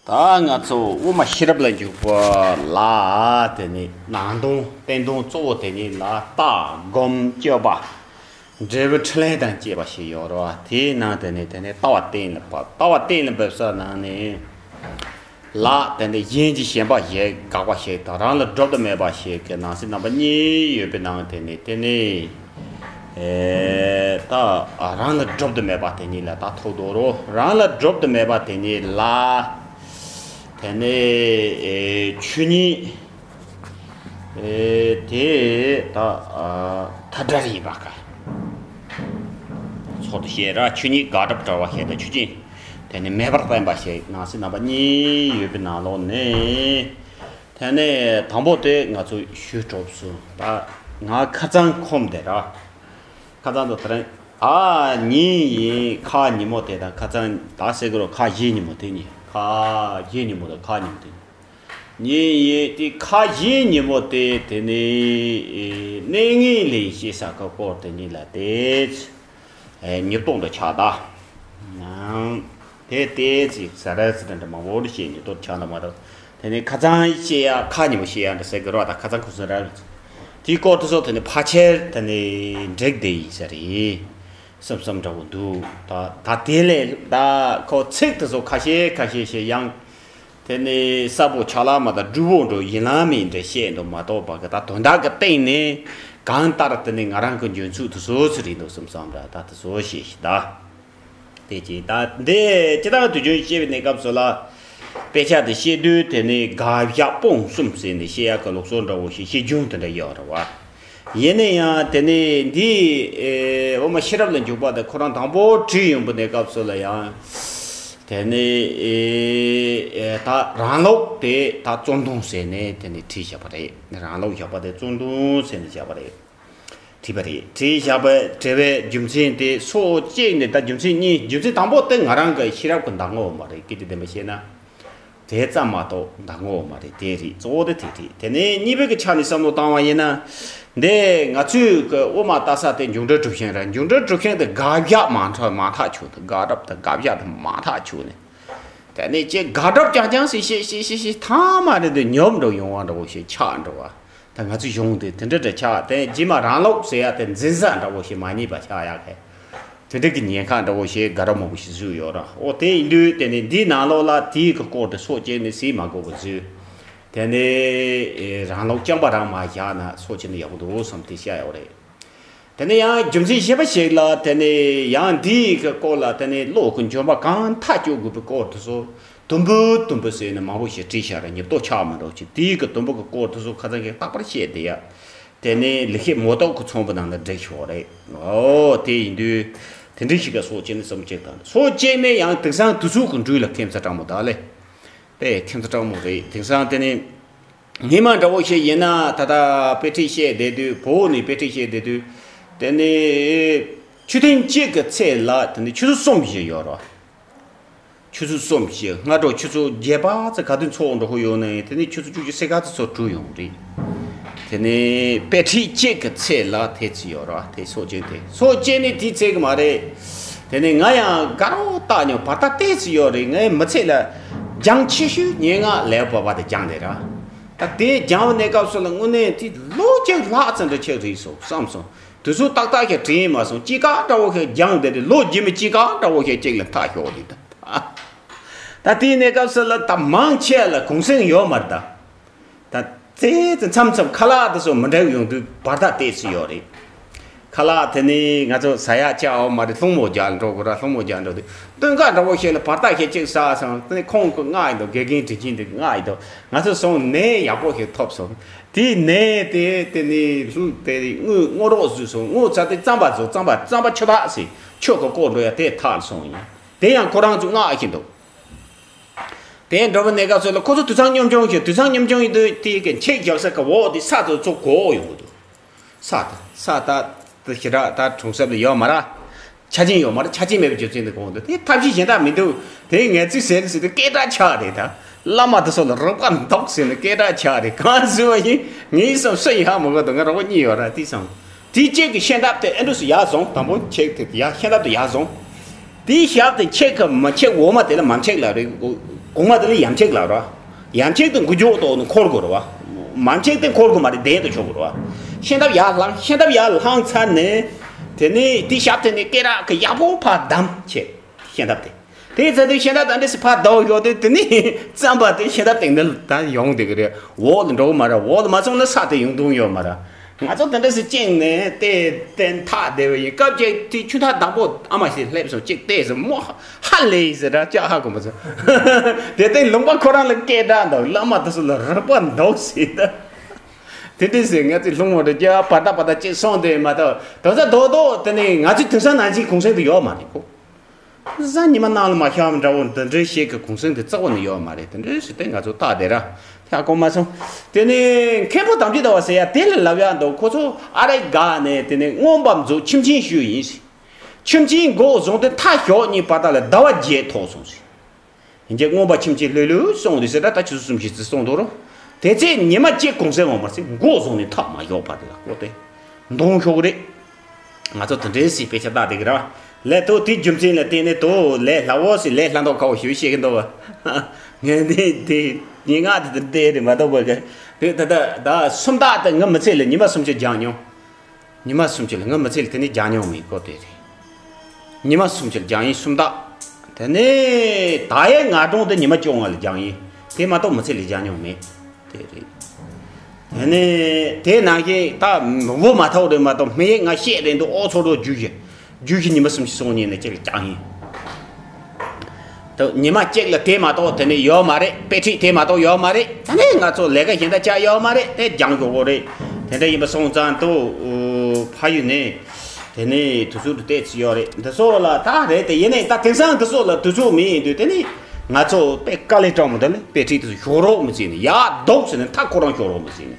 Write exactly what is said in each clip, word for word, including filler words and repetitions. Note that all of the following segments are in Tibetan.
ད་ང་ཚོ་དབུ་མ་ཤེས་རབ་ལ་འཇུག་པ་ལ་དེ་ནི་ནང་དོན་བསྟན་དོན་གཙོ་བོ་དེ་ཉིད་ལ་ལྟ་སྒོམ་སྤྱོད་པ། འབྲས་བུ་འཕྲིན་ལས་དང་བཅས་པ་ཞིག་ཡོད་རེད་བ། དེའི་ནང་དེ་ནི་དེ་ནི་ལྟ་བ་གཏན་ལ་ཕབ། ལྟ་བ་གཏན་ལ་ཕབ་ས་ནང་ནས་ལ་དེ་ནི་གཞན་གྱི་ཞེན་པ་ཞིག་དགག་པ་ཞིག་དང་རང་ལ་སྒྲུབ་ཏུ་མེད་པ་ཞིག་གི་ནང་གསེས་རྣམ་པ་གཉིས་ཡོད་པའི་ནང་དེ་ནི་དེ་ནི། ཨེ། ད་རང་ལ་སྒྲུབ་ཏུ་མེད་པ་དེ་ཉིད་ལ་ད་ཐུག་འདུག་རོ། རང་ལ་སྒྲུབ་ཏུ་མེད་པ་དེ་ཉིད་ལ། དེ་ནས་ཨེ་ཆོས་ཉིད། ཨེ་དེ་ད་ཨ་མཐའ་བྲལ་ཡིན་པ་ཀ། ཚོགས་དུ་བཤད་ར་ཆོས་ཉིད་དགག་སྒྲུབ་བྲལ་བ་ཞེས་དང་ཆོས་ཅན། དེ་ནས་མེད་པར་བསྟན་པ་ཞེས་ནང་གསེས་རྣམ་པ་གཉིས་ཡོད་པའི་ནང་ལོགས་ནས། དེ་ནས་དང་པོ་དེ་ང་ཚོ་ཞུ་གྲོགས་སུ་ད་ང་ཁ་རྩང་ཁོམ་དེ་ར། ཁ་རྩང་དུ་དེ་རིང་ཨ་ཉིན་ཡིན། ཁ་ཉིན་མོ་དེ་དང་ཁ་རྩང་ད་ཟེར་གི་རོ། ཁ་གཞས་ཉིན་མོ་དེ་ཉིན། ཁ་གཞས་ཉིན་མོ་དང་ཁ་ཉིན་མོ་དེ་ཉིན་ཡིན། དེ་ཁ་གཞས་ཉིན་མོ་དེ་དེ་ནི་གནས་ངན་ལེན་བྱེད་ས་ཁ་སྐོར་དེ་ཉིད་ལ་དེ་ཚེ་ཉིན་ཐོ་འདྲ་ཆགས་ད། དེ་ལྟས་ཅིག་ཟ་ར་ཟི་འདྲ་མང་པོ་འདྲ་བཤད་ནས་ཏོར་ཆགས་ན་མ་གཏོགས། དེ་ནས་ཁ་རྩང་བཤད་ཡ་ཁ་ཉིན་མོ་བཤད་ཡ་འདྲ་ཟེར་གི་རོགས། ད་ཁ་རྩང་ཁུ་སུ་ར་རེད། དེའི་སྐོར་དུ་སོགས་དེ་ནས་ཕལ་ཆེར་དེ་ནས་འགྲིག་བསྡད་ཡིན་ས་རེད། བསམ་བསམ་འདྲ་བོ་འདུག་ད་ད་དེ་ལས་ད་ཁོ་ཚིག་དེ་ཚོ་ཁ་ཤས་ཁ་ཤས་ཤིག་ཡང་། དེ་ནས་གསལ་པོ་ཆགས་ལ་མ་ད་འབྲུ་བོ་འགྲོ་ཡིན་ལ་མིན་འདྲ་བཤད་འདུག་མ་གཏོགས་པ་གི་ད་དོན་དག་གི་སྟེང་ནས་གང་ལྟར་དེ་ནས་ང་རང་གི་འཇོན་ཚུལ་དེ་ཚོ་ཚོ་རེད་འདུག་བསམ་བསམ་འདྲ་ད་དེ་ཚོ་བཤད་ཤི་ད། དེ་ཅི་ད་འདི་ཅི་ད་དུས་རྒྱུན་བཤད་པའི་གནས་སྐབས་སུ་ལ། དཔེ་ཆ་དེ་བཤད་དུས་དེ་ནས་དགག་བཞག་སྤོང་གསུམ་ཟེར་ནས་བཤད་ཡག་གི་ལུགས་སྲོལ་འདྲ་བོ་ཞིག་བཤད་རྒྱུན་དེ་འདྲ་ཡོད་རེད་བ། ཡིན་ན་ཡང་དེ་ནས་འདི་ཨེ་འོ་མ་ཤེས་རབ་ལ་འཇུག་པ་དེ་ཁོ་རང་དང་པོ་བྲིས་ཡོང་པའི་གནས་སྐབས་སུ་ལ་ཡང་། དེ་ནས་ཨེ་ཨེ་ད་རང་ལུགས་དེ་ད་རྩོམ་ཐུང་ཟེར་ནས་དེ་ནས་བྲིས་བཞག་པ་རེད། རང་ལུགས་བཞག་པ་དེ་རྩོམ་ཐུང་ཟེར་ནས་བཞག་པ་རེད། བྲིས་པ་རེད། བྲིས་བཞག་པ་བྲི་བའི་རྒྱུ་མཚན་དེ་སོ་གཅིག་ནས་ད་རྒྱུ་མཚན་གཉིས། རྒྱུ་མཚན་དང་པོ་དེ་ང་རང་གི་ཤེས་རབ་ཀྱི་མདའ་ངོ་བོ་མ་རེད། སྐད་ཆ་བདེན་པ་བཤད་ན། དེ་ཙམ་མ་གཏོགས་མདའ་ངོ་བོ་མ་རེད། དེ་རེད། གཙོ་བོ་དེ་དེ་རེད། དེ་ནས་གཉིས་པའི་གི་ཆ་ནས་བསམ་བློ་བཏང་བ་ཡིན་ན། འདི་ང་ཚོའི་གི་དབུ་མ་ལྟ་ས་དེ་འཇུག་འགྲེལ་གྲུབ་ཆེན་རེད། འཇུག་འགྲེལ་གྲུབ་ཆེན་དེ་དགག་བཞག་མ་མཐའ་མ་ཐག་ཆོད་དེ། དགག་སྒྲུབ་དང་དགག་བཞག་དེ་མ་ཐག་ཆོད་ནས། དེ་ནས་ཅིག་དགག་སྒྲུབ་རྐྱང་རྐྱང་ཞིག་བཤད་བཤད་བཤད་བཤད་ཐ་མ་རེ་དེ་ཉོབ་འགྲོ་ཡོང་བ་འདྲ་བོ་ཞིག་ཆགས་འགྲོ་བ། ད་ང་ཚོ་གཞུང་དེ་དེ་འདྲ་འདྲ་ཆགས་དེ་རྗེས་མ་རང་ལུགས་ཟེར་ཡ་དེ་འཛིན་ས་འདྲ་བོ་ཞིག་མ་རྙེད་པ་ཆགས་ཡ་གི། དེ་འདྲ་གི་ཉེན་ཁ་འདྲ་བོ་ཞིག་དགའ་རབ་མང་པོ་ཞིག་བཟོས་ཡོད་ར། ཨོ་དེ་ཡིན་དུས་དེ་ནས་འདིའི་ནང་ལོགས་ལ་དེའི་གི་སྐོར་དེ་སོ་གཅིག་ནས་ཟིན་མ་དགོས་པ་བཟོས། དེ་ནས་རང་ལུགས་རྐྱང་པ་རང་མ་བཞག་ན་སོ་གཅིག་ནས་ཡག་པོ་འདུག་བསམ་དེ་བཤད་ཡོད་རེད། དེ་ནས་ཡང་རྒྱུ་མཚན་གཞན་པ་ཞིག་ལ་དེ་ནས་ཡང་འདིའི་གི་སྐོར་ལ་དེ་ནས་བློ་གི་འཇོན་པ་གང་ཐག་གཅོད་དགོས་པའི་སྐོར་དེ་ཚོ་དུམ་བུ་དུམ་བུ་ཟེར་ནས་མང་པོ་ཞིག་བྲིས་བཞག་ར། ཉིབ་ཏོ་ཆགས་མི་འགྲོ་ཅིག་དེའི་གི་དུམ་བུ་གི་སྐོར་དེ་ཚོ་ཁ་སང་གི་རྟག་པར་བཤད་བསྡད་ཡ། དེ་ནས་ལེགས་བཤད་མེ་ཏོག་གི་ཚོམ་བུ་ནང་ལ་བསྒྲིགས་ཤོག་རེད། ཨོ་དེ་ཡིན་དུས་དེ་འདྲའི་ཞིག་ག་སོ་གཅིག་ནས་སུམ་གཅིག་དང་སོ་གཅིག་ནས་ཡང་དེང་སང་དུས་ཚོད་ཀྱི་འགྲོས་ལ་ཁྱད་མཚར་དྲང་མོ་ད་ལེ། དཔེ་ཁྱད་མཚར་དྲང་མོ་རེད། དེང་སང་དེ་ནས་སྔས་མ་འདྲ་བོ་ཞིག་ཡིན་ན་ད་ལྟ་དཔེ་ཁྲིད་བཤད་བསྡད་དུས། བོད་ནས་དཔེ་ཁྲིད་བཤད་བསྡད་དུས། དེ་ནས་ཆོས་ཐུན་གཅིག་གི་ཚེ་ལ་དེ་ནས་ཆུ་ཚོད་གསུམ་ཞིག་ཡོད་རེད། ཆུ་ཚོད་གསུམ་ཞིག་སྔ་དྲོ་ཆུ་ཚོད་བརྒྱད་པ་ཙམ་ག་དུས་ཚོགས་འགྲོ་ཧོ་ཡོང་ནས་དེ་ནས་ཆུ་ཚོད་བཅུ་གཅིག་ཕྱེད་ཀ་ཙམ་ཚོགས་གྲོལ་ཡོང་རེད། དེ་ནས་དཔེ་ཁྲིད་གཅིག་གི་ཚེ་ལ་དེ་ཚོ་ཡོད་རེད། དེ་སོ་གཅིག་དེ་སོ་གཅིག་ནི་དེའི་ཚེ་གི་མ་རེད། དེ་ནས་ང་ཡང་དགའ་རོགས་བཏགས་མྱོང་བར་ཐག་དེ་ཚོ་ཡོད་རེད། ངའི་མི་ཚེ་ལ་སྦྱང་ཆེ་ཤོས་སྙན་ངག་ལེའུ་བརྒྱད་པ་དེ་སྦྱངས་ནས་ར། ད་དེ་སྦྱང་བའི་གནས་སྐབས་སུ་ལ་དངོས་གནས་དེ་ལོ་གཅིག་ལྷག་ཙམ་དུ་ཆགས་རེད་སོང་བསམ་སོང་། དུས་ཚོད་ཏག་ཏག་ཞིག་དྲན་མ་སོང་། སྐྱིད་ཀ་འདྲ་བོ་ཞིག་སྦྱངས་བསྡད་དེ་ལོ་རྗེས་མའི་སྐྱིད་ཀ་འདྲ་བོ་ཞིག་གཅིག་ལ་མཐའ་ཞོག་དེ་ད། ད་དེའི་གནས་སྐབས་སུ་ལ་ད་མང་ཆེ་ལ་གུང་སེང་ཡོད་མ་རེད་ད། ད་ཙེ་ཙེ་མཚམས་མཚམས་ཁ་ལག་དེ་ཚོ་མི་འདྲ་བ་ཡོང་དུས་བར་ཐག་དེ་ཚོ་ཡོད་རེད། ཁ་ལག་དེ་ནི་ང་ཚོ་ཟ་ཡག་ཅིག་ཡོད་མ་རེད། སློང་མོ་རྒྱག་འགྲོ་དགོས་ར། སློང་མོ་རྒྱག་འགྲོ་དུས་སྟོན་ཀ་འདྲ་བོ་ཞིག་ལ་བར་ཐག་ཞིག་གཅིག་ཟ་སོང་། དེ་ནི་ཁོང་གི་མངགས་ཡིན་འདུག་དགེ་རྒན་དྲིན་ཆེན་དེ་མངགས་ཡིན་འདུག་ང་ཚོ་སོང་ནས་ཡག་པོ་ཞིག་ཐོབ་སོང་། དེའི་ནས་དེ་དེ་ནི་ལྷུང་དེ་དངུལ་སྔོ་རོགས་བཟོས་སོང་། སྔོ་ཚར་དེ་རྩམ་པ་བཟོ། རྩམ་པ་རྩམ་པ་ཆུ་ཐག་ཟེར་ཆུ་གི་བསྐོལ་འགྲོ་ཡ་དེ་ཐག་སོང་ཡིན། དེ་ཡང་ཁོ་རང་ཚོ་མངགས་ཡིན་འདུག་དེ་འགྲོ་བའི་གནས་སྐབས་སུ་ལ་ཁོ་ཚོ་དུད་ཚང་སྙོམས་ཆུང་ཞིག་དུད་ཚང་སྙོམས་ཆུང་ཡིན་དུས་དེ་གི་མཆེད་རྒྱབ་ས་གི་འོག་དེ་ས་དེ་ཚོ་གོ་ཡོང་གི་འདུག་ས་དེ་ས་ད་དེ་ཞེ་དྲག་ད་གྲོང་གསེབ་ལ་ཡོད་མ་ར། ཆ་རྐྱེན་ཡོད་མ་ར། ཆ་རྐྱེན་མེད་པའི་རྒྱུ་མཚན་དེ་གོ་འདུག་དེ་ཐབས་ཤེས་གཞན་དག་མི་འདུག་དེ་ངས་ཅིག་ཟེར་ཟེར་དུས་སྐད་གྲགས་ཆགས་རེད་ད། བླ་མ་དེ་ཚོ་ལ་རོགས་པ་འདུག་ཟེར་ནས་སྐད་གྲགས་ཆགས་རེད། གང་ཟེར་བ་ཡིན། ངའི་བསམ་སུ་ཡག་མི་དགོས་འདུག་ང་རོགས་པ་གཉིས་ཡོད་ར། དེ་བསམ། དེའི་གཅིག་གི་ཤེས་ཐབས་དེ་ཨེ་འདྲ་སུ་ཡག་སོང་། དང་པོ་ཆེག་དེ་ཡག་ཤེས་ཐབས་དེ་ཡག་སོང་། དེའི་ཞག་དེ་ཆེག་གི་མ་ཆེག་འོ་མ་དེ་ལ་མ་ཆེག་ལ་རེད། གོང་མ་དེ་ལ་ཡམ་ཆེག་ལབ་ར། ཡམ་ཆེག་དེ་འགུལ་སྐྱོད་ཐོག་ནས་འཁོར་དགོས་ར་བ། མམ་ཆེག་དེ་འཁོར་དགོས་མ་རེད། གདན་དུ་ཆོག་དགོས་ར་བ། ཤན་ཐབས་ཡར་ལྷང་། ཤན་ཐབས་ཡར་ལྷང་ཚར་ནས། དེ་ནས་དེ་ཞབས་དེ་ནས་སྐེ་རགས་ཀྱི་ཡག་པོ་ཕར་བསྡམས་བྱས། ཤན་ཐབས་དེ། དེ་ཚར་དུས་ཤན་ཐབས་དེ་འདྲ་སེ་ཕར་བསྡམས་ཡོད་དུས། དེ་ནས་རྩམ་པ་དེ་ཤན་ཐབས་སྟེང་ནས་ད་ཡོང་བསྡད་ཀྱི་རེད། འོག་ལ་འགྲོ་གི་མ་རེད། འོག་ལ་མ་སོང་ན་ས་དེ་ཡོང་དུས་ཡོད་མ་རེད། ང་ཚོ་དེ་འདྲ་སེ་བཅིངས་ནས་དེ་དེ་འཐག་བསྡད་པ་ཡིན། སྐབས་ཅིག་དེ་ཆུ་འཐག་བདག་པོ་ཨ་མ་ཞིག་སླེབས་སོང་། གཅིག་བལྟས་སོང་། མོ་ཧ་ལས་ཟེར་ར། ཅག་ཧ་གོ་མ་སོང་། དེ་ལྟའི་ལུང་པ་ཁོ་རང་ལ་སྐད་གྲགས་འདུག། བླ་མ་དེ་ཚོ་ལ་རག་པ་འདུག་ཟེར་ད། དེ་འདྲ་ཟེར། ང་ཚོའི་སློང་མོ་རེ་རྒྱ་བར་ད་བར་ད་གཅིག་སོང་དེ་མ་གཏོགས། དོན་ཚ་རྡོག་རྡོག་དེ་ནས་ང་ཚོའི་དེང་སང་ནང་བཞིན་གུང་སེང་དུ་ཡོད་མ་རེད་གོ། གཟའ་ཉི་མ་ནང་ལ་མ་ཤར་བ་འདྲ་བོ་འདི་འདྲའི་ཞིག་གི་གུང་སེང་དེ་རྩ་བ་ནས་ཡོད་མ་རེད། དེ་འདྲའི་ཞིག་དེ་ང་ཚོ་རྟགས་དེ་ར་ཧ་གོ་མ་སོང་། དེ་ནས་མཁན་པོ་དམ་ཆོས་ཟླ་བ་ཟེར་ཡ་དེ་ལ་ལབ་ཡ་འདུག། ཁོ་ཚོ་ཨ་རེ་དགའ་ནས་དེ་ནས་མངོན་པ་མཛོད་ཁྱིམ་ཆེན་ཞུས་ཡིན། ཁྱིམ་ཆེན་འགོག་བཟུང་སྟེ་མཐའ་ཞོག་གཉིས་བར་དག་ལ་ཟླ་བ་བརྒྱད་ཐོག་སོང་ཟིན། ཡིན་གྱི་མངོན་པ་ཁྱིམ་ཆེན་ལྷོད་ལྷོད་སོང་དུས་ཟེར་ད། ད་ཆུ་ཚོད་གསུམ་བཞི་ཙམ་སོང་འདུག་རོ། དེ་ཚེ་ཉི་མ་གཅིག་གུང་སེང་འོང་བ་ཟིན། འགོག་བཟུང་ནས་མཐའ་མ་ཞོག་བར་དག་ལ་སྐོར་ཏེ་འདོང་ཤོག་རེད། ང་ཚོ་དེ་འདྲའི་སྲིད་དཔེ་ཆ་བཏགས་དེ་གི་ར། ལས་ཐོག་དེའི་རྒྱུ་མཚན་ལ་བརྟེན་ནས་དོ་ལས་སླ་བོ་ཞིག་ལས་སླ་མདོག་ཁ་བོ་ཞིག་བཤད་གི་འདུག་བ། ངས་འདི་འདི་ཉིན་ངག་དེ་དེ་འདྲ་རེད་མ་གཏོགས་པ་གི། དེ་ད་ད་ད་སུམ་རྟགས་དེ་ངའི་མི་ཚེ་ལ་ཉི་མ་སུམ་ཅུ་སྦྱངས་མྱོང་། ཉི་མ་སུམ་ཅུ་ལ་ངའི་མི་ཚེ་ལ་དེ་ནས་སྦྱངས་མྱོང་མེད་ཁོ་དེ་རེད། ཉི་མ་སུམ་ཅུ་ལ་སྦྱངས་ཡིན་སུམ་རྟགས། དེ་ནས་ད་ཡའི་ང་གྲོང་དེ་ཉི་མ་བཅོ་ལྔ་ལ་སྦྱངས་ཡིན། དེ་མ་གཏོགས་མི་ཚེ་ལ་སྦྱངས་མྱོང་མེད། དེ་རེད། དེ་ནས་དེ་ནང་བཞིན་ད་མི་བོ་མ་ཐོག་རེད་མ་གཏོགས་སྨན་ཡིག་ང་བཤད་རེད་འདུག། ཨོ་ཚོ་རོ་རྒྱུ་ཞིག། རྒྱུ་ཞིག་ཉི་མ་སུམ་ཅུ་སོང་ཉིན་ནས་ཅིག་ལ་སྦྱངས་ཡིན། ད་ཉི་མ་གཅིག་ལ་དེ་མ་གཏོགས་དེ་ནས་ཡོད་མ་རེད། དཔེ་ཁྲིད་དེ་མ་གཏོགས་ཡོད་མ་རེད། ད་ནས་ང་ཚོ་ལས་ཀ་གཞན་དག་བྱ་ཡོད་མ་རེད། དེ་སྦྱང་དགོས་གོ་རེད། དེ་འདྲ་ཡིན་པ་སོང་ཙང་དུ་ཕ་ཡུལ་ནས་དེ་ནས་དུས་ཚོད་དུ་བལྟས་ཚུལ་ཡོད་རེད། འདི་ཚོ་ལ་ད་རེད་དེ་ཡིན་ནའི་ད་དེང་སང་འདི་ཚོ་ལ་དུས་ཚོད་མེད་ཡིན་དུས་དེ་ནས་ང་ཚོ་དཔེ་དཀའ་ལས་སྤྲང་མོ་དེ་ལ་དཔེ་ཁྲིད་དུ་ཞོག་རོགས་མི་བྱེད་ནས་ཡག་འདུག་ཟེར་ནས་མཐའ་ཁོ་རང་ཞོག་རོགས་མི་བྱེད་ནས།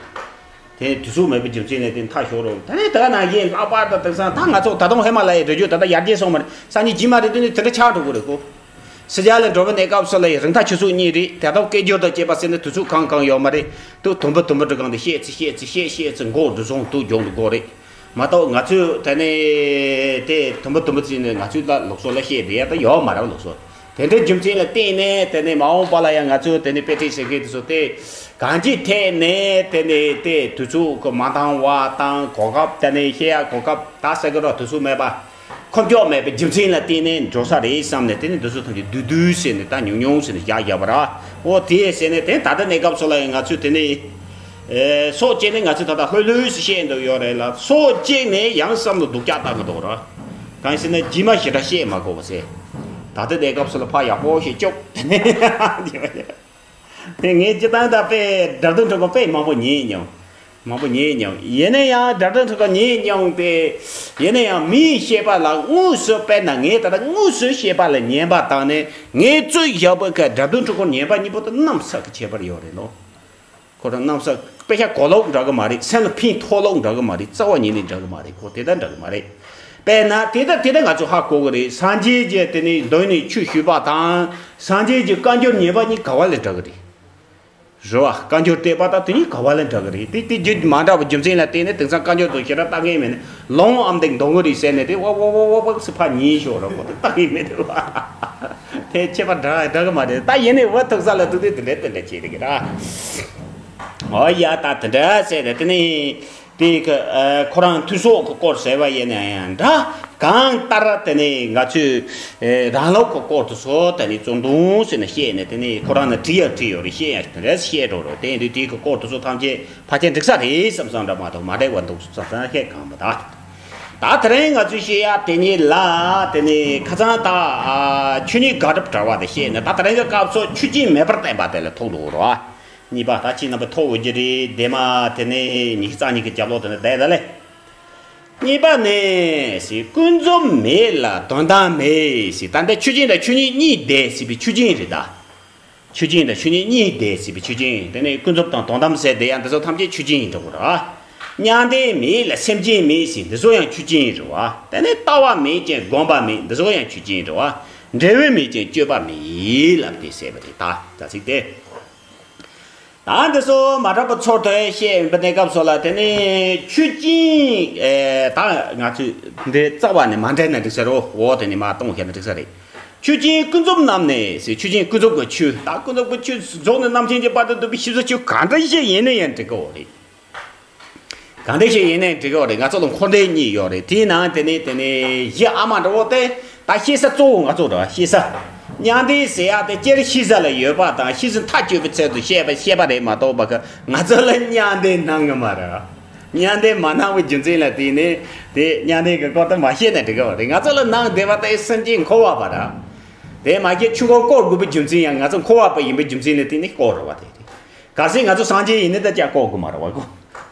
དེ་དུས་ཚོད་མེད་པའི་རྒྱུ་མཚན་ལས་དེ་མཐའ་ཤོར་རོ། ད་ནི་ད་ནང་བཞིན་ལྷག་པར་དུ་དེང་སང་ད་ང་ཚོ་ད་དུང་ཧི་མ་ལ་ཡའི་འགྲོ་རྒྱུ་ད་ལྟ་ཡར་རྒྱས་སོང་མ་རེད། སང་ཉིན་རྗེས་མ་རེད་དུས་ནི་དེ་འདྲ་ཆགས་འགྲོ་གི་རེད་གོ། ཕྱི་རྒྱལ་ལ་འགྲོ་བའི་གནས་སྐབས་སུ་ལ་ཡི་རིང་ཐག་ཆུ་ཚོད་གཉིས་རེད། དེ་དག་སྐད་སྒྱུར་དང་བཅས་པ་ཟེར་ནས་དུས་ཚོད་གང་གང་ཡོད་མ་རེད། དུ་དུམ་བུ་དུམ་བུ་འགྲོ་གང་དུ་བཤད་ཚེ་བཤད་ཚེ་བཤད་ཚེ་བཤད་ཚེ་འགོ་འགྲོ་སོང་དུ་སྦྱོང་དུ་དགོས་རེད། མ་གཏོགས་ང་ཚོས་དེ་ནས་དེ་དུམ་བུ་དུམ་བུ་བརྩིས་ནས་ང་ཚོས་ད་ལུགས་སྲོལ་ལ་བཤད་བསྡད་ཡ་ད་ཡོད་མ་རེད་ལུགས་སྲོལ། དེ་འདྲའི་རྒྱུ་མཚན་ལ་བརྟེན་ནས་དེ་ནས་མ་འོངས་པ་ལ་ཡང་ང་ཚོས་དེ་ནས་དཔེ་ཁྲིད་བྱེད་མཁན་དེ་ཚོ་དེ་གང་ཅིའི་ཐད་ནས་དེ་ནས་དེ་དུས་ཚོད་ཀྱི་མ་འདང་བ་དང་གོ་སྐབས་དེ་ནས་བཤད་ཡ་གོ་སྐབས་ད་ཟེར་གི་རོགས་དུས་ཚོད་མེད་པ། ཁོམ་སྐྱོ་མེད་པའི་རྒྱུ་མཚན་ལ་བརྟེན་ནས་འགྲོ་ས་རེད་བསམ་ནས་དེ་ནས་འདི་ཚོ་ཐམས་ཅད་བསྡུས་བསྡུས་ཟེར་ནས་ད་ཉུང་ཉུང་ཟེར་ནས་བཞག་བཞག་པ་ར། འོ་དེ་ཟེར་ནས་དེ་ད་ལྟ་གནས་སྐབས་སུ་ལ་ཡང་ང་ཚོས་དེ་ནས་ཨེ་སྲོག་བཅད་ནས་ང་ཚོས་ད་ལྟ་ལྷོད་ལྷོད་ཟེར་བཤད་འདུག་ཡོད་རེད་ལ། སྲོག་བཅད་ནས་ཡང་བསམ་བློ་སྡུག་ཅག་བཏང་གི་འདུག་ར། གང་ཟེར་ན་རྗེས་མ་ཞེ་དྲག་བཤད་མ་དགོས་པ་ཟེར། ད་ལྟ་གནས་སྐབས་སུ་ལ་ཕར་ཡག་པོ་ཞིག་སྐྱོབ་དེ་ནས། དེ་ངས་སྤྱི་བཏང་ད་དཔེ་སྒྲ་དོན་ཁྲོད་ཀྱི་དཔེ་མང་པོ་ཉན་མྱོང་། མང་པོ་ཉན་མྱོང་། ཡིན་ན་ཡང་སྒྲ་དོན་ཁྲོད་ཀྱི་ཉན་མྱོང་སྟེ། ཡིན་ན་ཡང་མིའི་བཤད་པ་ལ་དངོས་སུ་དཔེར་ན་ངས་ད་ལྟ་དངོས་སུ་བཤད་པ་ལ་ཉན་པ་དང་ནི་ངས་རྩོད་བཞག་པའི་ཁ་སྒྲ་དོན་ཁྲོད་ཀྱི་ཉན་པ་གཉིས་པོ་དེ་གནམ་ས་གི་ཁྱད་པར་ཡོད་རེད་ནོ། ཁོ་རང་གནམ་ས་དཔེ་ཆ་གོ་ལོག་འདྲ་གི་མ་རེད། སེམས་ལ་ཕན་ཐོགས་ལོག་འདྲ་གི་མ་རེད། རྩ་བ་ཉིད་ནས་འདྲ་གི་མ་རེད། ཁོ་དེ་ལྟར་འདྲ་གི་མ་རེད། དཔེར་ན་དེ་ལྟར་དེ་ལྟར་ང་ཚོ་ཧ་གོ་གི་རེད། སངས་རྒྱས་ཀྱི་དེ་ནས་མདུན་ནས་ཆོས་ཞུས་པ་དང་། སངས་རྒྱས་ཀྱི་བཀའ་འགྱུར་ཉན་པ་གཉིས་ག་བ་ལས་འདྲ་གི་རེད། རེད་བ། བཀའ་འགྱུར་བལྟས་པ་དང་དེ་གཉིས་ག་བ་ལས་འདྲ་གི་རེད། དེ་དེ་རྒྱུ་མ་འདྲ་བའི་རྒྱུ་མཚན་ལ་བརྟེན་ནས་དེང་སང་བཀའ་འགྱུར་དུ་ཞེ་དྲག་ལྟ་མཁན་མེད་ན་ལོང་ཨམ་དེ་འདོང་གི་རེད་ཟེར་ནས་དེ་ཝ་ཝ་ཝ་ཝ་ཟེར་ཕར་ཉན་ཤོག་ར། ཁོ་དེ་ལྟ་མཁན་མེད་དེ་བ། དེ་ཁྱད་པར་འདྲ་འདྲ་གི་མ་རེད། ད་ཡིན་ནའི་བ་ཐུག་ས་ལ་ཐུག་དུས་དེ་འདྲ་དེ་འདྲ་བྱེད་དེ་གི་ར། ཨོ་ཡ་ད་དེ་འདྲ་ཟེར་ཏེ་དེ་ནས་དེ་གི་ཁོ་རང་ཐུན་སོགས་ཀྱི་སྐོར་ཟེར་བ་ཡིན་ན་ཡང་འདྲ། གང་ལྟར་དེ་ནས་ང་ཚོས་རང་ལུགས་ཀྱི་སྐོར་དུ་སོ་དེ་ནས་བརྩོན་དུང་ཟེར་ནས་བཤད་ནས་དེ་ནས་ཁོ་རང་ནས་བྲིས་ཡ་བྲིས་ཡོད་རེད། བཤད་ཡ་དེ་འདྲ་བཤད་འགྲོ་རོགས། དེ་ཡིན་དུས་དེ་གི་སྐོར་དུ་སོ་ཐམས་ཅད་ཕལ་ཆེར་འགྲིག་ས་རེད་བསམ་བསམ་འདྲ་མ་གཏོགས་མ་འགྲིག་པ་འདུག་བསམ་བསམ་བཤད་གང་མི་གདའ། ད་དེ་རིང་ང་ཚོས་བཤད་ཡ་དེ་ཉིད་ལ་དེ་ནས་ཁ་སང་ད་ཆོས་ཉིད་དགག་སྒྲུབ་བྲལ་བ་དེ་བཤད་ནས། ད་དེ་རིང་གི་སྐབས་སུ་ཆོས་ཅན་མེད་པར་བསྟན་པ་དེ་ལ་ཐུག་འགྲོ་རོགས། གཉིས་པ་ད་ཅི་རྣམ་པ་ཐོག་འོ་གྱི་རེད། ལྡེ་མ་དེ་ནས་ཉི་ཤུ་རྩ་གཉིས་ཀྱི་རྒྱབ་ལོགས་དེ་ནས་བསྡད་ད་ལེ། གཉིས་པ་ནས་ཟེར་ཀུན་རྫོབ་མེད་ལ་དོན་དམ་མེད་ཟེར། ད་འདི་ཆོས་ཅན་དང་ཆོས་ཉིད་གཉིས་བསྡད་ཟེར་བའི་ཆོས་ཅན་རེད་ད། ཆོས་ཅན་དང་ཆོས་ཉིད་གཉིས་བསྡད་ཟེར་བའི་ཆོས་ཅན། དེ་ནས་ཀུན་རྫོབ་དང་དོན་དམ་ཟེར་བསྡད་ཡ་འདི་ཚོ་ཐམས་ཅད་ཆོས་ཅན་ཡིན་འགྲོ་གི་རེད། མྱང་འདས་མེད་ལ་སེམས་ཅན་མེད་ཟེར་འདི་ཚོ་ཡང་ཆོས་ཅན་རེད་བ། དེ་ནས་ལྟ་བ་མེད་ཅིང་སྒོམ་པ་མེད་འདི་ཚོ་ཡང་ཆོས་ཅན་རེད་བ། འབྲས་བུ་མེད་ཅིང་སྤྱོད་པ་མེད་ལབ་སྟེ་ཟེར་བ་རེད་ད། ད་ཚིག་དེ། ད་འདི་ཚོ་མ་གྲུབ་པ་ཚོར་ཐུབ་བཤད་ཡིན་པ་གནས་སྐབས་སོགས་ལ་དེ་ནས་ཆོས་ཅན། ཨེ། ད་ང་ཚོས་འདི་རྩ་བ་ནས་མ་འདྲེན་ན་འགྲིག་ས་རེད། འོ་དེ་ནས་མ་གཏོང་བཤད་ན་འགྲིག་ས་རེད། ཆོས་ཅན་ཀུན་རྫོབ་རྣམས་ནི་ཟེར། ཆོས་ཅན་ཀུན་རྫོབ་ཀྱི་ཆོས། ད་ཀུན་རྫོབ་ཀྱི་ཆོས་རྫོགས་ནས་རྣམ་མཁྱེན་གྱི་བར་དུ་འདུས་པའི་ཤེས་བྱ་ཆོས་ག་འདྲ་ཞིག་ཡིན་ན་ཡང་འགྲིག་གི་རེད། ག་འདྲ་ཞིག་ཡིན་ནའི་འགྲིག་གི་རེད། ང་ཚོ་ལ་འཁོར་འདས་གཉིས་ཡོད་རེད། དེའི་ནང་དེ་ནས་དེ་ནས་གཞི་ཨ་མ་འདྲ་བོ་དེ། ད་ཤེས་ས་གཙོ་བོ་ང་ཚོ་རེད་བ། ཤེས་ས། མྱང་འདས་ཟེར་ཡ་དེ་སྤྱིར་ཤེས་ས་ལ་ཡོད་པ་དང་། ཤེས་ས་མཐའ་གཅོད་པའི་ཚད་དུ་བཤད་པ་བཤད་པ་རེད་མ་གཏོགས་པ། ང་ཚོ་ལ་མྱང་འདས་སྣང་གི་མ་རེད། མྱང་འདས་མ་སྣང་བའི་རྒྱུ་མཚན་ལ་བརྟེན་ནས་དེ་མྱང་འདས་ཀྱི་སྐོར་དེ་མ་བཤད་ན་འགྲིག་གི་རེད། ང་ཚོ་ལ་སྣང་བསྡད་པ་དེ་སེམས་ཅན་འཁོར་བ་པ་རེད། དེ་མ་གཞི་ཆོས་འཁོར་བསྐོར་དགོས་པའི་རྒྱུ་མཚན་ཡང་ང་ཚོ་འཁོར་བ་པ་ཡིན་པའི་རྒྱུ་མཚན་ལ་བརྟེན་ནས་བསྐོར་རེད་བ། དེ་རེད། གལ་སྲིད་ང་ཚོ་སངས་རྒྱས་ཡིན་ན་ད་ཅག་བསྐོར་དགོས་མ་རེད་བ་གོ།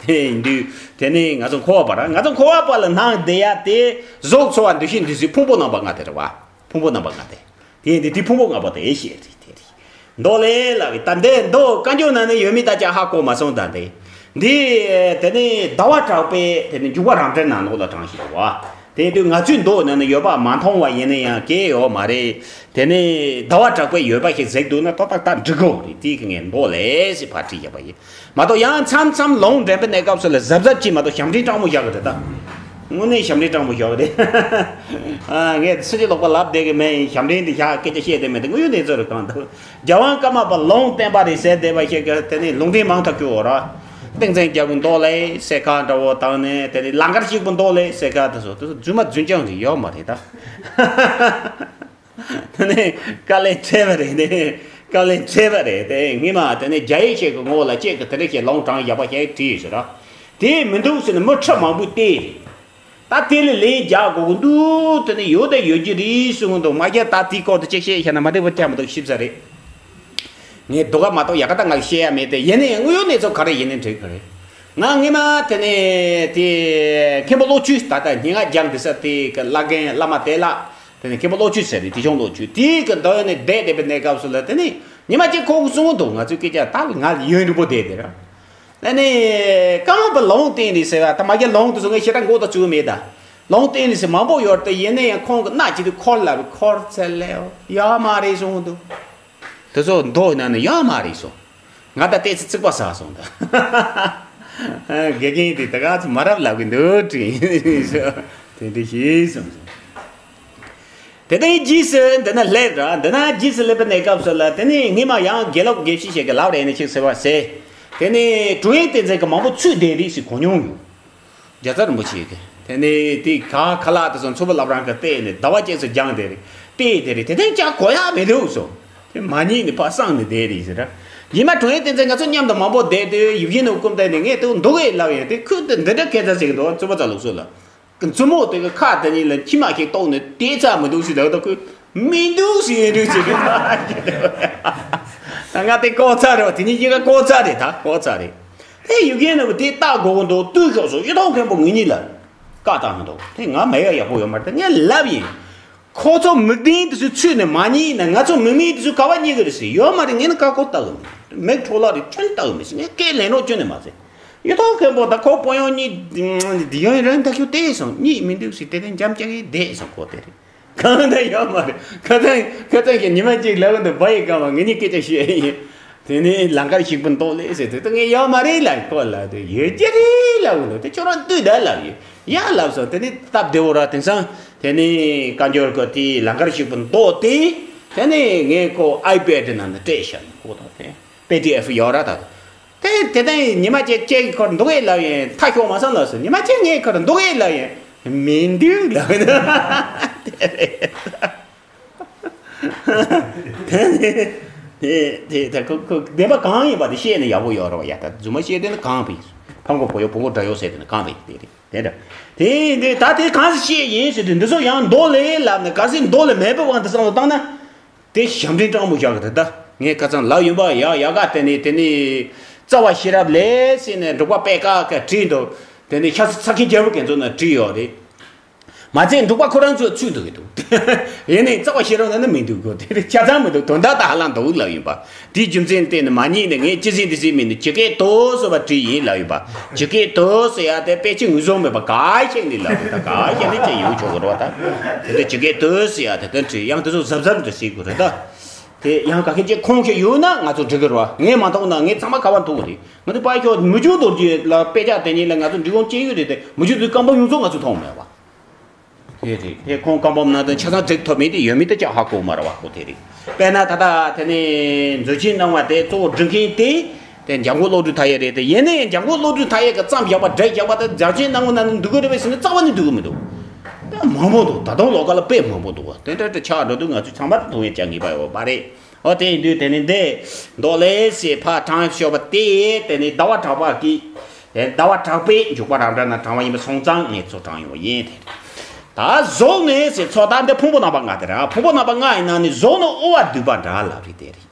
དེ་ཡིན་དུས་དེ་ནས་ང་ཚོ་འཁོར་བ་པ་ར། ང་ཚོ་འཁོར་བ་པ་ལ་སྣང་བསྡད་ཡ་དེ་གཟུགས་ཚོར་བ་འདུ་ཤེས་འདུ་བྱེད་ཕུང་པོ་རྣམ་པ་ལྔ་དེ་རེད་བ། ཕུང་པོ་རྣམ་པ་ལྔ་དེ། དེ་ཡིན་དུས་དེ་ཕུང་པོ་ལྔ་པོ་དེ་ཤེས་རེད། དེ་རེད། མདོ་ལས་ལབ་པའི་ད་འདི་མདོ་བཀའ་འགྱུར་ནང་ནས་ཡོད་མེད་ད་ཅག་ཧ་གོ་མ་སོང་། ད་འདི་འདི་དེ་ནས་ཟླ་བ་གྲགས་པས་དེ་ནས་འཇུག་པ་རང་འགྲེལ་ནང་ལོགས་ལ་དྲངས་ཤིག་རེད་བ། དེ་དུས་ང་ཚོའི་མདོ་ནང་ན་ཡོད་པ་མ་མཐོང་བ་ཡིན་ན་ཡང་གལ་ཡོད་མ་རེད། དེ་ནས་ཟླ་བ་གྲགས་པས་ཡོད་པ་ཞིག་གཟིགས་འདུག་ན་ཏག་ཏག་ཏག་འགྲིག་གོ་རེད། དེའི་གི་ངས་མདོ་ལས་ཟེར་ཕར་བྲིས་བཞག་པ་ཡིན། མ་གཏོགས་ཡང་མཚམས་མཚམས་ལུང་འདྲེན་པའི་གནས་སྐབས་སུ་ལ་གཟབ་གཟབ་ཅིག་མ་གཏོགས་ཞབས་འདྲེན་སྤྲང་མོ་བཞག་གི་རེད་ད། དངོས་གནས་ཞབས་འདྲེན་སྤྲང་མོ་བཞག་གི་རེད། ཨ། ངས་ཕྱི་རྒྱལ་ལོག་པ་ལབ་བསྡད་གི་མེད། ཞབས་འདྲེན་འདི་བཞག་སྐད་ཆ་བཤད་བསྡད་མེད་དེ་དངོས་ཡོད་གནས་ཚུལ་རེད། གང་ལྟར། རྒྱལ་དབང་ཀརྨ་པ་ལུང་བསྟན་པ་རེད་ཟེར་བསྡད་པ་ཞིག་གིས་དེ་ནས་ལུང་འདྲེན་མང་ཐག་གཅོད་འོ་ར། ཏིང་འཛིན་རྒྱལ་པོའི་མདོ་ལས་ཟེར་ཁ་འདྲ་བོ་དང་ནས། དེ་ནས་ལང་ཀར་གཤེགས་པའི་མདོ་ལས་ཟེར་ཁ་དེ་ཚོ་དེ་ཚོ་རྫུན་མ་རྫུན་རྐྱང་རེད། ཡོད་མ་རེད་ད། དེ་ནས་དཀའ་ལས་འཕྲད་པ་རེད་དེ། དཀའ་ལས་འཕྲད་པ་རེད་དེ། སྔོན་མ་དེ་ནས་རྒྱ་ཡིག་ཞིག་གི་ངོ་ལ་ཅིག་གིས་དེ་འདྲ་ཞིག་ལུང་དྲངས་བཞག་པ་ཞིག་བྲིས་ཡོད་ཟེར་ར། དེ་མི་འདུག་ཟེར་ནས་མི་ཁྲི་མང་པོས་བལྟས་རེད། ད་དེ་ལ་ལན་རྒྱག་དགོས་ཀྱི་འདུག་དེ་ནི་ཡོད་དང་ཡོད་ཀྱི་རེད་གསུངས་འདུག་མ་གཞི་ད་དེའི་སྐོར་དུ་ཅིག་བཤད་བཤད་ན་མ་འགྲིག་པ་ཅང་མི་འདུག་ཞིབ་ས་རེད། ངས་སྡུག་ག་མ་གཏོགས་ཡག་ག་ད་ང་ལ་བཤད་ཡ་མེད་དེ། ཡིན་ནའི་དངོས་ཡོད་གནས་ཚུལ་ག་རེ་ཡིན་ནའི་འགྲིག་གི་རེད། ང་སྔོན་མ་དེ་ནས་དེ་མཁན་པོ་བློ་ཆོས། ད་ལྟ་སྙན་ངག་རྒྱང་འདི་ས་དེ་གི་བླ་རྒན་བླ་མ་བདེ་ལགས། དེ་ནས་མཁན་པོ་བློ་ཆོས་ཟེར་རེད། དེ་ཆུང་བློ་ཆོས་དེ་གི་མདོ་ནས་བསྡད་བསྡད་པའི་གནས་སྐབས་སུ་ལ། དེ་ནས་ཉི་མ་གཅིག་ཁོ་གིས་གསུངས་འདུག་ང་ཚོའི་སྐད་ཆ་ད་ང་ཡུན་རིང་པོ་བསྡད་དེ་ར། ཨ་ནི། ཀརྨ་པ་ལུང་བསྟན་རེད་ཟེར་བ་ད་མ་གཞི་ལུང་དེ་ཚོ་ངས་ཞེ་དྲག་མགོ་དང་བཅུག་མེད་ད། ལུང་བསྟན་རེད་ཟེར་མང་པོ་ཡོད་དེ། ཡིན་ན་ཡང་ཁོང་གིས་གནའ་ཅི་དུས་འཁོར་ལབ་པའི་འཁོར་ཚེ་ལེའོ་ཡོད་མ་རེད་གསུངས་འདུག་དེ་ཚོ་མདོ་ནང་ན་ཡོད་མ་རེད་གསུངས། ང་ད་ལྟས་ཚེ་ཚིག་པ་ཟ་སོང་ད། དགེ་རྒན་དེ་ད་ག་ཚོད་མ་རབས་ལབ་གི་འདུག་དྲན། དེ་འདྲ་ཞིག་གསུངས་སོང་། དེ་ནས་རྗེས་སུ་འདི་ན་སླེབས་ར། འདི་ན་རྗེས་སུ་སླེབས་པའི་གནས་སྐབས་སུ་ལ། དེ་ནས་སྔོན་མ་ཡང་དགེ་ལུགས་དགེ་བཤེས་ཞིག་གིས་ལབ་རེད་ནི་ཅིག་ཟེར་བ་ཟེར། དེ་ནས་དྲུང་ཡིག་བསྟན་འཛིན་གྱིས་མང་པོ་ཚུད་བསྡད་རེད་ཟེར་གོ་མྱོང་ཡོད། རྒྱལ་ཚབ་རིན་པོ་ཆེ་གིས། དེ་ནས་དེ་ག་ཁ་ལག་དེ་ཚོ་མཚོ་བོད་བླ་བྲང་གི་སྟེང་ནས་ཟླ་བ་གཅིག་ཙམ་སྦྱངས་བསྡད་རེད། བལྟས་བསྡད་རེད། དེ་ཐེངས་ཅང་གོ་ཡག་མི་འདུག་གསུངས། དེ་མ་ཉིད་ནས་ཕར་སངས་ནས་བསྡད་རེད་ཟེར་ར། རྗེས་མ་དྲུང་ཡིག་བསྟན་འཛིན་ང་ཚོ་མཉམ་དུ་མང་པོ་བསྡད་དུས་ཡིད་བཞིན་ནོར་བུ་སྐུ་ཟླ་ནས་ངས་དེ་འདུག་གས་ལབ་ཡིན། དེ་ཁོས་དེ་འདི་འདྲ་སྐད་ཆ་ཟེར་གི་འདུག་མཚོ་བོད་རྩ་ལུགས་སྲོལ་ལ། མཛུབ་མོ་དེ་གི་ཁ་དེ་གཉིས་ལ་མཆིལ་མ་ཞིག་གཏོང་ནས་དེ་ཚ་མི་འདུག་ཟེར་ལབ་ད་ཁོས་མི་འདུག་ཟེར་ཡོད་འདུག་ཟེར་གི། ད་ང་དེ་ལྐོག་ཚ་རེད་བ། དེ་གཉིས་ཀྱི་ཀ་ལྐོག་ཚ་རེད། ད་ལྐོག་ཚ་རེད། དེ་ཡུལ་རྒྱལ་ནང་གི་དེ་ལྟ་དགོས་གི་འདུག་ལྟོས་ཤོག་སོ། གཡུ་ཐོག་མཁན་པོ་ངེད་གཉིས་ལ་བཀའ་བཏང་གི་འདུག་དེ་ང་མེད་ཡ་ཡག་པོ་ཡོད་མ་རེད། ད་ངས་ལབ་ཡིན། ཁོ་ཚོ་མིག་ལྡན་དེ་ཚོ་ཚུད་ནས་མ་རྙེད་ན་ང་ཚོ་མིག་མེད་དེ་ཚོ་ག་བ་རྙེད་གི་རེད་ཟེར། ཡོད་མ་རེད། ངས་ནི་ཀ་ཀོ་ལྟ་གི་མེད། མིག་འཕྲོ་བརླག་རེད། ཁྱོན་ནས་ལྟ་གི་མེད་ཟེར། ངས་སྐད་ལན་རོགས་ཁྱོན་ནས་མ་ཟེར། གཡུ་ཐོག་མཁན་པོ་དང་ཁོ་སྤུན་ཡོན་གཉིས་འདི་ཡོང་རང་ད་ཁྱོད་བལྟས་སོང་། གཉིད་མི་འདུག་ཟེར། དེ་དེ་འཇམ་ཅང་གིས་བསྡད་སོང་། ཁོ་དེ་རེད། གང་ལྟར་ཡོད་མ་རེད། ཁ་སང་ཁ་སང་གི་ཉི་མ་གཅིག་ལབ་འདུག་བ་ཡི་སྐབས་ལ་ངེད་གཉིས་སྐད་ཆ་བཤད་ཡིན། དེ་ནས་ལང་ཀར་གཤེགས་པའི་མདོ་ལས་ཟེར་དུས་ད་ངས་ཡོད་མ་རེད་ལབ། ཁོ་ལབ་དུས་ཡོད་ཀྱི་རེད་ལབ་འདུག་དེ་ཁྱོད་རང་ལྟོས་ད་ལབ་ཡོད། ཡ་ལབ་སོང་། དེ་ནས་སྟབས་བདེ་བོ་ར། དེང་སང་དེ་ནས་བཀའ་འགྱུར་གི་དེའི་ལང་ཀར་གཤེགས་པའི་མདོ་དེ་དེ་ནས་ངས་ཁོ་ཨའི་པེ་ཌི་ནང་དུ་སྤྲད་བཞག་ནས་ཁོ་དང་དེ་པི་ཌི་ཨེཕ་ཡོད་ར་ད། དེ་དེ་དེ་ཉི་མ་གཅིག་ཁྱེད་ཀྱི་ཁར་འདུག་གས་ལབ་ཡིན། ཐག་ཤོག་མ་སོང་ལབ་སོང་། ཉི་མ་གཅིག་ངའི་ཁར་འདུག་གས་ལབ་ཡིན། མི་འདུག་ལབ་ཡིན། དེ་རེད། དེ་ནི་དེ་དེ་ད་ཁོ་ཁོ་བདེན་པ་གང་ཡིན་པ་དེ་བཤད་ན་ཡག་པོ་ཡོད་རེད་བ། ཡ་ད་རྫུན་མ་བཤད་དེ་ནི་གང་བི་ཕམ་གོ་བོ་ཡོ་བོ་གོ་འདྲ་ཡོ་ཟེར་དེ་ནི་གང་བི་དེ་རེད། དེ་འདྲ་དེ་འདི་ད་དེ་གང་ཟེར་བཤད་ཡིན་ཟེར་དུས་འདི་ཚོ་ཡང་མདོ་ལས་ལབ་ནས་ག་ཟེར་མདོ་ལས་མེད་པའི་དབང་དུ་བསམ་བློ་བཏང་ན། དེ་ཞབས་འདྲེན་སྤྲང་མོ་བཞག་གི་རེད་ད། ངས་ཁ་སང་ལབ་ཡོད་པ། ཡ་ཡ་ག་དེ་ནས་དེ་ནས་རྩ་བ་ཤེས་རབ་ལས་ཟེར་ནས་འབྲུག་པ་པད་དཀར་ག་བྲིས་འདུག་དེ་ནས་ཤ་ཚ་ཁྱི་རྒྱལ་པོ་གན་ཚོ་ན་བྲིས་ཡོད་རེད། མ་ཚད་འབྲུག་པ་ཁོ་རང་ཚོས་ཚུད་འདུག་གི་འདུག་ཡིན་ནའི་རྩ་བ་ཤེས་རབ་ན་ནི་མི་འདུག་གོ་དེ་ཆ་ཚང་མི་འདུག་དོན་དག་ད་ཧ་ལམ་འདུག་ལབ་ཡིན་པ། དེའི་རྒྱུ་མཚན་བརྟེན་ནས་མ་རྙེད་ནས་ངས་ཅི་ཟིན་འདི་ཟིན་མིན་ནས་ཇི་སྐད་དུ་གསུངས་པ་བྲིས་ཡིན་ལབ་ཡོད་པ། ཇི་སྐད་དུ་ཟེར་ཡ་དེ་དཔེ་ཆ་ངོས་བཟུང་མེད་པ་ག་ཤེས་ནས་ལབ་ཡོད་ད། ག་ཤེས་ནས་ཅི་ཡོང་ཆོག་གི་རེད་བ་ད། དེ་འདྲ་ཇི་སྐད་དུ་ཟེར་ཡ་དེ་དོན་བྲིས་ཡང་དེ་ཚོ་གཟབ་གཟབ་འདྲ་ཟེར་དགོས་རེད་ད། དེ་ཡང་ག་ཁེ་ཅིག་ཁོང་ཁེ་ཡོད་ན་ང་ཚོ་འགྲིག་གི་རེད་བ། ངས་མ་མཐོང་ན་ངས་ཚང་མ་ག་བ་མཐོང་གི་རེད། ང་ཚོ་དཔའ་ཤོག་མི་ཆོས་རྡོ་རྗེ་ལ་དཔེ་ཆ་དེ་ཉིད་ལ་ང་ཚོ་འབྲི་གུང་སྐྱེས་ཡོད་རེད་དེ། མི་ཆོས་དེ་རྐང་པ་ཡོངས་རྫོགས་ང་ཚོ་མཐོང་མེད་བ། དེ་རེད། དེ་ཁོང་བཀའ་འབུམ་ནང་དུ་ཆ་ཚང་བསྒྲིགས་ཐུབ་མིན་དེ་ཡོད་མེད་དེ་ཅང་ཧ་གོ་མ་རེད་བ། ཁོ་དེ་རེད། དཔེར་ན་ད་ལྟ་དེ་ནས་མཛོད་ཆེན་གནང་བ་དེ་གཙོ་བོ་སྒྲིག་མཁན་དེ་དེ་འཇམ་མགོན་བློ་གྲོས་མཐའ་ཡས་རེད། དེ་ཡིན་ནའི་འཇམ་མགོན་བློ་གྲོས་མཐའ་ཡས་ཀྱིས་བརྩམས་བཞག་པ་བསྒྲིགས་བཞག་པ་དེ་མཛོད་ཆེན་གནང་བ་ནང་ནས་འདུག་གི་རེད་པས་ཟེར་ན་རྩ་བ་ནས་འདུག་གི་མི་འདུག། དེ་མང་པོ་འདུག། ད་དུང་ལོ་ཀ་ལ་དཔེ་མང་པོ་འདུག་བ། དེ་འདྲ་དེ་ཆགས་འགྲོ་དུས་ང་ཚོས་ཚང་མ་དེ་མཐོང་ཡས་ཅང་ངེས་པ་ཡོད་པ་རེད། ཨོ་དེ་ཡིན་དུས་དེ་ནི་འདི་མདོ་ལས་ཞེས་ཕར་དྲངས་ཤོག་པ་དེ་དེ་ནི་ཟླ་བ་གྲགས་པ་གིས་དེ་ཟླ་བ་གྲགས་པས་འཇུག་པ་རང་འདྲ་ན་དྲངས་པ་ཡིན་པ་སོང་ཙང་ངས་ཚུར་དྲངས་ཡོང་བ་ཡིན། དེ་ད་གཟུགས་ནི་ཞེས་ཚོགས་ད་འདི་ཕུང་པོ་རྣམ་པ་ལྔ་དེ་ར། ཕུང་པོ་རྣམ་པ་ལྔ་ཡི་ནང་ནས་གཟུགས་ནི་དབུ་བ་འདུས་པ་འདྲ་ལབ་རེད། དེ་རེད།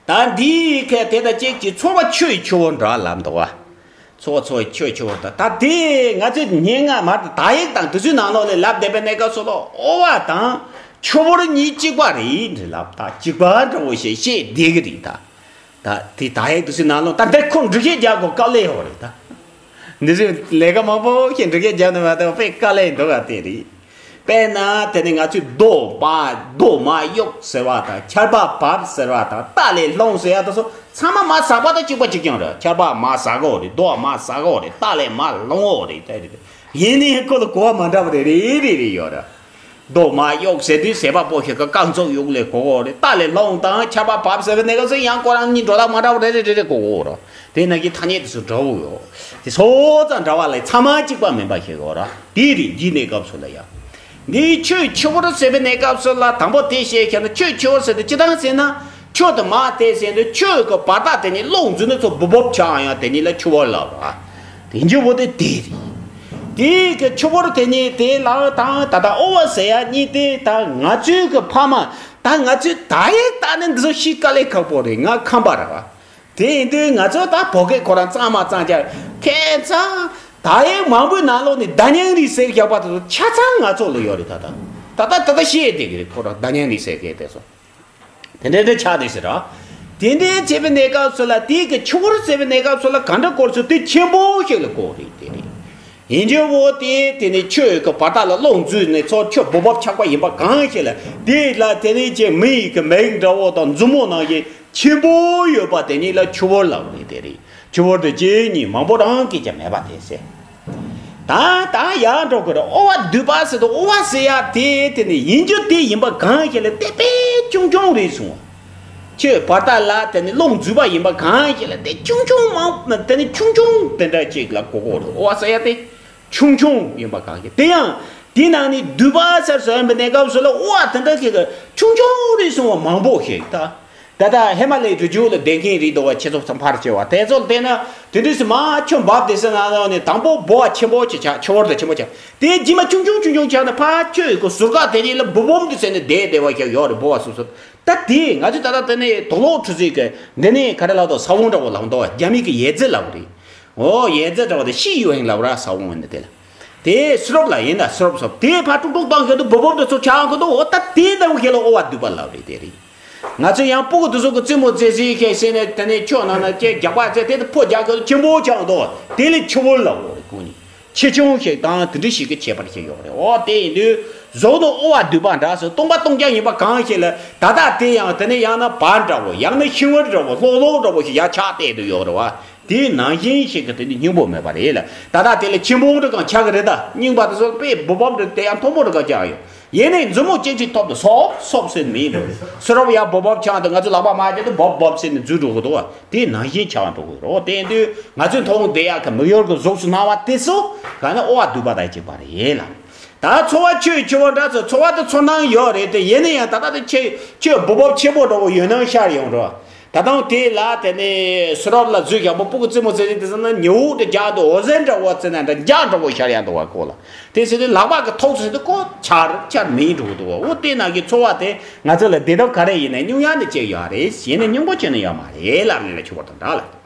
ད་འདིའི་ཁ་དེ་དང་གཅིག་གི་ཚོར་བ་ཆུ་ཡི་ཆུ་བུར་འདྲ་ལབ་འདུག་བ། ཚོར་བ་ཚོར་བའི་ཆོས་ཆོས་དང་ད་དེ་ང་ཚོས་སྙན་ངག་མར་དུ་དག་ཡིག་དང་དེ་ཚོའི་ནང་ལོགས་ལས་ལབ་བསྡད་པའི་གནས་སྐབས་སུ་ལོ་དབུ་བ་དང་ཆུ་བུར་གཉིས་གཅིག་པ་རེད་ལབ། ད་གཅིག་པ་འདྲ་བོ་ཞིག་བཤད་བསྡད་གི་རེད། ད་ད་དེ་དག་ཡིག་དེ་ཚོའི་ནང་ལོགས་ད་འདི་ཁོ་འགྲེལ་བཤད་རྒྱག་དགོས་དཀའ་ལས་ཡོད་རེད་ད། འདི་ཚོའི་ལས་ཀ་མང་པོ་ཞིག་འགྲེལ་བཤད་རྒྱག་ནས་མ་གཏོགས་དཔེ་དཀའ་ལས་འདུག་ག་དེ་རེད། དཔེར་ན་དེ་ནི་ང་ཚོས་རྡོ་མ་རྡོ་མ་གཡུག་ཟེར་བ་དང་ཆར་པ་བབས་ཟེར་བ་དང་རྟ་ལས་ལྷུང་ཟེར་ཡ་དེ་ཚོ་ཚང་མ་མ་ཟག་པ་དང་གཅིག་པ་གཅིག་རྐྱང་རེད། ཆར་པ་མ་ཟག་གོ་རེད། རྡོ་མ་ཟག་གོ་རེད། རྟ་ལས་མ་ལྷུང་གོ་རེད། དེ་རེད། ཡིན་ནའི་ཁོ་ལ་གོ་བ་མ་འདྲ་བ་རེ་རེ་རེ་རེ་ཡོད་རེད། རྡོ་མ་གཡུག་ཟེར་དུས་ཟེར་བ་པོ་ཞིག་གི་རྐང་ཚུགས་གཡུག་ལས་གོ་གོ་རེད། རྟ་ལས་ལྷུང་དང་ཆར་པ་བབས་ཟེར་བའི་གནས་སྐབས་སུ་ཡང་ཁོ་རང་གཉིས་འགྲོ་སྟངས་མ་འདྲ་བ་རེ་རེ་རེ་རེ་གོ་གོ་རེད། དེ་ནང་གི་ཐ་སྙད་དེ་ཚོ་འདྲ་བོ་ཡོད། དེ་སོ་ཙང་འདྲ་བ་ལས་ཚང་མ་གཅིག་པ་མིན་པ་ཞིག་ཡོད་ར། དེ་རེད། འདིའི་གནས་སྐབས་སུ་ལ་ཡང་། འདིའི་ཆུ་ཆུ་བུར་ཟེར་བའི་གནས་སྐབས་སུ་ལ་དང་པོ་དེ་བཤད་ཁྱེད་ན་ཆུ་ཆུ་བུར་ཟེར་དུས་ཅི་ལྟར་ཟེར་ན་ཆུ་དང་མ་དེ་ཟེར་དུས་ཆུ་གི་བར་ཐག་དེ་ནི་རླུང་འཛུལ་ནས་ཚུར་སྦུབ་སྦུབ་ཆགས་ཡང་དེ་ནི་ལ་ཆུ་བུར་ལབ་ར། དེ་འཇུ་བོ་དེ་དེ་རེད། དེ་གི་ཆུ་བུར་དེ་ནི་དེ་ལ་དང་ད་ལྟ་དབུ་བ་ཟེར་ཡ་གཉིས་དེ་ད་ང་ཚོའི་གི་ཕ་མ་ད་ང་ཚོའི་ད་ཡིག་ད་ནི་འདི་ཚོ་ཤེས་དཀའ་ལས་ཁག་པོ་རེད། ང་ཁམས་པ་ར་བ། དེ་ཡིན་དུས་ང་ཚོ་ད་བོད་སྐད་ཁོ་རང་གཙང་མ་གཙང་རྐྱང་ཁྱད་མཚར། ད་ཡིག་མང་པོའི་ནང་ལོགས་ནས་བརྡ་རྙིང་རིགས་ཟེར་བཞག་པ་དེ་ཚོ་ཆ་ཚང་ང་ཚོ་ལ་ཡོད་རེད། ད་ལྟ་ད་ལྟ་ད་ལྟ་བཤད་བསྡད་ཀྱི་རེད། ཁོ་རང་བརྡ་རྙིང་རིགས་ཟེར་མཁན་དེ་ཚོ་དེ་འདྲ་འདྲ་ཆགས་བསྡད་ཟེར་ར། དེ་འདྲའི་བྱས་པའི་གནས་སྐབས་སུ་ལ་དེའི་གི་ཆུ་བུར་ཟེར་བའི་གནས་སྐབས་སུ་ལ་གང་འདྲ་སྐོར་ཚུལ་དེ་ཆེན་པོ་ཞིག་ལ་གོ་རེད། དེ་རེད། ཡིན་རྒྱུ་བོ་དེ་དེ་ནི་ཆུ་གི་བར་ཐག་ལ་རླུང་འཛུལ་ནས་ཚུར་ཆུ་སྦུབ་སྦུབ་ཆགས་པ་ཡིན་པ་གང་ཞིག་ལ་དེ་ལ་དེ་ནི་ཅེ་མི་ཡི་གི་མིག་འདྲ་བོ་དང་མཛུབ་མོ་ནང་བཞིན་ཆེན་པོ་ཡོད་པ་དེ་ཉིད་ལ་ཆུ་བུར་ལབ་ནི་དེ་རེད། ཆུ་བུར་དེ་གཅིག་གཉིས་མང་པོ་རང་སྐད་ཀྱང་མེད་པ་དེ་ཟེར། ད་ད་ཡར་འགྲོ་དགོས་རེད། དབུ་བ་འདུས་པ་ཟེར་དུས་དབུ་བ་ཟེར་ཡ་དེ་དེ་ནི་ཡིན་རྒྱུ་དེ་ཡིན་པ་གང་ཞིག་ལ་དེ་དཔེ་ཆུང་ཆུང་རེད་གསུངས། ཆུའི་བར་ཐག་ལ་དེ་ནི་རླུང་འཛུལ་བ་ཡིན་པ་གང་ཞིག་ལ་དེ་ཆུང་ཆུང་མང་དེ་ནི་ཆུང་ཆུང་དེ་འདྲ་ཅིག་ལ་གོ་གོ་རེད། དབུ་བ་ཟེར་ཡ་དེ། ཆུང་ཆུང་ཡིན་པ་གང་ཞིག་དེ་ཡང་དེའི་ནང་ནས་འདུས་པ་ཟེར་ཟེར་བའི་གནས་སྐབས་སུ་ལ་དབུ་བ་དེ་འདྲ་ཞིག་གི་ཆུང་ཆུང་རེད་གསུང་བ་མང་པོ་ཞིག་ད། ད་ལྟ་ཧི་མ་ལའི་རི་རྒྱུད་ལ་བསྡད་མཁན་རེད་འདུག་བ། ཆེ་ཚོགས་ཚང་ཕར་བྱེད་བ་དེ་ཚོ་ལ་བལྟས་ན་དེ་འདྲ་སེ་མ་ཆུ་འབབ་བསྡད་ས་ནང་ལོགས་ནས་དང་པོ་སྦུབ་བ་ཆེན་པོ་ཅིག་ཆགས། ཆུ་བུར་དེ་ཆེན་པོ་ཆགས། དེ་རྗེས་མ་ཆུང་ཆུང་ཆུང་ཆུང་ཆགས་ནས་ཕར་ཆུ་གི་ཟུར་ཁ་དེ་ཉིད་ལ་སྦུབ་སྦུབ་འདི་ཟེར་ནས་བསྡད་བསྡད་བ་ཞིག་ཡོད་རེད། སྦུབ་བ་སོ་སོ། ད་དེ་ང་ཚོས་ད་ལྟ་དེ་ནས་དུག་ལོག་འཁྲུ་རྩེད་ཀྱི་འདི་ནས་ག་རེ་ལབ་འདུག་ས་བོན་འདྲ་བོ་ལབ་འདུག་རྒྱ་མི་གི་ཡེ་ཙི་ལབ་རེད། ཨོ་ཡེ་ཙི་འདྲ་བོ་དེ་ཤི་ཡོ་ཧེང་ལབ་ར། ས་བོན་འོན་ནི་དེ་ལ། དེ་སུ་རོབ་ལ་ཡིན་ན་སུ་རོབ་སོབ་དེ་ཕར་ཀྲུག་ཀྲུག་བཏང་ཤེས་འདུག་སྦུབ་སྦུབ་དེ་ཚོ་ཆགས་ཁོ་འདུག་འོ་ད་དེ་ལྟ་བུ་ཁྱེད་ལ་དབུ་བ་འདུས་པ་ལབ་རེད། དེ་རེད། ང་ཚོས་ཡང་སྤུ་གུ་དེ་ཚོ་གི་རྩེད་མོ་རྩེ་རྩེ་ཁྱེད་ཟེར་ནས་དེ་ནས་ཁྱོད་ནང་ན་ཁྱེད་རྒྱག་པ་རྩེ་དེ་དེ་ཕོ་རྒྱག་ཁྱོད་ཆེན་པོ་ཆགས་འདུག་དེ་ལས་ཆུ་བུར་ལབ་འོ་རེད་ཁོ་ནི། ཆེ་ཆུང་ཞིག་དང་དེ་འདྲ་ཞིག་གི་ཁྱད་པར་ཞིག་ཡོད་རེད། འོ་དེ་ཡིན་དུས་གཟུགས་ནི་དབུ་བ་འདུས་པ་འདྲ་ཟེར་སྟོང་པ་སྟོང་རྐྱང་ཡིན་པ་གང་ཞིག་ལ་ད་ལྟ་དེ་ཡང་དེ་ནས་ཡང་ན་བར་འདྲ་བོ་ཡང་ན་ཤིང་བུར་འདྲ་བོ་ལྷོག་ལྷོག་འདྲ་བོ་ཞིག་ཡར་ཆགས་བསྡད་དུ་ཡོད་རེད་བ། དེ་ནང་བཞིན་ཞིག་གི་དེ་ནི་སྙིང་པོ་མེད་པ་རེད་ལ། ད་ལྟ་དེ་ལ་ཆེན་པོ་འདྲ་གང་ཆགས་ཀྱི་རེད། ད་རྙིང་པ་དེ་ཚོ་དཔེ་སྦུབ་སྦུབ་འདྲ་དེ་ཡང་མཐོན་པོ་འདྲ་གང་ཆགས་ཡོད། ཡིན་ནའི་མཛུབ་མོ་གཅིག་གཅིག་ཐོབ་དུ་སོབ་སོབ་ཟེར་མི་ཡིན་འགྲོ། སུ་རོབ་ཡར་སྦུབ་སྦུབ་ཆགས་འདུག་ང་ཚོ་ལག་པ་མ་བརྒྱབ་དུ་སྦུབ་སྦུབ་ཟེར་ནས་འཛུལ་འགྲོ་གི་འདུག་བ། དེ་ནང་བཞིན་ཆགས་འགྲོ་གི་རེད། དེ་ཡིན་དུས་ང་ཚོས་མཐོང་བསྡད་ཡག་གི་མིག་ཡོར་གྱི་གཟུགས་སུ་སྣང་བ་དེ་ཚོ་ག་ནི་དབུ་བ་འདུས་པ་དང་གཅིག་པ་རེད་ལ། ད་ཚོར་བ་ཆུ་ཆུ་བོ་འདྲ་ཚོ་ཚོར་བ་དེ་ཚོར་སྣང་ཡོད་རེད་དེ། ཡིན་ན་ཡང་ད་ལྟ་དེ་ཆེ་ཆེ་སྦུབ་སྦུབ་ཆེན་པོ་འདྲ་བོ་ཡོད་སྣང་ཤར་ཡོང་འགྲོ། ད་དུང་དེ་ལ་དེ་ནས་སུ་རོབ་ལ་འཛུལ་ཡག་པོ་སྤུ་གུ་རྩེད་མོ་རྩེ་རེད་དེ་ཟེར་ན་ཉི་འོད་དེ་རྒྱག་འདུག་འོད་ཟེར་འདྲ་བོ་རྩེ་ན་འདྲ་འཇའ་འདྲ་བོ་ཤར་ཡག་འདུག་བ་ཁོ་ལ། དེ་ཟེར་དུས་ལག་པ་གི་ཐོག་ཏུ་ཟེར་དུས་ཁོ་ཆར་ཆར་མིན་འགྲོ་གི་འདུག་འོ་དེ་ནང་གི་ཚོར་བ་དེ་ང་ཚོ་ལ་བདེ་སྡུག་ག་རེ་ཡིན་ནའི་སྙུང་ཡ་ནི་བྱས་ཡོད་རེད། གཞན་ནི་སྙིང་པོ་བྱས་ནི་ཡོད་མ་རེད་ལབ་ནས་ལ་ཆུ་བུར་དང་འདྲ་ལ།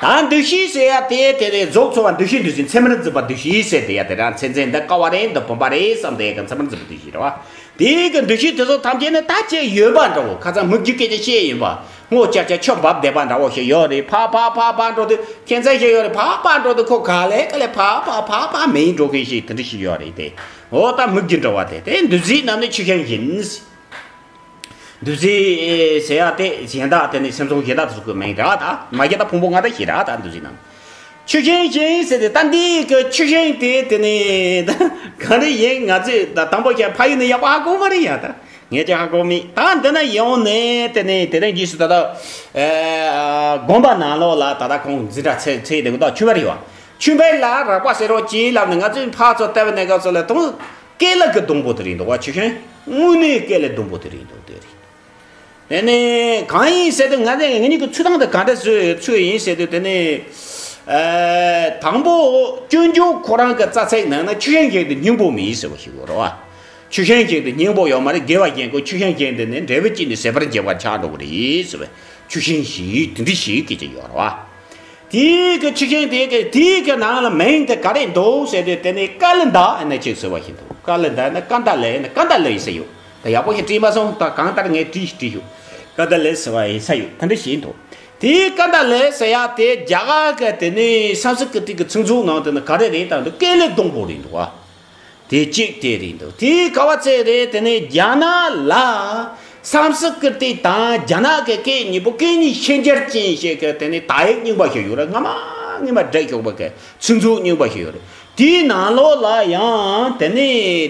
ད་འདུ་ཤེས་ཟེར་ཡ་དེ་དེ་རེད། གཟུགས་ཚོར་བ་འདུ་ཤེས་འདུ་ཤེས་ཚད་མར་འཛིན་པ་འདུ་ཤེས་ཟེར་དེ་ཡ་དེ་རང་མཚན་མཚན་འདི་ཀ་བ་རེད་འདི་བུམ་པ་རེད་བསམ་དེ་ཡ་གི་ཚད་མར་འཛིན་པ་འདུ་ཤེས་རེད་བ། དེའི་གི་འདུ་ཤེས་དེ་ཚོ་ཐམས་ཅད་ནི་ད་ཅེས་ཡོད་པ་འདྲ་བོ། ཁ་སང་མིག་རྒྱུ་སྐད་ཆ་བཤད་ཡིན་པ། སྔོ་ཅག་ཅག་ཆུ་འབབ་བསྡད་པ་འདྲ་བོ་ཞིག་ཡོད་རེད། ཕ་ཕ་ཕ་ཕ་འགྲོ་དུས་ཁྱད་མཚར་ཞིག་ཡོད་རེད། ཕ་ཕ་འགྲོ་དུས་ཁོ་ག་ལེ་ག་ལེ་ཕ་ཕ་ཕ་ཕ་མིན་འགྲོ་མཁན་ཞིག་དེ་འདྲ་ཞིག་ཡོད་རེད་དེ། འོ་ད་མིག་རྒྱུ་འདྲ་བ་དེ་དེ་འདུ་བྱེད་རྣམས་ནི་ཆུ་ཤིང་བཞིན། འདུ་བྱེད་ཟེར་ཡ་དེ་གཞན་དག་དེ་ནི་སེམས་བྱུང་གཞན་དག་ཏུ་གཟུགས་ཀྱི་མིང་རེད་ད། མ་གཞི་ད་ཕུང་པོ་ལྔ་དང་བཞི་རེད་ད་འདུ་བྱེད་རྣམས། ཆུ་ཤིང་ཞིག་ཟེར་ཏེ་ད་འདི་གི་ཆུ་ཤིང་དེ་དེ་ནི་ད་ག་རེ་ཡིན། ང་ཚོས་ད་དང་པོ་ཞིག་ཕ་ཡུལ་ནས་ཡག་པོ་ཧ་གོ་མ་རེད་ཡ། ད་ངས་ཀྱང་ཧ་གོ་མེད། ད་འདི་ན་ཡོང་ནས་དེ་ནི་དེ་རིང་རྗེས་སུ་ད་ལྟ་དགོན་པ་ནང་ལོགས་ལ་ད་ལྟ་ཁོང་འཛིན་གྲྭ་ཚེ་ཚེ་དེ་གི་ད་ཆུ་བེར་ཡོད། ཆུ་བེར་ལ་རགས་པ་ཟེར་རོགས་གྱིས་ལབ་ནས་ང་ཚོས་ཕར་ཚུར་བལྟས་པ་ནས་སྐབས་སུ་ལ་དང་ཀེ་ལ་གི་སྡོང་པོ་དེ་རེད་འདུག་བ། ཆུ་ཤིང་དངོས་གནས་ཀེ་ལའི་སྡོང་པོ་དེ་རེད་འདུག་དེ་རེད། དེ་ནས་གང་ཡིན་ཟེར་དུས་ང་ཚོས་ངེད་གཉིས་ཀྱི་ཚུལ་སྟངས་དེ་ག་འདྲ་བཟོས་ཚུལ་ཡིན་ཟེར་དུས་དེ་ནས་ཨ་དང་པོ་སྤྱོད་འཇུག་ཁོ་རང་གི་རྩ་ཚིག་ནང་ན་ཆུ་ཤིང་ཞིག་ཏུ་སྙིང་པོ་མེད་ཟེར་བ་ཞིག་ཡོད་རེད་བ། ཆུ་ཤིང་ཞིག་ཏུ་སྙིང་པོ་ཡོད་མ་རེད། དགེ་བ་ཞིག་གོ་ཆུ་ཤིང་ཞིག་ཏུ་ནི་འབྲས་བུ་ཅི་ནས་ཟད་པར་བྱེད་པ་ཆགས་འགྲོ་གི་རེད་ཟེར་བས། ཆུ་ཤིང་ཞིག་དེ་འདྲ་ཞིག་གི་ཅིག་ཡོད་རེད་བ། དེའི་གི་ཆུ་ཤིང་དེ་གི་དེའི་གི་ནང་ལ་མིང་དེ་ག་རེ་འདུག་ཟེར་དུས་དེ་ནི་ཀ་ལི་འདའ་ཨ་ནི་ཅིག་ཟེར་བ་ཞིག་འདུག་ཀ་ལི་འདའ་ནི་ཀ་ད་ལི་ནི་ཀ་ད་ལི་ཡིན་ས་ཡོད། ད་ཡག་པོ་ཞིག་བྲིས་མ་སོང་། ད་གང་ལྟར་ངས་བྲིས་ཤིག་བྲིས་ཤིག་ཀ་ད་ལི་ཟེར་བ་ཡིན་ས་ཡོད། ད་འདྲ་ཞིག་འདུག་དེའི་ཀ་ད་ལི་ཟེར་ཡ་དེ་རྒྱ་གར་གི་དེ་ནི་སཾ་སྐྲྀ་ཏ་གི་ཚིག་མཛོད་ནང་དེ་ནི་ག་རེ་རེད། ད་འདི་ཀེ་ལའི་སྡོང་པོ་རེད་འདུག་བ། དེ་གཅིག་དེ་རེད་འདུག་དེའི་ག་བ་ཚེ་རེད། དེ་ནས་རྒྱ་ནག་ལ་སཾ་སྐྲྀ་ཏ་དང་རྒྱ་ནག་གི་སྐད་གཉིས་པོ་སྐད་གཉིས་ཤན་སྦྱར་ཅན་ཞིག་གི་དེ་ནས་དག་ཡིག་རྙིང་པ་ཞིག་ཡོད་རེད། སྔ་མ་སྔ་མ་བསྒྲིགས་ཆོག་པ་གི་ཚིག་མཛོད་རྙིང་པ་ཞིག་ཡོད་རེད། དེའི་ནང་ལོགས་ལ་ཡང་དེ་ནས་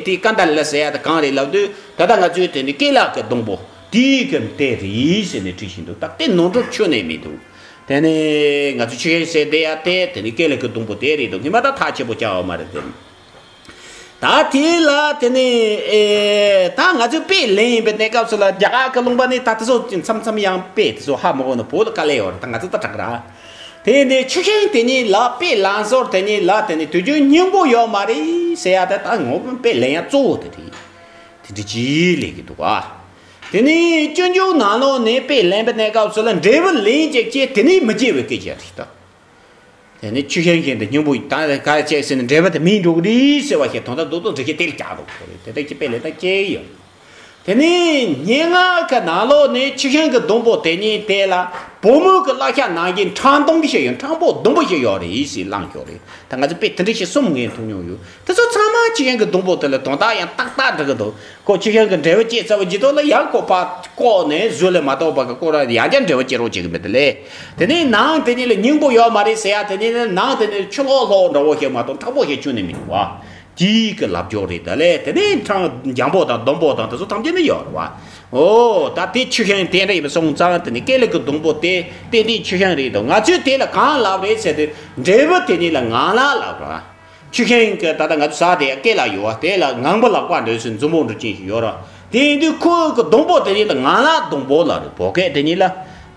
དེ་ཀ་ད་ལི་ཟེར་ཡ་དེ་གང་རེད་ལབ་དུས་ད་ལྟ་ང་ཚོའི་དེ་ནས་ཀེ་ལ་གི་སྡོང་པོ་དེའི་གི་དེ་རེད་ཟེར་ནས་བྲིས་བཞིན་འདུག་ད་དེ་ནོར་འགྲོ་ཁྱོན་ནས་མི་འདུག་དེ་ནས་ང་ཚོ་ཆུ་ཤིང་ཟེར་བསྡད་ཡ་དེ་དེ་ནས་ཀེ་ལ་གི་སྡོང་པོ་དེ་རེད་འདུག་ངས་མ་ད་ཐག་ཆོད་པོ་བྱ་བ་མ་རེད་དེ། ད་དེ་ལ་དེ་ནས་ཨེ་ད་ང་ཚོས་དཔེ་ལེན་ཡིན་པའི་གནས་སྐབས་སུ་ལ་རྒྱ་གར་གྱི་ལུང་པ་ནི་ད་དེ་ཚོ་མཚམས་མཚམས་ཡང་དཔེ་དེ་ཚོ་ཧ་མ་གོ་ན་བོད་ལ་དཀའ་ལས་ཡོད་རེད། ད་ང་ཚོ་ད་དྲག་ར། དེ་ནས་ཆུ་ཤིང་དེ་གཉིས་ལ་དཔེ་ལེན་ཟོར་དེ་གཉིས་ལ་དེ་ནས་དུས་རྒྱུན་སྙིང་པོ་ཡོད་མ་རེད་ཟེར་ཡ་དེ་ད་ངོ་བོ་དཔེ་ལེན་ཡ་གཙོ་བོ་དེ་རེད། དེ་འདྲ་ཅིག་ལས་ཀྱི་འདུག་ག་དེ་ནས་སྤྱོད་འཇུག་ནང་ལོགས་ནས་དཔེ་ལེན་པའི་གནས་སྐབས་སུ་ལ་འབྲས་བུ་ལེན་བྱེད་ཀྱི་དེ་ནས་མི་སྐྱེ་བའི་སྐད་ཆ་རེད་ད། དེ་ནི་ཆུ་ཤིང་བཞིན་དུ་སྙིང་པོ་ད་ག་བྱས་ཟིན་ན་འབྲས་བུ་དེ་མིན་འགྲོ་གི་རེད་ཟེར་བ་ཞིག་དོན་དག་རྡོག་རྡོག་འདྲི་ཞིག་དེ་ལ་བཀྱག་འགྲོ་གི་རེད། དེ་འདྲ་ཞིག་དཔེ་ལེན་སྟངས་སྐྱེ་ཡོད། དེ་ནི་སྙན་ངག་གི་ནང་ལོགས་ནས་ཆུ་ཤིང་གི་སྡོང་པོ་དེ་གཉིས་དེ་ལ་བུ་མོ་གི་བརླ་ཤ་ནང་བཞིན་ཕྲང་སྡོང་གི་ཞིག་ཡོད། ཕྲང་པོ་སྡོང་པོ་ཞིག་ཡོད་རེད་ཟེར་བླངས་ཞོག་རེད། ད་ང་ཚོ་དཔེ་དེ་འདྲ་ཞིག་གསུམ་ངས་མཐོང་མྱོང་ཡོད། དེ་ཚོ་ཚང་མ་ཆུ་ཤིང་གི་སྡོང་པོ་དེ་ལ་དོན་དག་ཡང་ཏག་ཏག་འགྲིག་གི་འདུག་ཁོ་ཆུ་ཤིང་གི་འབྲས་བུ་སྐྱེས་ཚར་བའི་རྗེས་ཐོག་ལ་ཡང་ཁོ་ཕར་བཀོག་ནས་ཟོས་ལས་མ་གཏོགས་པ་གི་ཁོ་རང་ཡང་བསྐྱར་འབྲས་བུ་སྐྱེ་རོགས་བྱེད་གི་མེད་དེ་ལས། དེ་ནས་ནང་དེ་གཉིས་ལ་སྙིང་པོ་ཡོད་མ་རེད་ཟེར་ཡ་དེ་ནས་ནང་དེ་ནས་ཆུ་ལྷོག་ལྷོག་འདྲ་བོ་ཞིག་མ་གཏོགས་མཁྲེགས་པོ་ཞིག་ཁྱོན་ནས་མི་འདུག་བ། དེའི་གི་ལབ་སྦྱོར་རེད་ད་ལས། དེ་ནས་ཕྲང་འཇམ་པོ་དང་སྡོང་པོ་དང་དེ་ཚོ་ཐམས་ཅད་ནི་ཡོད་རེད་བ། ཨོ་ད་དེ་ཆུ་ཤིང་དེ་འདྲ་ཡིན་པ་སོང་ཙང་དེ་ནས་ཀེ་ལ་གི་སྡོང་པོ་དེ་ཏན་ཏན་ཆུ་ཤིང་རེད་འདུག་ང་ཚོས་དེ་ལ་གང་ལབ་རེད་ཟེར་དུས་འབྲས་བུ་དེ་གཉིས་ལ་ངང་ལག་ལབ་རེད་བ། ཆུ་ཤིང་གི་ད་ལྟ་ང་ཚོ་ཟ་དེ་སྐེ་ལ་ཡོད་བ། དེ་ལ་ངང་པོ་ལག་པ་འདྲ་ཞིག་མཛུབ་མོ་འདྲ་ཅན་ཞིག་ཡོད་ར། དེ་ཡིན་དུས་ཁོའི་གི་སྡོང་པོ་དེ་གཉིས་ལ་ངང་ལག་སྡོང་པོ་ལབ་རེད། བོད་སྐད་དེ་གཉིས་ལ་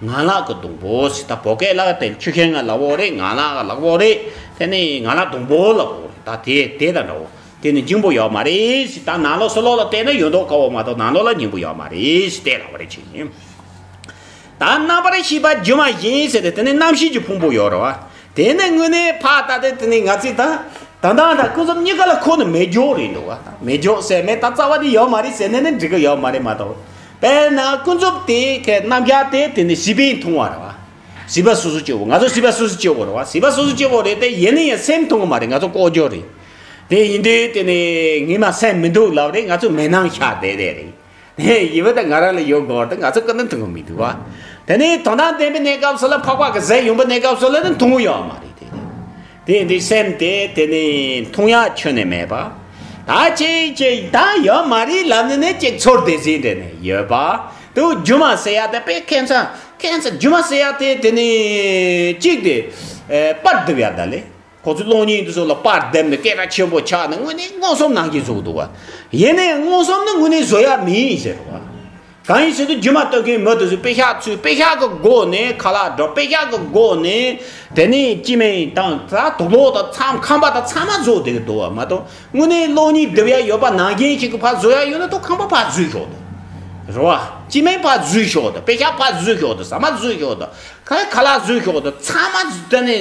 ངང་ལག་གི་སྡོང་པོ་ཟེར། ད་བོད་སྐད་ལ་དེ་ཆུ་ཤིང་ལ་ལབ་ཡོད་རེད། ངང་ལག་ལ་ལབ་ཡོད་རེད། དེ་ནི་ངང་ལག་སྡོང་པོ་ལབ་ཡོད་རེད། ད་དེ་དེ་དང་འདྲ་བོ་དེ་ནི་སྙིང་པོ་ཡོད་མ་རེད་ཟེར། ད་ནང་ལོགས་ཕྱི་ལོགས་ལ་བལྟས་ན་ཡོད་མདོག་ཁ་བོ་མ་གཏོགས་ནང་ལོགས་ལ་སྙིང་པོ་ཡོད་མ་རེད་ཟེར་དེ་ལབ་པ་རེད་ཆུ་ཤིང་། ད་རྣམ་པར་ཤེས་པ་སྒྱུ་མ་བཞིན་ཟེར་ཏེ་དེ་ནི་རྣམ་ཤེས་ཀྱི་ཕུང་པོ་ཡོད་རེད་བ། དེ་ནི་དངོས་གནས་ཕར་ལྟ་སྟེ་དེ་ནི་ང་ཚོས་ད་ད་ལྟ་ད་ཀུན་རྫོབ་གཉིས་ཀ་ལ་ཁོ་ནི་མེད་སྦྱོར་རེད་འདུག་བ། མེད་སྦྱོར་ཟེར་མེད་ད་རྩ་བ་ནི་ཡོད་མ་རེད་ཟེར་ནས་ནི་འགྲིག་གི་ཡོད་མ་རེད་མ་གཏོགས། དཔེར་ན་ཀུན་རྫོབ་དེ་གི་རྣམ་གཞག་དེ་དེ་ནི་བྱིས་པས་མཐོང་བ་རེད་བ། བྱིས་པ་སོ་སོ་སྐྱེ་བོ་ང་ཚོ་བྱིས་པ་སོ་སོ་སྐྱེ་བོ་རེད་བ། བྱིས་པ་སོ་སོ་སྐྱེ་བོ་རེད་དེ་ཡིན་ན་ཡང་སེམས་མཐོང་གི་མ་རེད། ང་ཚོ་ལྐོག་གྱུར་རེད། དེ་ཡིན་དུས་དེ་ནི་ངས་མ་སེམས་མི་འདུག་ལབ་རེད། ང་ཚོ་མེད་སྣང་ཤར་བསྡད་བསྡད་རེད། ཡིན་པ་ད་ང་རང་ལ་ཡོད་དགོས་ད་ང་ཚོ་ཀུན་ནས་མཐོང་གི་མི་འདུག་བ། དེ་ནས་དོན་དམ་བདེན་པའི་གནས་སྐབས་སུ་ལ་འཕགས་པ་གི་ཟས་ཡོང་པའི་གནས་སྐབས་སུ་ལ་ནི་མཐོང་གི་ཡོད་མ་རེད་དེ། དེ་འདི་སེམས་དེ་དེ་ནི་མཐོང་ཡག་ཁྱོན་ནས་མེད་པ། ད་ཅིག་ཅིག་ད་ཡོད་མ་རེད་ལབ་ནས་ནི་ཅིག་ཚོར་བདེ་ཟིན་དེ་ནི་ཡོད་པ། དུ་སྒྱུ་མ་ཟེར་ཡག་དེ་དཔེ་ཁྱད་མཚར་ཁྱད་མཚར། སྒྱུ་མ་ཟེར་ཡག་དེ་དེ་ནི་ཅིག་དེ་པར་བསྡུ་ཡག་ད་ལས། ཁོ་ཚོའི་གློག་བརྙན་འདི་ཚོ་ལ་པར་བརྡབས་ནས་སྐད་གྲགས་ཆེན་པོ་ཆགས་ནས་དངོས་གནས་མངོན་སུམ་ནང་བཞིན་བཟོ་གི་འདུག་བ། ཡིན་ནའི་མངོན་སུམ་ནི་དངོས་གནས་བཟོ་ཡག་མིན་ཟེར་བ། གང་ཡིན་ཟེར་དུས་སྒྱུ་མ་སྟོན་མཁན་མི་དེ་ཚོས་དཔེ་ཤག་ཚུར་དཔེ་ཤག་གི་སྒོ་ནས་ཁ་ལག་འགྲོ། དཔེ་ཤག་གི་སྒོ་ནས་དེ་ནས་སྤྱི་སྨན་དང་ད་དུག་ལོག་དང་ཚང་ཁང་པ་དང་ཚང་མ་བཟོ་བསྡད་ཀྱི་འདུག་བ་མ་གཏོགས། དངོས་གནས་གློག་བརྙན་བརྡིབས་ཡག་ཡོད་པ་ནང་བཞིན་ཞིག་གི་ཕར་བཟོ་ཡག་ཡོད་ན་ད་ཁང་པ་ཕར་བཟོས་ཤོག་དང་། རེད་བ། སྤྱི་སྨན་ཕར་བཟོས་ཤོག་དང་། དཔེ་ཤག་ཕར་བཟོས་ཤོག་དང་། ཟ་མ་བཟོས་ཤོག་དང་། ཁ་ཁ་ལག་བཟོས་ཤོག་དང་། ཚང་མ་དེ་ནས་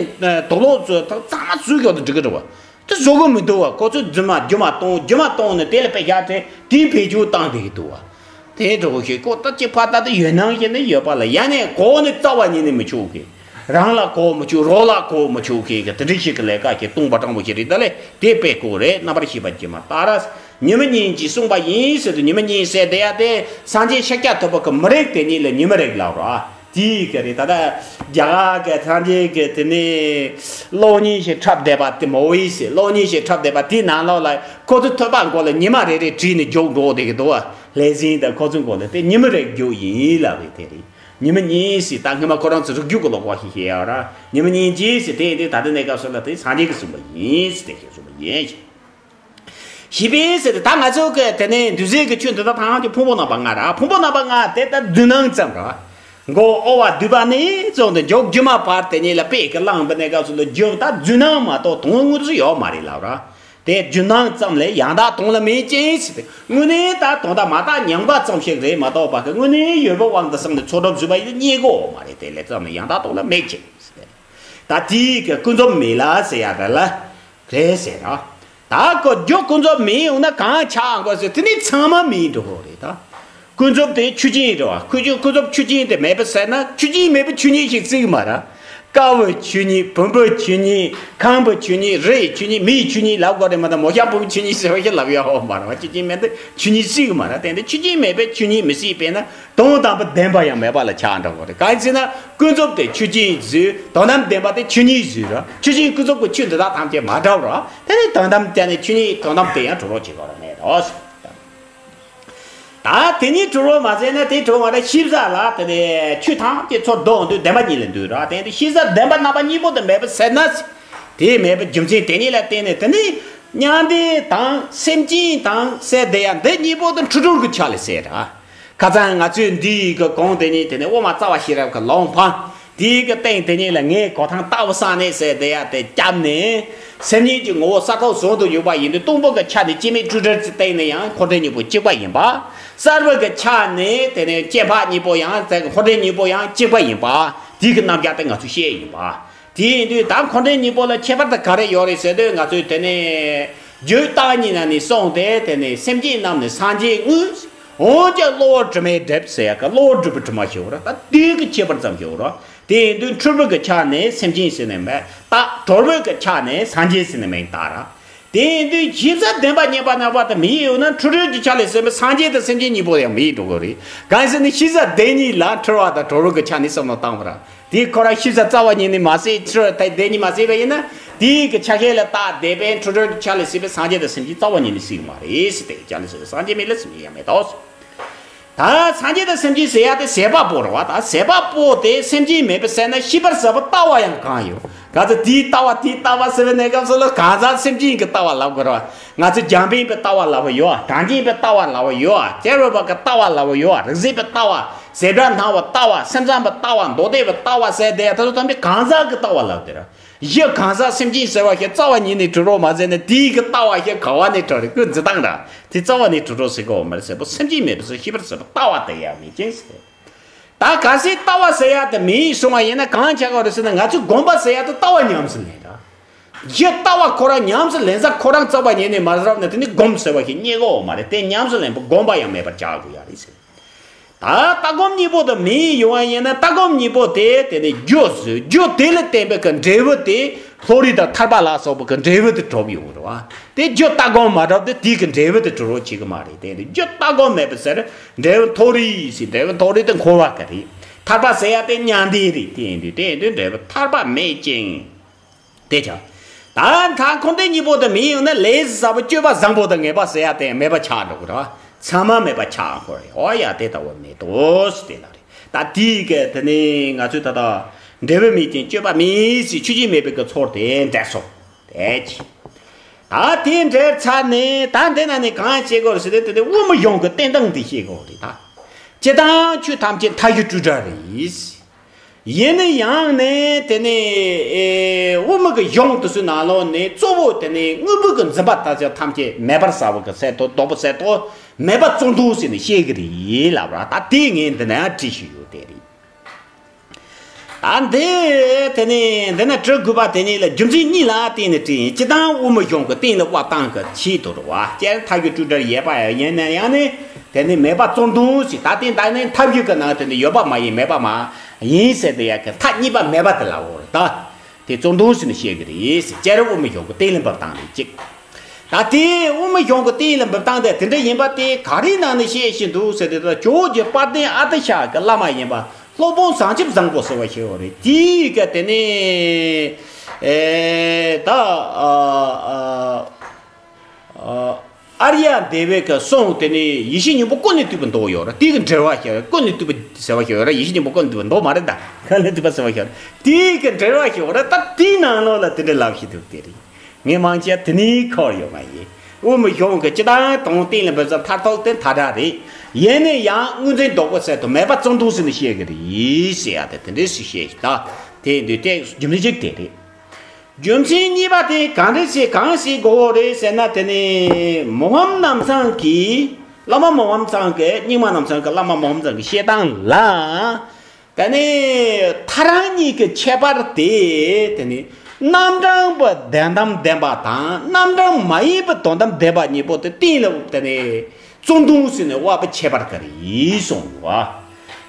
དུག་ལོག་བཟོས་དང་། ཚང་མ་བཟོས་ཤོག་དང་འགྲིག་གི་རེད་བ། དེ་བཟོ་གི་མི་འདུག་བ། ཁོ་ཚོས་རྫུན་མ་སྒྱུ་མ་གཏོང་། སྒྱུ་མ་གཏོང་ནས་དེ་ལ་དཔེ་ཤག་དེ་དེའི་བེད་སྤྱོད་བཏང་བསྡད་ཀྱི་འདུག་བ། དེ་འདྲ་བོ་ཞིག་ཁོ་ད་ཅིག་ཕར་ལྟ་དུས་ཡོད་སྣང་ཞིག་ནི་ཡོད་པ་ལ་ཡ་ནས་གོ་ནས་རྩ་བ་ཉིད་ནས་མི་ཆོག་གི། རང་ལ་གོ་མི་ཆོག་རོགས་ལ་གོ་མི་ཆོག་གི་གི་དེ་འདྲ་ཞིག་གི་ལས་ཀ་ཞིག་སྟོང་པ་སྤྲང་པོ་ཞིག་རེད། ད་ལས་དེ་དཔེ་ཁོ་རེད། རྣམ་པར་ཤེས་པ་སྒྱུ་མ་ལྟར། ཉི་མ་གཉིས་ཀྱིས་གསུངས་པ་ཡིན་ཟེར་དུས་ཉི་མ་གཉིས་ཟེར་དེ་ཡ་དེ་སངས་རྒྱས་ཤཱཀྱ་ཐུབ་པ་གི་མི་རིགས་དེ་གཉིས་ལ་ཉི་མ་རིགས་ལབ་ར། དེའི་ག་རེ་ད་ལྟ་རྒྱ་གར་གི་སངས་རྒྱས་ཀྱི་དེ་ནས་གློག་བརྙན་ཞིག་འཁྲབ་བསྡད་པ་དེ་མོ་ཡིན་ཟེར། གློག་བརྙན་ཞིག་འཁྲབ་བསྡད་པ་དེའི་ནང་ལོགས་ལ་ཁོ་ཚོ་ཐོད་པ་མགོ་ལ་ཉི་མ་རེ་རེ་བྲིས་ནས་རྒྱུགས་འགྲོ་བསྡད་ཀྱི་འདུག་བ། ལྷ་སྲིན་དང་ཁོ་ཚོའི་མགོ་ལ་དེ་ཉི་མ་རེ་རྒྱུགས་ཡིན་ལབ་རེད། དེ་རེད། ཉི་མ་གཉིས་ཟེར། ད་སྔོན་མ་ཁོ་རང་ཚོ་རིག་རྒྱུགས་ཀྱི་ལོག་པ་ཞིག་བཤད་ཡོད་ར། ཉི་མ་གཉིས་རྗེས་ཟེར། དེ་ཡིན་དུས་ད་ལྟ་གནས་སྐབས་སུ་ལ་དེ་སངས་རྒྱས་ཀྱིས་གསུངས་པ་ཡིན་ཟེར། དེ་ཞིག་གསུངས་པ་ཡིན། བཞི་པའི་ཟེར་ཏེ་ད་ང་ཚོ་གི་དེ་ནས་འདུས་བྱས་ཀྱི་ཆོས་འདི་དག་ཐམས་ཅད་ཕུང་པོ་རྣམ་པ་ལྔ་ར། ཕུང་པོ་རྣམ་པ་ལྔ་དེ་ལྟར་རྫུན་སྣང་ཙམ་ར། མགོ་དབུ་བ་སྡུད་པ་ནས་བཟུང་སྟེ་མཇུག་མཇུག་མ་བར་དེ་ཉིད་ལ་དཔེ་གི་བླངས་པའི་གནས་སྐབས་སུ་ལ་རྒྱུ་ད་རྫུན་སྣང་མ་གཏོགས་དོན་དངོས་སུ་ཡོད་མ་རེད་ལབ་ར། དེ་རྫུན་སྣང་ཙམ་ལས་ཡང་དག་དོན་ལ་མེད་ཅིང་ཟེར་ཏེ། དངོས་གནས་ད་དོན་དག་མ་དག་ཉམས་པ་ཙམ་ཞིག་རེད་མ་གཏོགས་པ་གི་དངོས་གནས་ཡོད་པའི་དབང་དུ་བྱས་ནས་ཚོགས་སྒྲུབ་བཟོས་པ་ཡིན་ན་རྙེད་གོ་མ་རེད། དེ་ལས་ཙམ་ལས་ཡང་དག་དོན་ལ་མེད་ཅིང་ཟེར། ད་དེའི་གི་ཀུན་རྫོབ་མེད་ལ་ཟེར་ཡ་རེད་ལ། རེད་ཟེར་ར། ད་ཀོ་རྒྱུ་ཀུན་རྫོབ་མེད་ཡོང་ན་གང་ཆགས་དགོས་ཟེར། དེ་ནི་ཚང་མ་མེད་འགྲོ་གི་རེད་ད། ཀུན་རྫོབ་དེ་ཆོས་ཅན་རེད་བ། ཀུན་རྒྱུ་ཀུན་རྫོབ་ཆོས་ཅན་དེ་མེད་པ་ཟེར་ན་ཆོས་ཅན་མེད་པའི་ཆོས་ཉིད་ཞིག་བརྩི་གི་མ་རེད། ཀ་བའི་ཆོས་ཉིད། བུམ་པའི་ཆོས་ཉིད། ཁམས་པའི་ཆོས་ཉིད། རི་ཡི་ཆོས་ཉིད། མི་ཡི་ཆོས་ཉིད་ལབ་དགོས་རེད་མ་གཏོགས་མོ་གཤམ་བུ་མོའི་ཆོས་ཉིད་ཟེར་བ་ཞིག་ལབ་ཡ་ཡོད་མ་རེད་བ། ཆོས་ཅན་མེད་དེ་ཆོས་ཉིད་བརྩི་གི་མ་རེད། དེ་འདི་ཆོས་ཅན་མེད་པའི་ཆོས་ཉིད་མི་བརྩིས་པས་ན། དོན་དམ་པའི་བདེན་པ་ཡང་མེད་པ་ལ་ཆགས་འགྲོ་གི་རེད། གང་ཡིན་ཟེར་ན་ཀུན་རྫོབ་དེ་ཆོས་ཅན་བཟོས། དོན་དམ་བདེན་པ་དེ་ཆོས་ཉིད་བཟོས་ར། ཆོས་ཅན་ཀུན་རྫོབ་ཀྱི་ཆོས་འདི་དག་ཐམས་ཅད་མ་འདྲ་བ་ར། དེ་ནི་དོན་དམ་དེ་ནི་ཆོས་ཉིད་དོན་དམ་དེ་ཡང་གྲུབ་རོགས་བྱེད་དགོས་ར་མེད་དོ། ད་དེ་ཉིད་གྲུབ་རོགས་མ་ཟེར་ན་དེ་གྲུབ་མ་ར། ཤེས་བྱ་ལ་དེ་ནི་ཆོས་ཐམས་ཅད་ཚུར་བསྡུ་འདུག་བདེན་པ་གཉིས་ལ་འདུས་ར། དེ་ནི་ཤེས་བྱ་བདེན་པ་རྣམ་པ་གཉིས་པོ་དེ་མེད་པ་ཟེར་ན། དེ་མེད་པའི་རྒྱུ་མཚན་དེ་ཉིད་ལ་བརྟེན་ནས་དེ་ནི་མྱང་འདས་དང་སེམས་ཅན་དང་ཟེར་དེ་ཡང་འདི་གཉིས་པོ་དེ་འཁྲུལ་སྒྲུབ་ཀྱི་ཆ་ལས་ཟེར་ར། ཁ་སང་ང་ཚོས་འདིའི་གི་གོང་དེ་ཉིད་དེ་ནས་དབུ་མ་རྩ་བ་ཤེས་རབ་ཀྱི་ལུང་འཕངས། དེའི་གི་སྟེང་དེ་ཉིད་ལ་ངས་གོ་ཐང་ལྟ་བུ་བསམ་ནས་ཟེར་དེ་ཡ་དེ་བརྒྱབ་ནས། སེམས་ཉིད་ཀྱི་ངོ་བོ་ས་ཐོག་ཟུང་དུ་འཇུག་པ་ཡིན་དུས་སྟོང་པ་གི་ཆ་ནས་སྐྱེ་མེད་སྤྲོས་བྲལ་གྱི་སྟེང་ནས་ཡང་འཁོར་འདས་གཉིས་པོ་གཅིག་པ་ཡིན་པ། གསལ་བ་གི་ཆ་ནས་དེ་ནས་སྐྱེ་འཕགས་གཉིས་པོ་ཡང་དེ་འཁོར་འདས་གཉིས་པོ་ཡང་གཅིག་པ་ཡིན་པ། དེའི་གི་རྣམ་གཞག་དེ་ང་ཚོས་བཤད་ཡིན་པ། དེ་ཡིན་དུས་ད་འཁོར་འདས་གཉིས་པོ་ལ་ཁྱད་པར་དེ་ག་རེ་ཡོད་རེད་ཟེར་དུས། ང་ཚོས་དེ་ནས་རྒྱུད་བརྟག་གཉིས་ནང་ནས་གསུངས་ཏེ། དེ་ནས་སེམས་ཅན་རྣམས་ནི་སངས་རྒྱས་དངོས། འོན་ཀྱང་གློ་བུར་དྲི་མས་སྒྲིབ་ཟེར་ཡ་གི་གློ་བུར་སྒྲིབ་པའི་དྲི་མ་ཞིག་ཡོད་རེད། ད་དེའི་གི་ཁྱད་པར་ཙམ་ཞིག་ཡོད་རེད། དེ་ཡིན་དུས་འཁྲུལ་པའི་གི་ཆ་ནས་སེམས་ཅན་ཟེར་ནས་མེད། ད་གྲོལ་བའི་གི་ཆ་ནས་སངས་རྒྱས་ཟེར་ནས་མེད་ད་ར། དེ་ཡིན་དུས་ཤེས་བྱ་བདེན་པ་རྙེད་པ་རྣམ་པ་དེ་མི་ཡོད་ན་འཁྲུལ་སྒྲུབ་ཀྱི་ཆ་ལས་ཟིན་པའི་སངས་རྒྱས་དང་སེམས་ཅན་གཉིས་པོ་ཡང་མི་ཡི་འགྲོ་གི་རེད། གང་ཟེར་ན་ཤེས་བྱ་བདེན་གཉིས་ལ་འཁྲུལ་བ་དང་གྲོལ་བའི་གི་ཆ་ནས་བསམ་བློ་བཏང་བ་ར། དེ་ཁོ་རང་ཤེས་བྱ་རྩ་བ་ཉིད་ནས་མ་ཟིན། འཁྲུལ་བ་བདེན་གཉིས་མ་ཟིན་པ་ཡིན་ན། དེའི་གི་ཆ་ཤས་ལ་བརྟགས་བསྡད་པས་འཁྲུལ་སྒྲུབ་ཀྱི་ཆ་ལས་ཟིན་པའི་སངས་རྒྱས་དང་སེམས་ཅན་རྩ་བ་ཉིད་ནས་ཟིན་གི་མ་རེད་ཟེར། དེ་ཆ་ལས་ཟིན་པའི་སངས་རྒྱས་མེད་ལ་སེམས་ཅན་ཡང་མེད་དོ། ད་སངས་རྒྱས་དང་སེམས་ཅན་ཟེར་ཡ་དེ་ཟད་པ་པོ་རེད་བ། ད་ཟད་པ་པོ་དེ་སེམས་ཅན་མེད་པ་ཟེར་ན་ཤེས་པར་ཟད་པའི་ལྟ་བ་ཡང་གང་ཡོད། ག་ཚོད་དེའི་ལྟ་བ་དེའི་ལྟ་བ་ཟེར་བའི་གནས་སྐབས་སུ་ལ་གང་ཟག་སེམས་ཅན་གྱི་ལྟ་བ་ལབ་དགོས་རེད་བ། ང་ཚོ་རྒྱང་འཕེན་པའི་ལྟ་བ་ལབ་པ་ཡོད། གྲངས་ཅན་པའི་ལྟ་བ་ལབ་པ་ཡོད། སྐྱེ་རོ་པ་གི་ལྟ་བ་ལབ་པ་ཡོད། རིག་འཛིན་པའི་ལྟ་བ། ཟད་འགྲོ་སྣང་བའི་ལྟ་བ། སེམས་ཙམ་པའི་ལྟ་བ། མདོ་སྡེ་པའི་ལྟ་བ་ཟེར་དེ་ད་ཚོ་ཐམས་ཅད་གང་ཟག་གི་ལྟ་བ་ལབ་དེ་རེད། གཞི་གང་ཟག་སེམས་ཅན་ཟེར་བ་ཞིག་རྩ་བ་ཉིད་ནས་གྲུབ་རོགས་མ་ཟེར་ན། དེའི་གི་ལྟ་བ་ཞིག་ག་བ་ནས་གྲུབ་རེད། ཀུན་འཛིན་སྟངས་ར། དེ་རྩ་བ་ནས་གྲུབ་རོགས་ཟེར་གོ་མ་རེད་ཟེར་པོ། སེམས་ཅན་མེད་པ་ཟེར་ཤེས་པར་ཟེར་པོ་ལྟ་བ་དེ་ཡང་མེད་ཅིང་ཟེར། ད་གལ་སྲིད་ལྟ་བ་ཟེར་ཡ་དེ་མེད་སོང་བ་ཡིན་ན་གང་ཆགས་ཀྱི་རེད་ཟེར་ན། ང་ཚོས་སྒོམ་པ་ཟེར་ཡ་དེ་ལྟ་བ་ཉམས་སུ་ལེན་ར། གཞི་ལྟ་བ་ཁོ་རང་ཉམས་སུ་ལེན་ས་ཁོ་རང་རྩ་བ་ཉིད་ནས་མ་རབ་ན་དེ་ནི་སྒོམ་ཟེར་བ་ཞིག་རྙེད་གོ་མ་རེད། དེ་ཉམས་སུ་ལེན་པ་སྒོམ་པ་ཡང་མེད་པར་བྱ་དགོས་ཡ་རེད་ཟེར། ད་ལྟ་སྒོམ་གཉིས་པོ་དེ་མེད་ཡོང་བ་ཡིན་ན། ལྟ་སྒོམ་གཉིས་པོ་དེ་དེ་ནི་རྒྱུ་བཟོས། རྒྱུ་དེ་ལ་བརྟེན་པའི་གི་འབྲས་བུ་དེ་ལྷོ་རིས་དང་ཐར་པ་ལ་སོགས་པའི་གི་འབྲས་བུ་དེ་གྲུབ་ཡོང་རེད་བ། དེ་རྒྱུ་ལྟ་སྒོམ་མ་གྲུབ་དེ་དེའི་གི་འབྲས་བུ་དེ་གྲུབ་རོགས་བྱེད་གི་མ་རེད། དེ་ནི་རྒྱུ་ལྟ་སྒོམ་མེད་པ་ཟེར། འབྲས་བུ་མཐོ་རིས་ཟེར། འབྲས་བུ་མཐོ་རིས་དེ་འཁོར་བ་གི་རེད། ཐར་པ་ཟེར་ཡ་དེ་མྱང་འདས་རེད། དེ་ཡིན་དུས་དེ་ཡིན་དུས་འབྲས་བུ་ཐར་པ་མེད་ཅིང་། དེ་ཆ། ད་མཐའ་འཁོར་འདས་གཉིས་པོ་དེ་མེད་ཡོང་ན་ལས་བཟང་པོ་སྤྱོད་པ་བཟང་པོ་དང་ངན་པ་ཟེར་ཡ་དེ་མེད་པ་ཆགས་འགྲོ་གི་རེད་བ། ཚང་མ་མེད་པ་ཆགས་འགྲོ་གི་རེད། འོ་ཡ་དེ་ལྟ་བུ་མེད་དོ་ཟེར་དེ་ལ་རེད། ད་དེའི་གི་དེ་ནི་ང་ཚོས་ད་ལྟ་འབྲས་བུ་མེད་ཅིང་སྤྱོད་པ་མེད་ཟེར་ཆོས་ཅན་མེད་པའི་གི་ཚོར་དེ་འགྲེལ་སོང་། དེ་ཅི། ད་དེ་འགྲེལ་ཚར་ནས་ད་འདི་ན་ནི་གང་བྱེད་དགོས་ཟེར་ཏེ། དེ་ནི་དབུ་མའི་གཞུང་གི་བསྟན་སྟངས་འདི་ཤེས་དགོས་རེད་ད། སྤྱིར་བཏང་ཆོས་ཐམས་ཅད་མཐའ་བཞི་སྤྲོས་བྲལ་རེད། ཡིན་ན་ཡང་ནས་དེ་ནས་ཨེ་དབུ་མ་གི་གཞུང་དེ་ཚོའི་ནང་ལོགས་ནས་གཙོ་བོ་དེ་ནས་དངོས་པོ་གི་འཛིན་པ་ལྟ་ཚུལ་ཐམས་ཅད་མེད་པར་བྱ་བ་གི་ཟེར་ཏོ། ལྡོག་པ་ཟེར་ཏོ། མེད་པ་བརྩོན་དོ་ཟེར་ནས་བཤད་གི་རེད་ལབ་ར། ད་དེ་ངས་འདི་ན་ཡང་བྲིས་ཤིག་ཡོད་དེ་རེད། ད་འདི་དེ་ནས་འདི་ན་བྲི་དགོས་པ་དེ་ཉིད་ལ་རྒྱུ་མཚན་གཉིས་ལ་བརྟེན་ནས་བྲིས་ཡིན། སྤྱིར་བཏང་དབུ་མའི་གཞུང་གི་གཏན་ལ་དབབ་སྟངས་ཀྱི་ཆེད་དུ་རེད་བ། སྤྱིར་མཐའ་བཞི་སྤྲོས་བྲལ་ཡོད་པ་ཡིན་ན་ཡང་ནས་དེ་ནས་མེད་པ་བརྩོན་དོ་ཟེར། ད་དེ་ད་ནི་མཐའ་བཞི་གི་ནང་དེ་ནས་ཡོད་པ་མ་ཡིན་མེད་པ་མ་ཡིན་ཟེར་དེ་ཡ་གི་མཐའ་གཉིས་པ་མེད་པ་དེ་ལ་འོ་རེད་ད། དེ་བརྩོན་དོ་ཟེར་ནས་བཤད་གི་རེད་ཟེར། སྤྱིར་དབུ་མའི་གཞུང་གི་གཏན་ལ་འབེབས་སྟངས་རེད་གཅིག། ད་དེ་དབུ་མའི་གཞུང་གི་གཏན་ལ་འབེབས་སྟངས་དེ་དེ་འདྲ་ཡིན་པ་དེ་ག་རེའི་ནང་ནས་བཤད་བཞིན་འདུག་ཟེར་དེ། ད་ཇོ་བོ་རྗེ་དཔལ་ལྡན་ཨ་ཏི་ཤ་གི་བླ་མ་ཡིན་པ་ སློབ་དཔོན་བྱང་ཆུབ་བཟང་པོ་ཟེར་བ་ཞིག་ཡོད་རེད། དེའི་ག་དེ་ནས་ཨེ་ད་ཨ་ཨ་ཨ་ཨ་ཨརྱ་དེ་བའི་ག་གསུང་དེ་ནས་ཡེ་ཤེས་སྙིང་པོ་ཀུན་ནས་བཏུས་པའི་མདོ་ཡོད་རེད། དེའི་ག་འགྲེལ་བ་ཞིག་ཀུན་ནས་བཏུས་པ་ཟེར་བ་ཞིག་ཡོད་རེད། ཡེ་ཤེས་སྙིང་པོ་ཀུན་ནས་བཏུས་པའི་མདོ་མ་རེད་ད། ཀུན་ནས་བཏུས་པ་ཟེར་བ་ཞིག་ཡོད་རེད། དེའི་ག་འགྲེལ་བ་ཞིག་ཡོད་རེད། ད་དེའི་ནང་ལོགས་ལ་དེ་འདྲ་ལབ་ཤེས་འདུག་དེ་རེད། ངས་མང་ཆེ་དེ་ནས་འཁོར་ཡོད་མ་ཡིན། དབུ་མའི་གཞུང་གི་སྤྱི་དང་དོན་གཏན་ལ་འབེབས་ས་མཐར་ཐུག་དེ་མཐའ་དག་རེད། ཡིན་ན་ཡང་དངོས་འཛིན་ལྡོག་པ་ཟེར་དུ་མེད་པ་བརྩོན་དུ་ཟིན་ནས་བཤད་གི་རེད་ཟེར་ཡ་དེ་དེ་འདྲས་སུ་བཤད་ཤིག་ད་དེ་འདུས་ཏེ་རྒྱུ་མཚན་གཅིག་དེ་རེད། རྒྱུ་མཚན་གཉིས་པ་དེ་གང་རེད་ཟེར་གང་ཟེར་དགོས་རེད་ཟེར་ན། དེ་ནི་མི་ཕམ་རྣམ་ཚང་གིས་བླ་མ་མི་ཕམ་ཚང་གི་རྙིང་མ་རྣམ་ཚང་གི་བླ་མ་མི་ཕམ་ཚང་གི་བཤད་སྟངས་ལ། དེ་ནས་ཐལ་རང་གཉིས་ཀྱི་ཁྱད་པར་དེ། དེ་ནས་རྣམ་གྲངས་པའི་དོན་དམ་བདེན་པ་དང་རྣམ་གྲངས་མ་ཡིན་པའི་དོན་དམ་བདེན་པ་གཉིས་པོ་དེ་གཏན་ལ་དེ་ནས་བརྩོན་དུ་ཟིན་ནས་དབབ་པའི་ཁྱད་པར་ག་རེ་ཡིན་གསུངས་པ།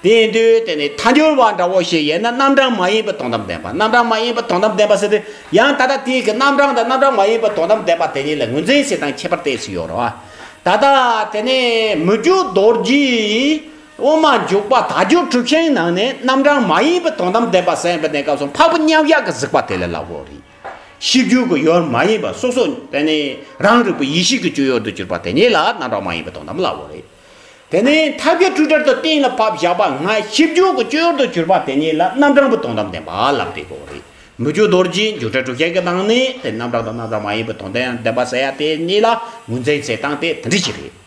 དེ་ཡིན་དུས་དེ་ནས་ཐལ་འགྱུར་བ་འདྲ་བོ་ཞིག་ཡིན་ན་རྣམ་གྲངས་མ་ཡིན་པའི་དོན་དམ་བདེན་པ། རྣམ་གྲངས་མ་ཡིན་པའི་དོན་དམ་བདེན་པ་ཟེར་དུས་ཡང་ད་ལྟ་དེའི་གི་རྣམ་གྲངས་དང་རྣམ་གྲངས་མ་ཡིན་པའི་དོན་དམ་བདེན་པ་དེ་གཉིས་ལ་ངོས་འཛིན་བྱེད་སྟངས་ཁྱད་པར་ཏོག་ཙམ་ཡོད་རེད་བ། ད་ལྟ་དེ་ནས་མི་འགྱུར་རྡོ་རྗེའི། དབུ་མ་འཇུག་པ་དལ་འབྱོར་གྲུབ་ཆེན་ནང་ནས་རྣམ་གྲངས་མ་ཡིན་པའི་དོན་དམ་བདེན་པ་ཟེར་བའི་གནས་སྐབས་སུ་འཕགས་པ་མཉམ་གཞག་གི་གཟིགས་པ་དེ་ལ་ལབ་དགོས་རེད། ཤེས་བྱའི་གི་ཡུལ་མ་ཡིན་པ་སོ་སོ་དེ་ནས་རང་རིག་པའི་ཡེ་ཤེས་ཀྱི་སྤྱོད་ཡུལ་དུ་གྱུར་པ་དེ་ཉིད་ལ་རྣམ་གྲངས་མ་ཡིན་པའི་དོན་དམ་ལབ་དགོས་རེད། དེ་ནས་ཐལ་འགྱུར་སྤྲོས་བྲལ་དུ་གཏན་ལ་ཕབ་བཞག་པ་ང་ཤེས་བྱའི་གི་སྤྱོད་ཡུལ་དུ་གྱུར་པ་དེ་ཉིད་ལ་རྣམ་གྲངས་པའི་དོན་དམ་བདེན་པ་ལབ་བསྡད་དགོས་རེད། མི་འགྱུར་རྡོ་རྗེའི་འཇུག་འགྲེལ་དྲུག་ཅན་གྱི་ནང་ནས་དེ་རྣམ་གྲངས་དང་རྣམ་གྲངས་མ་ཡིན་པའི་དོན་དམ་བདེན་པ་ཟེར་ཡ་དེ་ཉིད་ལ་ངོས་འཛིན་བྱེད་སྟངས་དེ་དེ་འདྲ་ཞིག་རེད།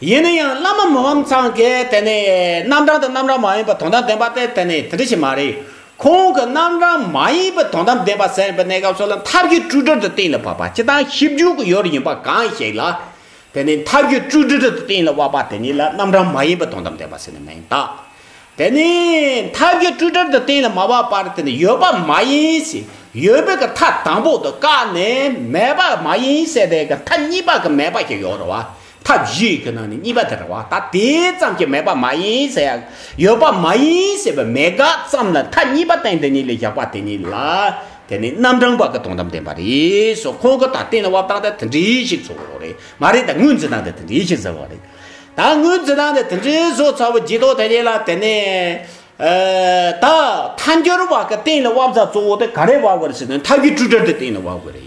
ཡིན་ན་ཡང་བླ་མ་མི་ཕམ་ཚང་གིས་དེ་ནས་རྣམ་གྲངས་དང་རྣམ་གྲངས་མ་ཡིན་པའི་དོན་དམ་བདེན་པ་དེ་དེ་ནས་དེ་འདྲ་ཞིག་མ་རེད། ཁོང་གི་རྣམ་གྲངས་མ་ཡིན་པའི་དོན་དམ་བདེན་པ་ཟེར་བའི་གནས་སྐབས་སུ་ལ་ཐལ་འགྱུར་སྤྲོས་བྲལ་དུ་གཏན་ལ་ཕབ་པ་སྤྱི་དང་ཤེས་བྱའི་གི་ཡུལ་ཡིན་པ་གང་ཞིག་ལ། དེ་ནས་ཐལ་འགྱུར་སྤྲོས་བྲལ་དུ་གཏན་ལ་དབབ་པ་དེ་ཉིད་ལ་རྣམ་གྲངས་མ་ཡིན་པའི་དོན་དམ་བདེན་པ་ཟེར་ནས་མིང་བཏགས། དེ་ནས་ཐལ་འགྱུར་སྤྲོས་བྲལ་དུ་གཏན་ལ་མ་བབས་པར་དེ་ནི་ཡོད་པ་མ་ཡིན་ཟེར། ཡོད་པའི་གི་མཐའ་དང་པོ་དེ་བཀག་ནས་མེད་པ་མ་ཡིན་ཟེར་དེ་གི་མཐའ་གཉིས་པ་གི་མེད་པ་ཞིག་ཡོད་རེད་བ། མཐའ་བཞིའི་གི་ནང་ནས་གཉིས་པ་དེ་རེད་བ། ད་དེ་ཙམ་གྱིས་མེད་པ་མ་ཡིན་ཟེར་ཡ། ཡོད་པ་མ་ཡིན་ཟེར་བའི་མེད་དགག་ཙམ་ལ་མཐའ་གཉིས་པ་བསྟན་དེ་ཉིད་ལ་བཞག་པ་དེ་ཉིད་ལ། དེ་ནི་རྣམ་གྲངས་པ་གི་དོན་དམ་བདེན་པ་རེད་སོ། ཁོང་གི་ད་གཏན་ལ་དབབ་སྟངས་དེ་དེ་འདྲའི་ཞིག་ཚོར་བ་རེད། མ་རེད། ད་ངོས་འཛིན་སྟངས་དེ་དེ་འདྲའི་ཞིག་ཟེར་བ་རེད། ད་ངོས་འཛིན་སྟངས་དེ་དེ་འདྲའི་བཟོ་ཚར་བའི་རྗེས་ཐོག་དེ་རྗེས་ལ་དེ་ནས་ཨ་ད་ཐལ་འགྱུར་བ་གི་གཏན་ལ་དབབ་ས་གཙོ་བོ་དེ་ག་རེ་དབབ་དགོས་རེད་ཟེར་ན་ཐལ་འགྱུར་སྤྲོས་བྲལ་དེ་གཏན་ལ་དབབ་དགོས་རེད།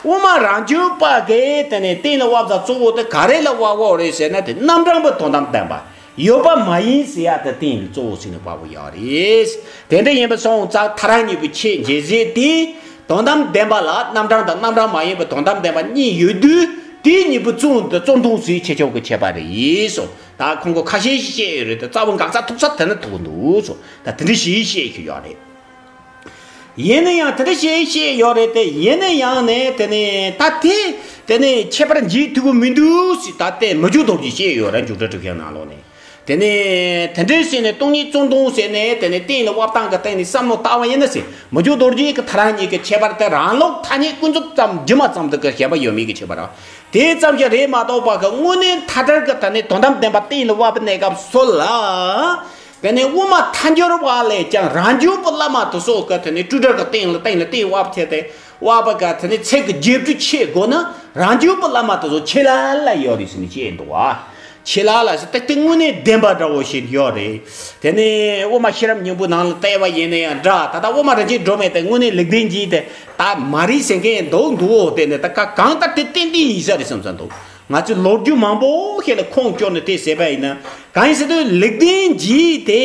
དབུ་མ་རང་རྒྱུད་པ་གིས་དེ་ནས་གཏན་ལ་དབབ་ས་གཙོ་བོ་དེ་ག་རེ་ལ་དབབ་དགོས་རེད་ཟེར་ན་དེ་རྣམ་གྲངས་པའི་དོན་དམ་བདེན་པ། ཡོད་པ་མ་ཡིན་ཟེར་ཡ་དེ་གཏན་ལ་གཙོ་བོ་ཟིན་ནས་དབབ་དགོས་ཡོད་རེད། དེ་འདྲ་ཡིན་པ་སོང་ཙང་ཐལ་རང་གཉིས་པོའི་ཁྱད་འབྱེད་ཟེར་དེ། དོན་དམ་བདེན་པ་ལ་རྣམ་གྲངས་དང་རྣམ་གྲངས་མ་ཡིན་པའི་དོན་དམ་བདེན་པ་གཉིས་ཡོད་དུས་དེའི་གཉིས་པོ་བཙོན་དུ་བཙོན་དུ་ཟིན་ཁྱད་ཆོས་ཀྱི་ཁྱད་པར་རེད་ཡིན་སོང་། ད་ཁོང་གིས་ཁ་ཤས་ཤིག་བཤད་ཡོད་རེད་དེ་རྩ་བ་འགག་ས་ཐུག་ས་དེ་ནི་ཐུག་འདུག་སོང་། ད་དེ་འདྲ་ཞིག་བཤད་ཀྱི་ཡོད་རེད། ཡིན་ན་ཡང་དེ་འདྲ་ཞིག་བཤད་ཡོད་རེད་དེ། ཡིན་ན་ཡང་ནས་དེ་ནས་ད་དེ་དེ་ནས་ཁྱད་པར་འབྱེད་ཐུབ་ཀྱི་མི་འདུག་ཟེར་ད་ལྟའི་མི་འགྱུར་རྡོ་རྗེས་བཤད་ཡོད་རེད། འཇུག་འགྲེལ་དྲུག་ཅན་ནང་ལོགས་ནས། དེ་ནས་དེ་འདྲའི་ཟེར་ནས་སྟོང་ཉིད་བརྩོན་དུ་ཟེར་ནས་དེ་ནས་གཏན་ལ་དབབ་སྟངས་ཀྱི་སྟེང་ནས་བསམ་བློ་བཏང་བ་ཡིན་ན་ཟེར། མི་འགྱུར་རྡོ་རྗེ་གི་ཐལ་རང་གཉིས་ཀྱི་ཁྱད་པར་དེ་རང་ལུགས་ཐ་སྙད་ཀུན་རྫོབ་ཙམ་སྒྱུ་མ་ཙམ་དུ་གི་ཞེན་པ་ཡོད་མེད་ཀྱི་ཁྱད་པར་རེད། དེ་ཙམ་ཞིག་རེད་མ་གཏོགས་པ་གི་དངོས་གནས་མཐའ་བྲལ་གྱི་ཐ་སྙད་དོན་དམ་བདེན་པ་གཏན་ལ་དབབ་པའི་གནས་སྐབས་སུ་ལ། དེ་ནས་དབུ་མ་ཐལ་འགྱུར་བ་ལས་ཀྱང་རང་འཇུག་པའི་བླ་མ་དེ་ཚོ་གི་དེ་ནས་སྤྲོས་བྲལ་གྱི་སྟེང་ལ་སྟེང་ལ་གཏན་དབབ་བྱས་ཏེ་དབབ་པ་གི་དེ་ནས་ཚིག་གི་རྒྱས་སྤྲོས་ཆེ་དགོས་ན་རང་འཇུག་པའི་བླ་མ་དེ་ཚོ་ཆེ་ལ་ལ་ཡོད་རེད་ཟེར་ནས་བཤད་འདུག་བ། ཆེ་ལ་ལ་ཟེར་ཏེ་དེ་དངོས་གནས་བདེན་པ་འདྲ་བོ་ཞིག་ཡོད་རེད། དེ་ནས་དབུ་མ་ཤེས་རབ་སྙིང་པོའི་ནང་ལ་བལྟས་པ་ཡིན་ན་ཡང་འདྲ། ད་ལྟ་དབུ་མ་རིན་ཆེན་སྒྲོན་མེ་དེ་དངོས་གནས་ལེགས་ལྡན་འབྱེད་དེ་ད་མ་རེད་ཟེར་མཁན་འདུག་འདུག་འོ། དེ་ནས་ད་ག་གང་ལྟར་དེ་ཏན་ཏན་ཡིན་ས་རེད་བསམ་ས་འདུག་ང་ཚོས་ལོ་རྒྱུས་མང་པོ་ཞིག་ལ་ཁུངས་བསྐྱོན་ནས་དེ་ཟེར་བ་ཡིན་ན། གང་ཡིན་ཟེར་དུས་ལེགས་ལྡན་འབྱེད་དེ་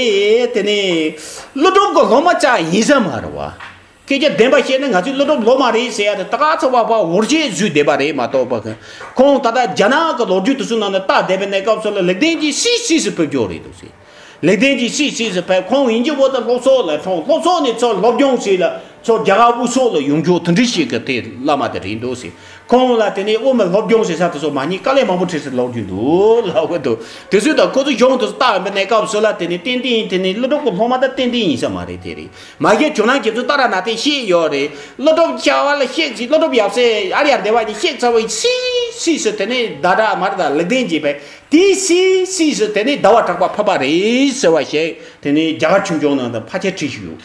དེ་ནས་ཀླུ་སྒྲུབ་ཀྱི་སློབ་མ་ཅག་ཡིན་ས་མ་རེད་བ། སྐད་ཆ་བདེན་པ་བཤད་ན་ང་ཚོས་ཀླུ་སྒྲུབ་སློབ་མ་རེད་ཟེར་ཡ་དེ་ད་ག་ཚོད་པ་བ་འོར་ཆེད་བཟོས་བསྡད་པ་རེད་མ་གཏོགས་པ། ཁོང་ད་ལྟ་རྒྱ་ནག་གི་ལོ་རྒྱུས་དེ་ཚོའི་ནང་ནས་བལྟ་བསྡད་པའི་གནས་སྐབས་སུ་ལ་ལེགས་ལྡན་འབྱེད་སིས་སིས་སུ་ཕེབས་རྒྱུ་རེད་འདུག་ཟེར། ལེགས་ལྡན་འབྱེད་སིས་སིས་སུ་ཕེབས། ཁོང་དབྱིན་ཇི་བོད་དུ་སློབ་གསོ་ལ་འཁྲུངས། སློབ་གསོ་ནས་ཚུར་སློབ་སྦྱོང་བྱས་ལ་ཚུར་རྒྱ་གར་དབུས་གཙང་ལ་ཡོང་རྒྱུ་དེ་འདྲ་ཞིག་གི་དེ་བླ་མ་དེ་རེད་འདུག་ཟེར། ཁོང་ལ་དེ་ནས་དབུ་མའི་སློབ་སྦྱོང་བྱེད་ས་དེ་ཚོ་མ་རྙེད། དཀའ་ལས་མང་པོ་འཕྲད་ཟེར་ལབ་རྒྱུ་འདུག་ལབ་གི་འདུག་དེ་ཚོས་ད་ཁོ་ཚོ་གཞུང་དེ་ཚོ་བལྟ་བའི་གནས་སྐབས་སུ་ལ་དེ་ནས་ཏན་ཏན་དེ་ནས་ཀླུ་སྒྲུབ་ཀྱི་སློབ་མ་ད་ཏན་ཏན་ཡིན་ས་མ་རེད། དེ་རེད། མ་གཞི་ཇོ་ནང་རྒྱ་མཚོ་ཏཱ་ར་ནཱ་ཐས་བཤད་ཡོད་རེད། ཀླུ་སྒྲུབ་བྱ་བ་ལ་གཤེགས་ཟིན། ཀླུ་སྒྲུབ་ཡབ་སྲས་ཨཱརྱ་དེ་བ་གཉིས་གཤེགས་ཚར་བའི་སིས་སིས་སུ་དེ་ནས་ཟླ་གྲགས་མར་དང་ལེགས་ལྡན་འབྱེད་པས་དེའི་སིས་སིས་སུ་དེ་ནས་ཟླ་བ་གྲགས་པ་ཕེབས་པ་རེད་ཟེར་བ་ཞིག་དེ་ནས་རྒྱ་གར་ཆོས་འབྱུང་ནང་དུ་ཕལ་ཆེར་བྲིས་བཞག་ཡོད།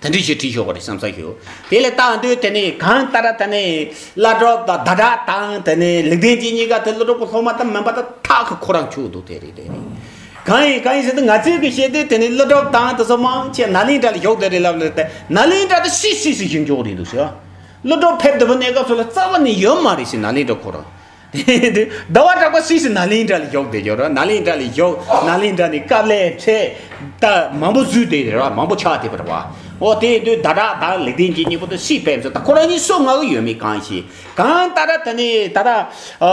དེ་འདྲ་ཞིག་བྲིས་ཆོག་གི་རེད་བསམ་ས་ཞིག་ཡོད། དེ་ལས་བལྟ་དུས་དེ་ནས་གང་ལྟར་དེ་ནས་ཀླུ་སྒྲུབ་དང་ཟླ་གྲགས་དང་དེ་ནས་ལེགས་ལྡན་འབྱེད་གཉིས་ཀ་དེ་ཀླུ་སྒྲུབ་ཀྱི་སློབ་མ་དེ་མིན་པ་དེ་ཐག་གིས་ཁོ་རང་ཆོད་འདུག་དེ་རེད། དེ་རེད། གང་ཡིན་གང་ཡིན་ཟེར་དུས་ང་ཚོས་ཀྱི་བཤད་དུས་དེ་ནི་ཀླུ་སྒྲུབ་དང་དེ་ཚོ་མང་ཆེ་ནཱ་ལེནྡྲ་ལ་བཞུགས་བསྡད་རེད་ལབ་ནས། དེ་ནཱ་ལེནྡྲ་དུ་སུས་སུས་སུས་བཞུགས་འཇོག་རེད་འདུག་ཟེར། ཀླུ་སྒྲུབ་ཕེབས་བསྡད་པའི་གནས་སྐབས་སུ་ལ་རྩ་བ་ནས་ཡོད་མ་རེད་ཟེར། ནཱ་ལེནྡྲ་ཁོ་རང་། དེ་ཟླ་བ་གྲགས་པ་སུས་སུས་ནཱ་ལེནྡྲ་ལ་བཞུགས་བསྡད་ཡོད་རེད། ནཱ་ལེནྡྲ་ལ་བཞུགས། ནཱ་ལེནྡྲ་ནས་དཀའ་ལས་འཕྲད། ད་མང་པོ་བཟོས་བསྡད་རེད་བ། མང་པོ་ཆགས་བསྡད་པ་རེད་བ། འོ་དེ་དུས་ཟླ་གྲགས་དང་ལེགས་ལྡན་འབྱེད་གཉིས་པོ་དེ་སུས་ཕེབས་ཟེར། ད་ཁོ་རང་གཉིས་སུ་ང་གི་ཡོད་མེད་གང་ཤེས། གང་ལྟར་དེ་ནས་ད་ལྟ་ཨ་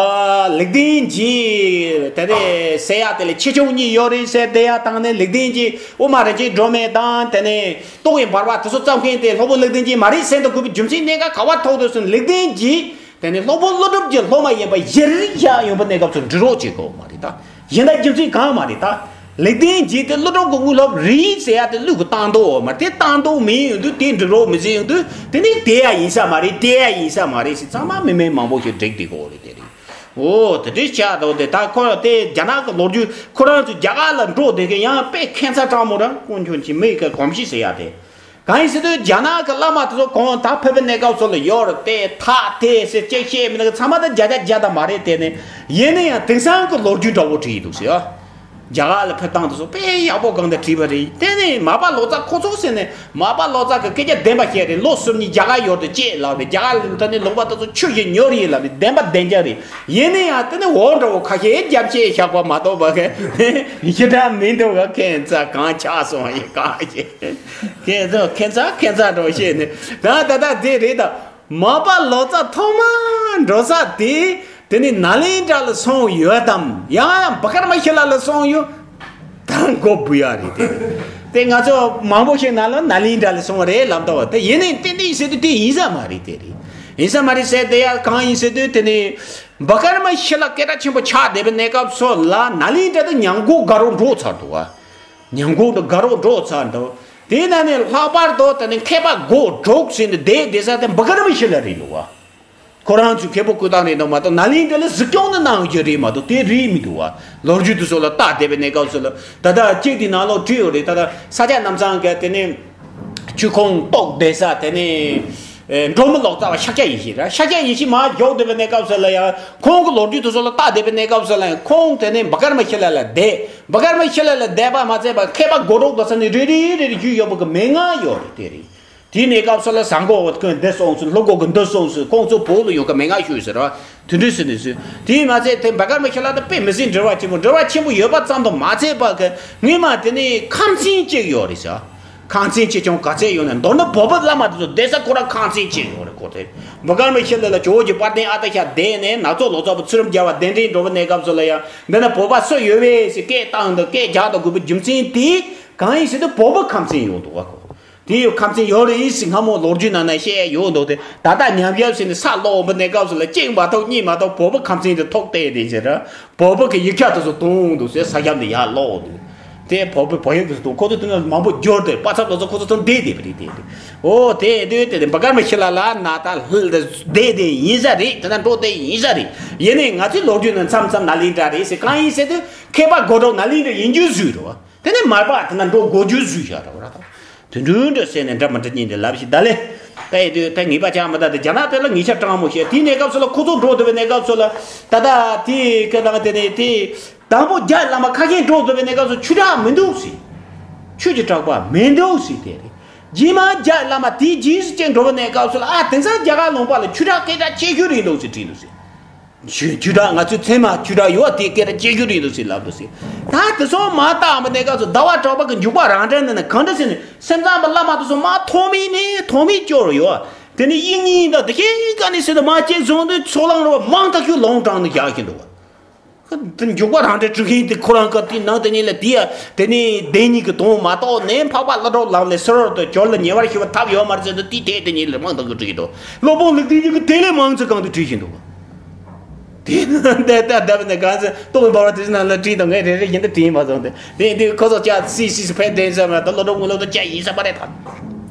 ལེགས་ལྡན་འབྱེད་དེ་ནས་ཟེར་ཡག་དེ་ལ་ཆེ་ཆུང་གཉིས་ཡོད་རེད་ཟེར་བསྡད་ཡག་དང་ནས། ལེགས་ལྡན་འབྱེད་དབུ་མ་རིན་ཆེན་སྒྲོན་མེ་དང་དེ་ནས་རྟོག་གེ་འབར་བ་དེ་ཚོ་བརྩམས་མཁན་དེ་སློབ་དཔོན་ལེགས་ལྡན་འབྱེད་མ་རེད་ཟེར་འདུག་དགོས་པའི་རྒྱུ་མཚན་གནད་འགག་ག་བ་ཐུག་འདུག་ཟེར་ན། ལེགས་ལྡན་འབྱེད་དེ་ནས་སློབ་དཔོན་ཀླུ་སྒྲུབ་ཀྱི་སློབ་མ་ཡིན་པ་གཞིར་བཞག་ཡོང་པའི་གནས་སྐབས་སུ་འབྲི་རོགས་བྱེད་དགོས་མ་རེད་ད། གཞན་དག་རྒྱུ་མཚན་གང་མ་རེད་ད། ལེགས་ལྡན་འབྱེད་དེ་ཀླུ་སྒྲུབ་ཀྱི་དངོས་སློབ་རེད་ཟེར་ཡག་དེ་ཀླུ་གི་བཏང་འདུག་མ་རེད། དེ་བཏང་འདུག་མིན་ཡོང་དུས། དེ་འབྲི་རོགས་མི་བྱེད་ཡོང་དུས། དེ་ནི་དེ་ཡང་ཡིན་ས་མ་རེད། དེ་ཡང་ཡིན་ས་མ་རེད་ཟེར་ཚང་མ་མི་མེད་མང་པོ་ཞིག་བསྒྲིགས་བསྡད་ཀྱི་ཡོད་རེད། དེ་རེད། འོ་དེ་འདྲའི་ཆགས་འདུག་དེ་ད་ཁོ་དེ་རྒྱ་ནག་གི་ལོ་རྒྱུས་ཁོ་རང་ཚོ་རྒྱ་གར་ལ་འགྲོ་བསྡད་མཁན་ཡང་དཔེ་ཁྱད་མཚར་དྲང་མོ་རང་དཀོན་མཆོག་གི་མི་གི་གོམས་གཤིས་ཟེར་ཡག་དེ། གང་ཡིན་ཟེར་དུས་རྒྱ་ནག་གི་བླ་མ་དེ་ཚོ་གོང་ད་ཕེབས་པའི་གནས་སྐབས་སུ་ལ་ཡོད་རེད་དེ། ཐག་དེ་ཟེར་ཅིག་བཤད་མི་འདུག་ཚང་མ་ད་བརྒྱ་ཆ་བརྒྱ་ད་མ་རེད། དེ་ནི་ཡིན་ན་ཡང་དེང་སང་གི་ལོ་རྒྱུས་འདྲ་བོ་བྲིས་འདུག་ཟེར། རྒྱ་གར་ལ་ཕེབས་སྟངས་དེ་ཚོ་དཔེ་ཡག་པོ་གང་དུ་བྲིས་པ་རེད། དེ་ནི་མར་པ་ལོ་ཙཱ་ཁོ་ཚོ་ཟེར་ནས། མར་པ་ལོ་ཙཱ་གི་སྐད་ཆ་བདེན་པ་བཤད་རེད། ལོ་གསུམ་གཉིས་རྒྱ་གར་ཡུལ་དུ་སྐྱེས་ལབ་རེད། རྒྱ་གར་ལ་ད་ནི་ལུང་པ་དེ་ཚོ་ཆུ་བཞི་ཉོ་རེད་ལབ་རེད། བདེན་པ་བདེན་རྐྱང་རེད། ཡིན་ན་ཡང་དེ་ནི་འོ་འདྲ་བོ་ཁ་ཤས་རྒྱབ་བཤད་བཞག་པ་མ་གཏོགས་པ་གི་ཞེ་དྲག་མི་འདུག་ག་ཁྱད་མཚར་གང་ཆགས་སོང་ཡིན་གང་ཡིན། ཁྱད་མཚར་ཁྱད་མཚར་ཁྱད་མཚར་འདྲ་བོ་བཤད་ནས། ད་ད་ད་དེ་རེད་ད། མར་པ་ལོ་ཙཱ་ཐོག་མར་འགྲོ་ས་དེ། དེ་ནི་ནཱ་ལེནྡྲ་ལ་སོང་ཡོད་དམ། ཡང་ཡང་བ་ཀར་མ་ཤི་ལ་ལ་སོང་ཡོད། ད་མགོ་འབུ་ཡག་རེད་དེ། དེ་ང་ཚོ་མང་པོ་ཞིག་ནང་ལ་ནཱ་ལེནྡྲ་ལ་སོང་བ་རེད་ལབ་འདུག་བ། དེ་ཡིན་ནའི་ཏན་ཏན་ཟེར་དུས་དེ་ཡིན་ས་མ་རེད། དེ་རེད། ཡིན་ས་མ་རེད་ཟེར་དེ་ཡག་གང་ཡིན་ཟེར་དུས། དེ་ནི་བ་ཀར་མ་ཤི་ལ་སྐད་གྲགས་ཆེན་པོ་ཆགས་བསྡད་པའི་གནས་སྐབས་སུ་ལ་ནཱ་ལེནྡྲ་དུ་ཉམས་གོང་དགའ་རབ་འགྲོ་ཚར་འདུག་བ། ཉམས་གོང་དུ་དགའ་རབ་འགྲོ་ཚར་འདུག་དེ་ན་ནི་ལྷག་པར་དུ་དེ་ནི་མཁས་པ་སྒོ་དྲུག་ཟེར་ནས་བསྡད་བསྡད་ས་དེ་བ་ཀར་མ་ཤི་ལ་རེད་འདུག་བ། ཁོ་རང་ཚོའི་མཁས་པོ་བསྐོས་སྟངས་རེད་འདུག་མ་གཏོགས། ནཱ་ལེནྡྲ་ལ་གཟིགས་སྐྱོང་ནི་གནང་རྒྱུ་རེད་མ་གཏོགས། དེ་རེད་མི་འདུག་བ། ལོ་རྒྱུས་དེ་ཚོ་ལ་བལྟ་བསྡད་པའི་གནས་སྐབས་སུ་ལ། ད་ལྟ་གཅིག་དེ་ནང་ལོགས་བྲིས་ཡོད་རེད། ད་ལྟ་ས་སྐྱ་རྣམ་ཚང་གིས་དེ་ནས་ཆུ་ཁུང་གཏོགས་བསྡད་ས་དེ་ནས། ཨེ། འབྲོག་མི་ལོ་ཙཱ་བ་ཤཱཀྱ་ཡེ་ཤེས་ར། ཤཱཀྱ་ཡེ་ཤེས་མར་འགྱོ་བསྡད་པའི་གནས་སྐབས་སུ་ལ་ཡང་། ཁོང་གི་ལོ་རྒྱུས་དེ་ཚོ་ལ་བལྟ་བསྡད་པའི་གནས་སྐབས་སུ་ལ་ཡང་། ཁོང་དེ་ནས་བ་ཀར་མ་ཤི་ལ་ལ་བསྡད། བ་ཀར་མ་ཤི་ལ་ལ་བསྡད་པ་མ་ཚད་པར་མཁས་པ་སྒོ་དྲུག་དང་ས་ནས་རེ་རེ་རེ་རེ་བརྒྱུད་ཡོད་པ་གི་མན་ངག་ཡོད་རེད། དེ་རེད། དེའི་གནས་སྐབས་སུ་ལ་བཟང་གོ་ཀུན་འདི་སོང་ཟེར། ལྷུག་གོ་གི་འདི་སོང་ཟེར། ཁོང་ཚོ་བོད་ལ་ཡོང་གི་མན་ངག་ཞུས་ཟེར་བ། དེ་འདྲ་ཟེར་ནས་ཟེར། དེས་མ་ཚད་དེ་བ་ཀར་མ་ཤི་ལ་དང་དཔེ་མི་སྲིད་འབྲེལ་བ་ཆེན་པོ། འབྲེལ་བ་ཆེན་པོ་ཡོད་པ་ཙམ་དུ་མ་ཚད་པ་གི་སྔོན་མ་དེ་ནས་ཁམས་ཚན་གཅིག་ཡོད་རེད་ཟེར། ཁམས་ཚན་ཆེ་ཆུང་ག་ཚད་ཡོད་ན། མདོར་ན་བོད་པ་བླ་མ་དེ་ཚོ་བསྡད་ས་ཁོ་རང་ཁམས་ཚན་གཅིག་ཡོད་རེད་ཁོ་དེ། བ་ཀར་མ་ཤི་ལ་ལ་ཇོ་བོ་རྗེ་དཔལ་ལྡན་ཨ་ཏི་ཤ་བསྡད་ནས་ནག་ཚོ་ལོ་ཙཱ་བ་ཚུལ་ཁྲིམས་རྒྱལ་བ་གདན་འདྲེན་འགྲོ་བའི་གནས་སྐབས་སུ་ལ་ཡང་། འདི་ན་བོད་པ་སུ་ཡོད་པས་ཟེར་སྐད་བཏང་འདུག་སྐད་རྒྱག་འདུག་དགོས་པའི་རྒྱུ་མཚན་དེ་གང་ཡིན་ཟེར་དུས། བོད་པ་ཁམས་ཚན་ཡོད་འདུག་བ་ཁོ། དེ་ཡོད་ཁམས་ཚན་ཡོད་རེད་ཟེར་སྔ་མོ་ལོ་རྒྱུས་ནང་ན་བཤད་ཡོད་འདུག་དེ་ད་ལྟ་ཉམས་ཞིབ་བྱས་ནས་ས་སློག་འོང་བའི་གནས་སྐབས་སུ་ལ་གཅིག་མ་གཏོགས་གཉིས་མ་གཏོགས་བོད་པ་ཁམས་ཚན་དེ་ཐོག་བལྟས་དེ་ཟེར་ར། བོད་པ་གི་ཡིག་ཆ་དེ་ཚོ་བཏོན་འདུག་ཟེར། ས་ཞབས་ནས་ཡར་སློག་འདུག་དེ་བོད་པའི་བོད་ཡིག་དེ་ཚོ་བཏོན། ཁོ་ཚོ་དེ་ན་མང་པོ་འབྱོར་ཏེ་པ་ཚབ་ལོ་ཚོ་ཁོ་ཚོ་ཚང་བསྡད་བསྡད་པ་རེད་དེ། འོ་དེ་དུས་དེ་དེ་བ་ཀར་མ་ཤི་ལ་ལ་ན་ད་ལྷོད་བསྡད་བསྡད་ཡིན་ས་རེད། དེ་ན་འགྲོ་བསྡད་ཡིན་ས་རེད། ཡིན་ནའི་ང་ཚོའི་ལོ་རྒྱུས་ནང་མཚམས་མཚམས་ནཱ་ལེནྡྲ་རེད་ཟེར། གང་ཡིན་ཟེར་དུས་མཁས་པ་སྒོ་དྲུག་ནཱ་ལེནྡྲ་ཡིན་རྒྱུ་བཟོས་རེད་བ། དེ་ནས་མར་པ་དེ་ན་འགྲོ་དགོས་རྒྱུ་བཟོས་བཞག་རེད་བ་ར། ད་དུད་འགྲོ་འདྲ་ཟེར་ནས་འདྲ་མི་འདྲ་གཉིས་འདི་ལབ་ཞིག་ད་ལེ། ད་ཡི་དུས་ད་ངེས་པ་ཆགས་མི་ད། དེ་རྒྱ་ནག་དེ་ལ་ངེས་ཤ་སྤྲང་མོ་བཤད། དེའི་གནས་སྐབས་སུ་ལ་ཁོ་ཚོ་འགྲོ་ཐུབ་པའི་གནས་སྐབས་སུ་ལ། ད་ལྟ་དེ་ཁ་ནང་དེ་ནས་དེ། དང་པོ་རྒྱ་བླ་མ་ཁ་ཤས་འགྲོ་ཐུབ་པའི་གནས་སྐབས་སུ་ཆོས་གྲགས་མི་འདུག་ཟེར། ཆོས་ཀྱི་གྲགས་པ་མི་འདུག་ཟེར་དེ་རེད། རྗེས་མ་རྒྱ་བླ་མ་དེའི་རྗེས་སུ་ཅིག་འགྲོ་བའི་གནས་སྐབས་སུ་ལ། ཨ། དེང་སང་རྒྱ་གར་ལུང་པ་ལ་ཆོས་གྲགས་སྐད་གྲགས་ཆེ་ཤོས་རེད་འདུག་ཟེར་བྲིས་འདུག་ཟེར། ཆོས་ཆོས་གྲགས་ང་ཚོའི་ཚད་མ་ཆོས་གྲགས་ཡོད་པ་དེ་སྐད་གྲགས་ཆེ་ཤོས་རེད་འདུག་ཟེར་ལབ་འདུག་ཟེར། ད་དེ་ཚོ་མ་བལྟ་བའི་གནས་སྐབས་སུ་ཟླ་བ་གྲགས་པ་གི་འཇུག་པ་རང་འགྲེལ་ནང་ན་གང་འདྲ་ཟེར་ནས། སེམས་ཙམ་པ་བླ་མ་དེ་ཚོ་མ་ཐོག་མེད་ནས་ཐོག་མེད་སྐྱོར་ཡོད། དེ་ནས་དབྱིག་གཉེན་དང་དེ་ཤེས་ག་ནས་ཟེར་ན་མ་སྐྱེས་བཟུང་དུས་ཚོགས་ལངས་རེད་བ། མང་ཐག་ཆོད་ལོང་དྲངས་ནས་བཞག་བཞིན་འདུག་བ། དེ་འཇུག་པ་རང་འགྲེལ་འབྲི་མཁན་དེ་ཁོ་རང་གི་དེ་ནང་དེ་ཉིད་ལ་དེ་ཡ་དེ་ནས་བདེན་གཉིས་ཀྱི་དོན་མ་གཏོགས་ནས། འཕགས་པ་ཀླུ་སྒྲུབ་ལག་ལེན་ཟེར་བ་དེ་སྦྱོར་ལ་ཉེ་བར་ཞི་བ་ཐབས་ཡོད་མ་རེད་ཟེར་དུས། དེ་དེ་དེ་ཉིད་ལ་མང་དག་གིས་བྲིས་འདུག་སློབ་དཔོན་ལེགས་ལྡན་འབྱེད་ཀྱིས་དེ་ལས་མང་ཙམ་གང་དུ་བྲིས་བཞིན་འདུག་དེ་ནི་འདི་ལྟར་བསྡད་པ་ནི་གང་ཟེར། རྟོགས་པའི་འབར་བ་དེ་ཚོའི་ནང་ལ་བྲིས་དང་། ངས་རེ་རེ་བཞིན་དུ་བྲིས་མ་སོང་སྟེ། དེ་དུས་ཁོ་ཚོ་ཅག་སི་སི་སི་ཕན་ལྡན་ཟེར་བ་ད་ཀླུ་སྒྲུབ་དངོས་སློབ་དང་ཅག་ཡིན་ས་མ་རེད་ད།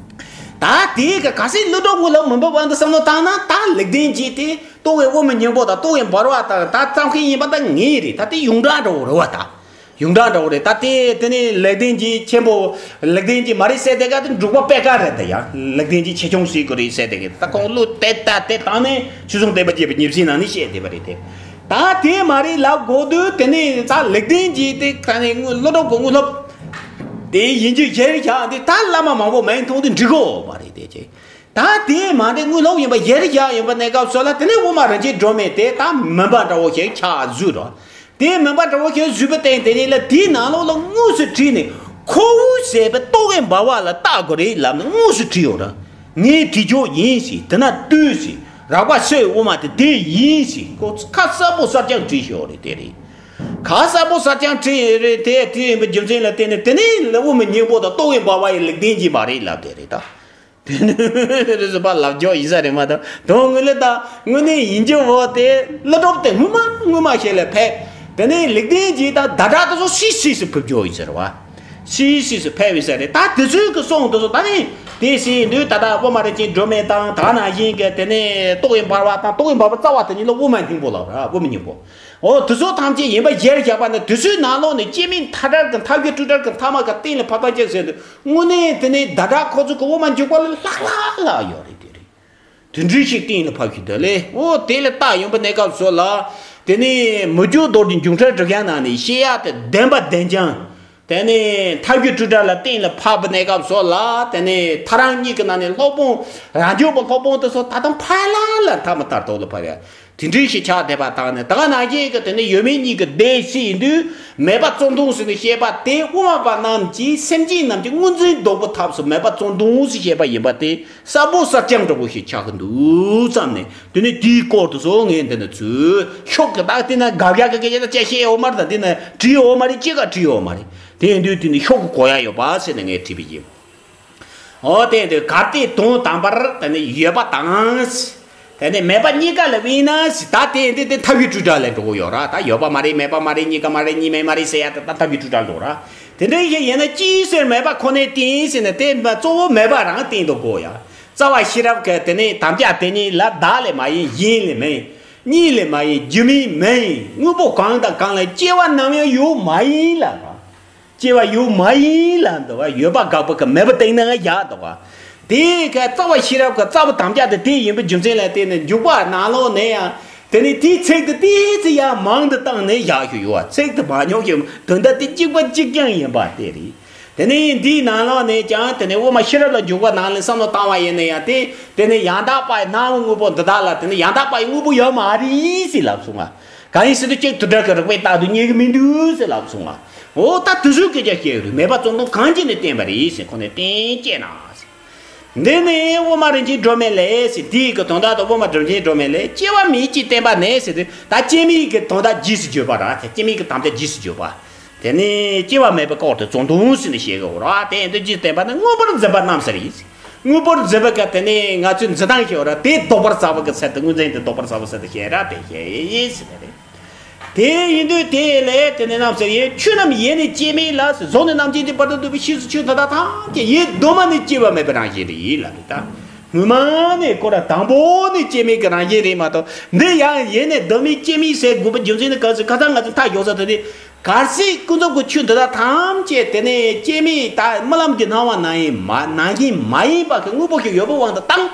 ད་དེ་ག་ག་སྲིད་ཀླུ་སྒྲུབ་དངོས་སློབ་མིན་པ་བར་དུ་བསམ་བློ་བཏང་ན། ད་ལེགས་ལྡན་འབྱེད་དེ་རྟོགས་པའི་དབུ་མའི་སྙིང་པོ་དང་རྟོགས་པའི་འབར་བ་དང་ད་བརྩམས་མཁན་ཡིན་པ་ད་ངེས་རེད། ད་དེ་ཡོངས་གྲགས་འདྲ་བོ་རེད་བ་ད། ཡོངས་གྲགས་འདྲ་བོ་རེད། ད་དེ་དེ་ནི་ལེགས་ལྡན་འབྱེད་ཆེན་པོ། ལེགས་ལྡན་འབྱེད་མ་རེད་ཟེར་དེ་ག་དེ་འབྲུག་པ་པད་དཀར་རེད། ད་ཡང་ལེགས་ལྡན་འབྱེད་ཆེ་ཆུང་ཟེར་དགོས་རེད་ཟེར་དེ་ག་ད་ཁོང་བློ་དེ་ད་དེ་བཏང་ནས་ཆོས་སྲུང་བསྟན་པ་རྒྱས་པའི་ཉེར་སྦྱིན་ནང་ནས་བཤད་བསྡད་པ་རེད་དེ། ད་དེ་མ་རེད་ལབ་དགོས་དུས། དེ་ནས་ད་ལེགས་ལྡན་གྱི་དེ་ག་ནས་དངོས་སློབ་གྲོགས་ཀྱི་དངོས་སློབ་དེ་ཡིན་རྒྱུ་གཞིར་བཞག་འདི་ད་བླ་མ་མང་པོ་མིང་ཐོགས་ཏེ་འབྲི་དགོས་མ་རེད། དེ་ཅེ། ད་དེ་མ་རེད། དངོས་སློབ་ཡིན་པ་གཞིར་བཞག་ཡིན་པ་གནས་སྐབས་སུ་ལ། དེ་ནས་དབུ་མ་རིན་ཆེན་སྒྲོན་མེ་དེ་ད་མུན་པ་འདྲ་བོ་ཞིག་ཆགས་བཟོས་རོ། དེ་མུན་པ་འདྲ་བོ་ཞིག་བཟོས་པའི་སྟེང་དེ་ཉིད་ལ་དེའི་ནང་ལོགས་ལ་དངོས་སུ་བྲིས་ནས། ཁོ་བོས་ཟེར་བའི་རྟོག་གེ་འབར་བ་ལ་བལྟ་དགོས་རེད་ལབ་ནས་དངོས་སུ་བྲིས་ཡོད་ར། ངས་བྲིས་ཆོག་ཡིན་ཞེས། དེ་ན་ལྟོས་ཞེས། རགས་པ་སོའི་དབུ་མ་དེ་དེ་ཡིན་ཞེས་ཁོ་ཁ་གསལ་པོ་གསལ་རྐྱང་བྲིས་ཡོད་རེད། དེ་རེད། ཁ་གསལ་པོ་གསལ་རྐྱང་བྲིས་ཡོད་རེད། དེ་བྲིས་ཡིན་པའི་རྒྱུ་མཚན་ལ་བརྟེན་ནས། དེ་ནས་ལ་དབུ་མའི་སྙིང་པོ་དང་རྟོག་གེ་འབར་བ་ཡི་ལེགས་ལྡན་གྱི་མ་རེད་ལབ་དེ་རེད་ད། དེ་ནི་རེ་ཟུར་པ་ལབ་རྒྱོ་ཡིན་ས་རེད་མ་གཏོགས། དོན་དངོས་ལ་ད་དངོས་གནས་ཡིན་རྒྱུ་བོ་དེ་སློབ་གྲོགས་དེ་སྔོན་མ་སྔོན་མ་ཞིག་ལ་ཕེབས། དེ་ནས་ལེགས་ལྡན་གྱི་ད་ཟླ་གྲགས་དེ་ཚོ་སིས་སིས་སུ་ཕུབ་རྒྱོ་ཡིན་ཟེར་བ། སིས་སིས་སུ་ཕེབས་ཡིན་ས་རེད། ད་དེ་ཚོའི་གི་གསུང་དེ་ཚོ་ད་ནི་དེ་སྲིད་དུས་ད་ལྟ་དབུ་མ་རིན་ཆེན་སྒྲོན་མེ་དང་། ད་ནང་བཞིན་གི་དེ་ནས་རྟོག་གེ་འབར་བ་དང་། རྟོག་གེ་འབར་བ་རྩ་བ་དེ་ཉིད་ལ་དབུ་མའི་སྙིང་པོ་ལབ་ར། དབུ་མའི་སྙིང་པོ། འོ། དེ་ཚོ་ཐམས་ཅད་ཡིན་པ་གཞིར་བཞག་པ་ན། དེ་ཚོའི་ནང་ལོགས་ནས་སྐྱེ་མེད་མཐའ་བྲལ་གྱི་མཐའ་བརྒྱུད་སྤྲོས་བྲལ་གྱི་མཐའ་མ་ག་གཏན་ལ་ཕབ་བཏང་ཅེས་ཟེར་དུས། དངོས་གནས་དེ་ནས་ཟླ་གྲགས་ཁོ་ཚོ་གི་དབུ་མ་འཇུག་པ་ལ་ལྷག་ལྷག་ལ་ཡོད་རེད། དེ་རེད། དེ་འདྲའི་ཞིག་གཏན་ལ་ཕབ་ཞིག་འདུག་ལེ། འོ། དེ་ལ་བལྟ་ཡོང་པ་གནས་སྐབས་སུ་ལ། དེ་ནས་མི་འགྱུར་རྡོ་རྗེ་འབྱུང་ལྡན་གྲུབ་ཆེན་ནང་ནས་བཤད་ཡག་དེ་བདེན་པ་བདེན་རྐྱང་། དེ་ནས་མཐའ་བརྒྱུད་སྤྲོས་བྲལ་ལ་གཏན་ལ་ཕབ་པ་གནས་སྐབས་སུ་ལ། དེ་ནས་ཐལ་རང་གཉིས་ཀྱི་ནང་ནས་སློབ་དཔོན། རང་འཇུག་པ་སློབ་དཔོན་དེ་ཚོ་ད་དུང་ཕར་ལ་ལ་ཐ་མ་ལྟར་དུ་ལ་ཕབ་ཡ། དེ་འདྲའི་ཞིག་ཆགས་བསྡད་པ་དང་ནི། ད་ག་ནང་བཞིན་གྱི་དེ་ནི་ཡོད་མེད་གཉིས་ཀྱི་སྡེ་ཟེར་ཡིན་དུས། མེད་པ་རྩ་ལྟུང་ཟེར་ནས་བཤད་པ་དེ། དབུ་མ་པ་རྣམས་ཀྱིས་སེམས་ཅན་རྣམས་ཀྱི་དངོས་འཛིན་ལྡོག་པའི་ཐབས་སུ་མེད་པ་རྩ་ལྟུང་ཟེར་བཤད་པ་ཡིན་པ་དེ་གསལ་པོ་གསལ་རྐྱང་འདྲ་བོ་ཞིག་ཆགས་ཀྱི་འདུག་བསམ་ནས། དེ་ནི་དེའི་སྐོར་དུ་སོ་ངས་འདི་ནས་ཚུར་ཤོག་གི། ད་དེ་ན་དགག་ཡག་གི་སྐད་ཆ་ད་ཅི་བཤད་ཡོད་མ་རེད། ད་དེ་ན་བྲིས་ཡོད་མ་རེད། ཅི་ག་བྲིས་ཡོད་མ་རེད། དེ་ཡིན་དུས་དེ་ནི་ཤོག་གི་གོ་ཡ་ཡོད་པ་ཟེར་ནས་ངས་བྲིས་པ་ཡིན། འོ། དེ་ཡིན་དུས་གལ་ཏེ་དོན་དམ་པར་དེ་ནི་ཡོད་པ་དང་། དེ་ནས་མེད་པ་གཉིས་ཀ་ལ་དབྱེ་ན་ཟེར། ད་དེ་འདི་དེ་མཐའ་བརྒྱུད་སྤྲོས་བྲལ་ལ་འགྲོ་གི་ཡོད་ར། ད་ཡོད་པ་མ་རེད། མེད་པ་མ་རེད། གཉིས་ཀ་མ་རེད། གཉིས་མེད་མ་རེད་ཟེར་ཡ་དེ་ད་མཐའ་བརྒྱུད་སྤྲོས་བྲལ་འགྲོ་ར། དེ་འདྲ་ཞིག་ཡིན་ན་ཅིའི་ཕྱིར་མེད་པ་ཁོ་ནས་བསྟན་ཟེར་ན། དེ་མ་གཙོ་བོ་མེད་པ་རང་བསྟན་དུ་གོ་ཡ། རྩ་བ་ཤེས་རབ་ཀྱི་དེ་ནས་དམ་བཅའ་དེ་ཉིད་ལ། བདག་ལས་མ་ཡིན། གཞན་ལས་མ་ཡིན། གཉིས་ལས་མ་ཡིན། རྒྱུ་མེད་མ་ཡིན། དངོས་པོ་གང་དང་གང་ལ་སྐྱེ་བ་ནམ་ཡང་ཡོད་མ་ཡིན་ལ། སྐྱེ་བ་ཡོད་མ་ཡིན་ལ་འདུག་བ། ཡོད་པ་དགག་པ་གི་མེད་པ་བསྟན་ན་ཡག་འདུག་བ། དེ་ག་རྩ་བ་ཤེས་རབ་ཀྱི་རྩ་བའི་དམ་བཅའ་དེ་དེ་ཡིན་པའི་རྒྱུ་མཚན་ལ་བརྟེན་ནས། འཇུག་པ་ནང་ལོགས་ནས་ཡང་དེ་ནི་དེའི་ཚིག་དེ་ཏོག་ཙམ་ཡང་མང་དུ་བཏང་ནས་བཞག་ཞུ་ཡོད་བ། ཚིག་དེ་མང་ཉུང་ཞིག་དོན་དག་དེ་གཅིག་པ་གཅིག་རྐྱང་ཡིན་པ་དེ་རེད། དེ་ནས་འདིའི་ནང་ལོགས་ནས་ཀྱང་དེ་ནས་དབུ་མ་ཤེས་རབ་ལ་འཇུག་པ་ནང་ལ་བསམ་བློ་བཏང་བ་ཡིན་ན་ཡང་། དེ་དེ་ནས་ཡང་དག་པ་ཡི་སྣང་བ་དངོས་པོ་འདི་དག་ལ་དེ་ནས་ཡང་དག་པ་ཡི་དངོས་པོ་ཡོད་མ་རེད་ཟེར་ལབ་སོང་ང་། གང་ཡིན་ཟེར་དུས། གཅིག་དུ་བྲལ་གྱི་རིགས་པས་བཏགས་དུས་རྙེད་ཀྱི་མི་འདུག་ཟེར་ལབ་སོང་ང་། འོ། ད་དེ་ཚོའི་སྐད་ཆ་བཤད་ཡོད་རེད། མེད་པ་རྩ་ལྟུང་གང་ཅི་ནས་བསྟན་པ་རེད་ཟེར། ཁོ་ནས་བསྟན་ཅེ་ན་ཟེར། འདི་ནི་དབུ་མ་རིན་ཆེན་སྒྲོན་མེ་ལས་ཟེར། དེའི་གི་དོན་དག་ཏུ་དབུ་མ་རིན་ཆེན་སྒྲོན་མེ་ལས། སྐྱེ་བ་མེད་ཅེས་བསྟན་པ་ནས་ཟེར་དུས། ད་སྐྱེ་མེད་ཀྱི་དོན་དག་རྗེས་སུ་བརྗོད་པ་ར། དེ་སྐྱེ་མེད་ཀྱི་དམ་བཅའ་རྗེས་སུ་བརྗོད་པ། དེ་ནི་སྐྱེ་བ་མེད་པའི་སྐོར་དུ་རྩ་ལྟུང་ཟེར་ནས་བཤད་གི་ཡོད་ར། དེ་ཡིན་དུས་རྗེས་བསྟན་པ་ནི་དངོས་པོར་འཛིན་པ་རྣམས་ཟེར་ཡིན། དངོས་པོར་འཛིན་པ་ག་དེ་ནི་ང་ཚོའི་འཛིན་སྟངས་ཤིག་ཡོད་ར། དེ་ལྡོག་པར་བྱ་བ་གི་ཚུལ་དུ། དངོས་འཛིན་དེ་ལྡོག་པར་བྱ་བའི་ཚུལ་དུ་བཤད་ར། དེ་བཤད་ཡིན་ཟེར་ནས་རེད། དེ་ཡིན་དུས་དེ་ལས་དེ་ནི་རྣམས་ཟེར་ཡིན། ཆོས་རྣམས་ཡེ་ནས་སྐྱེ་མེད་ལ་ཟེར། གཟུགས་ནས་རྣམ་མཁྱེན་གྱི་བར་དུ་འདུས་པའི་ཕྱིས་སུ་ཆོས་འདི་དག་ཐམས་ཅད་ཡེ་གདོད་མ་ནས་སྐྱེ་བ་མེད་པའི་རང་བཞིན་རེད་ལབ་རེད་ད། སྔོན་མ་ནས་ཁོ་ར་དང་པོ་ནས་སྐྱེ་མེད་ཀྱི་རང་བཞིན་རེད་མ་གཏོགས། འདི་ཡང་ཡེ་ནས་གདོད་མའི་སྐྱེ་མེད་ཟེར་དགོས་པའི་རྒྱུ་མཚན་ནི་ག་ཟེར། ཁ་སང་ང་ཚོས་མཐའ་འཇོག་ས་དེ་ནི། གལ་སྲིད་ཀུན་རྫོབ་ཀྱི་ཆོས་འདི་དག་ཐམས་ཅད་དེ་ནས་སྐྱེ་མེད་ད་རྨི་ལམ་གྱི་སྣང་བ་ནང་བཞིན་མ་ནང་བཞིན་མ་ཡིན་པ་གི་དངོས་པོ་ཞིག་ཡོད་པའི་དབང་དུ་བཏང་།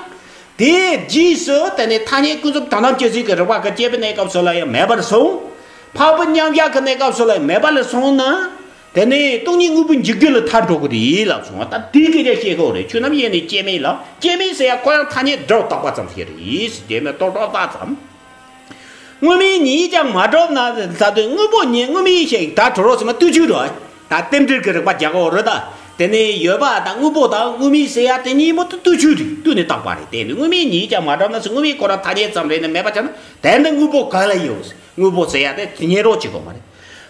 དེའི་རྗེས་སུ་དེ་ནས་ཐ་སྙད་ཀུན་རྫོབ་དོན་དམ་དཔྱོད་བྱེད་ཀྱི་རིགས་པ་གི་དཔྱད་པའི་གནས་སྐབས་སུ་ལ་ཡང་མེད་པར་སོང་། འཕགས་པའི་མཉམ་གཞག་གི་གནས་སྐབས་སུ་ལ་ཡང་མེད་པ་ལ་སོང་ན། དེ་ནས་སྟོང་ཉིད་དངོས་པོའི་འཇིག་རྒྱུ་ལ་ཐལ་འགྲོ་གི་རེད་ལབ་སོང་བ། ད་དེའི་སྐད་ཆ་བཤད་དགོས་རེད། ཆོས་རྣམས་ཡེ་ནས་སྐྱེ་མེད་ལ། སྐྱེ་མེད་ཟེར་ཡ་ཁོ་ཡང་ཐ་སྙད་སྒྲ་བཏགས་པ་ཙམ་ཞིག་རེད། རྗེས་མའི་རྟོག་བཏགས་ཙམ། དངོས་མེད་ཉིད་ཀྱང་མ་གྲུབ་ན་ཟེར་དུས། དངོས་པོ་ཉིད་དངོས་མེད་ཞིག་ད་གྲུབ་རོགས་ཟེར་མ་བཏུས་ཆོག་རོ། ད་རྟེན་འབྲེལ་གྱི་རིགས་པ་རྒྱག་གོ་རེད་ད། དེ་ནས་ཡོད་པ་དང་དངོས་པོ་དང་དངོས་མེད་ཟེར་ཡ་དེ་གཉིས་མོ་དུ་བཏུས་ཆོག་རེད། བཏུས་ནས་བཏགས་པ་རེད། དེ་ནི་དངོས་མེད་ཉིད་ཀྱང་མ་གྲུབ་ན་ཟེར། དངོས་མེད་ཁོ་རང་ཐ་སྙད་ཙམ་རེད་ན་མེད་པ་ཆགས་ན། དེ་འདྲ་དངོས་པོ་གང་ལ་ཡོད་ཟེར། དངོས་པོ་ཟེར་ཡ་དེ་དེ་ཉན་རོགས་བྱེད་དགོས་མ་རེད།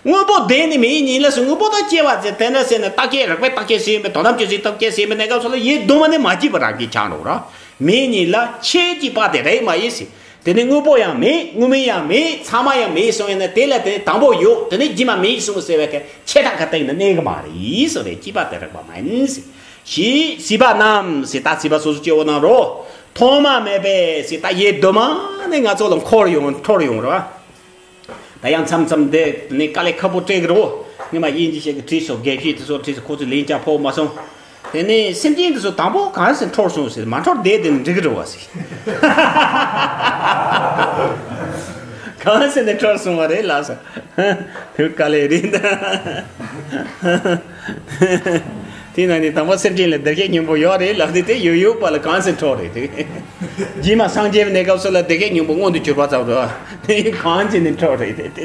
དངོས་པོ་དེ་ནི་མེད་ཉིད་ལ་ཟེར། དངོས་པོ་དང་སྐྱེ་བ་ཟེར། དེ་འདྲ་ཟེར་ནས་བརྟག་དཔྱད་རིགས་པས་བརྟག་དཔྱད་ཟེར་ཡིན་པའི། དོན་དམ་དཔྱོད་བྱེད་བརྟག་དཔྱད་ཟེར་ཡིན་པའི་གནས་སྐབས་སུ་ལ་ཡེ་གདོད་མ་ནས་མ་སྐྱེས་པ་རང་གིས་ཆགས་འགྲོ་ར། མེད་ཉིད་ལ་ཁྱེད་ཀྱིས་པ་དེ་རེད་མ་ཡིན་ཟེར། དེ་ནི་དངོས་པོ་ཡང་མེད། དངོས་མེད་ཡང་མེད། ཚང་མ་ཡང་མེད་གསུངས་ཡིན་ན། དེ་ལ་དེ་དང་པོ་ཡོད། དེ་ནི་རྗེས་མ་མེད་གསུངས་ཟེར་བའི་གི་ཆད་ལྷག་གི་སྟེང་ནས་གནས་གི་མ་རེད་ཟེར་རེད། སྐྱེས་པ་དེ་རེད་པ་མ་ཡིན་ཟེར། ཞེས་སྲིད་པ་རྣམས་ཟེར། ད་སྲིད་པ་སོ་སོ་སྐྱེ་བོ་རྣམས་རོ། ཐོག་མ་མེད་པས་ཟེར། ད་ཡེ་གདོད་མ་ནས་ང་ཚོ་ལ་འཁོར་ཡོང་འཁོར་ཡོང་རེད་པ། ད་ཡང་མཚམས་མཚམས་འདི་ནི་དཀའ་ལས་ཁག་པོ་སྤྲད་ཀྱི་རེད་བོ། སྔོན་མ་དབྱིན་ཇི་ཞིག་གིས་བྲིས་སོང་། དགེ་བཤེས་དེ་ཚོ་བྲིས་སོང་། ཁོ་ཚོས་ལན་ཀྱང་ཕོག་མ་སོང་། དེ་ནས་སེམས་ཅན་དེ་ཚོ་དང་པོ་གང་ཟེར་འཁྲུལ་སོང་ཟེར། མ་འཁྲུལ་བསྡད་དེ་ནི་འགྲིག་གི་རེད་བ་ཟེར། གང་ཟེར་ནས་འཕྲོར་སོང་བ་རེད་ལགས་སོ། དེ་དཀའ་ལས་རེད་ད། དེ་ན་ནི་དང་པོ་སེམས་ཅན་ལ་བདེ་སྐྱིད་སྙིང་པོ་ཡོད་རེད་ལབ་དེ་དེ་ཡོད་ཡོད་པ་ལ་གང་ཟེར་འཕྲོར་རེད་དེ། རྗེས་མ་སངས་རྒྱས་པའི་གནས་སྐབས་སུ་ལ་བདེ་སྐྱིད་སྙིང་པོ་མངོན་དུ་གྱུར་པ་ཙམ་རེད་དེ་གང་ཟེར་ནས་འཕྲོར་རེད་དེ་དེ་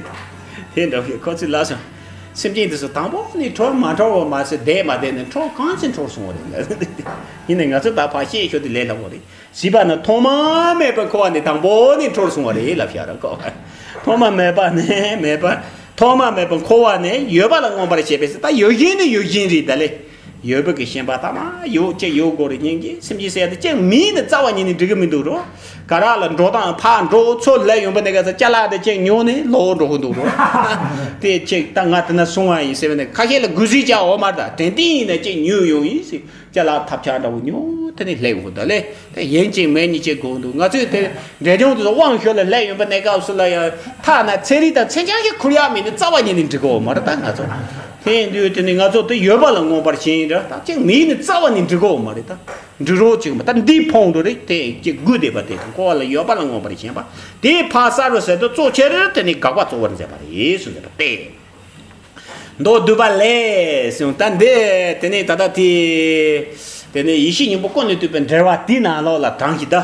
དེ་འདྲ་བའི་ཁོ་ཚོས་ལབ་སོང་། སེམས་ཅན་དེ་ཚོ་དང་པོ་ནི་འཕྲོར་མ་འཕྲོར་བ་མ་ཟད་བསྡད་མ་བསྡད་ནས་འཕྲོར་གང་ཟེར་འཕྲོར་སོང་བ་རེད་ལབ་དེ་དེ། ཡིན་ནའི་ང་ཚོ་ད་ཕར་བཤད་ཤོག་དེ་ལས་སླ་བོ་རེད། བྱིས་པ་ནི་ཐོག་མ་མེད་པར་འཁོར་བ་ནས་དང་པོ་ནས་འཕྲོར་སོང་བ་རེད་ལབ་བཞག་ར་ཀོ། ཐོག་མ་མེད་པ་ནས་མེད་པ། ཐོག་མ་མེད་པར་འཁོར་བ་ནས་ཡོད་པ་ལ་མངོན་པར་ཤེས་པས་ཟེར། ད་ཡོད་བཞིན་ནི་ཡོད་བཞིན་རེད་ད་ལེ། ཡོད་པའི་གི་ཞེན་པ་ཐ་མ་ཡོད་ཅེས་ཡོད་དགོས་རེད་སྙིང་རྗེ་སེམས་ཅན་ཟེར་ཡ་དེ་ཅང་མིན་ནི་རྩ་བ་ཉིད་ནས་འགྲིག་གི་མི་འདུག་རོ། ག་ར་ལ་འགྲོ་སྟངས་ཕར་འགྲོ་ཚུར་སླེབས་ཡོང་པ་ནས་ག་ས་ཅ་ལག་དེ་ཅང་ཉོ་ནས་ལོག་འགྲོ་གི་འདུག་རོ། དེ་ཅིག་ད་ང་དེ་ན་སོང་བ་ཡིན་ཟེར་བ་ནས་ཁ་ཤས་ལ་གུ་སི་བྱ་འོ་མ་ད་དྲན་རྟེན་ཡིན་ན་ཅིག་ཉོས་ཡོང་ཡིན་ཟེར། ཅ་ལག་ཐབས་ཆག་འདྲ་བོ་ཉོ་དེ་ནས་སླེབས་ཡོང་ད་ལེ། དེ་ཡིན་གཅིག་མིན་གཉིས་གཅིག་དགོས་འདུག་ང་ཚོས་དེ་འབྲས་ལྗོངས་དེ་ཚོ་དབང་ཞུ་ལ་སླེབས་ཡོང་པ་གནས་སྐབས་སུ་ལ་ཡང་ཐ་ན་ཚན་རིག་དང་མཚན་བྱང་ཞིག་ཁུར་ཡག་མེད་ནི་རྩ་བ་ཉིད་ནས་འགྲིག་གོ་མ་རེད་ད་ང་ཚོ། དེ་ཡིན་དུས་དེ་ནི་ང་ཚོ་དེ་ཡོད་པ་ལ་མངོན་པར་ཞེན་རེད་ད་ཅིག་མིན་ནི་རྩ་བ་ནས་འགྲིག་གོ་མ་རེད་ད། འགྲིག་རོགས་ཅིག་མ་ད་འདི་ཕོང་འགྲོ་རེད་དེ་ཅིག་དགོས་བསྡད་པ་དེ་དང་ཀོ་བ་ལ་ཡོད་པ་ལ་མངོན་པར་ཞེན་པ་དེ་ཕ་ས་རུ་ཟེར་དུ་གཙོ་ཆེར་དེ་ནི་དགག་པ་གཙོ་བོར་མཛད་པ་རེད་སུ་མཛད་པ་སྟེ། མདོ་སྡུད་པ་ལས་གསུངས། ད་འདི་དེ་ནས་ད་ལྟ་དེ་དེ་ནས་ཡེ་ཤེས་སྙིང་པོ་ཀུན་ནས་བཏུས་པའི་འགྲེལ་བ་དེའི་ནང་ལོགས་ལ་དྲངས་ཤིག་ད།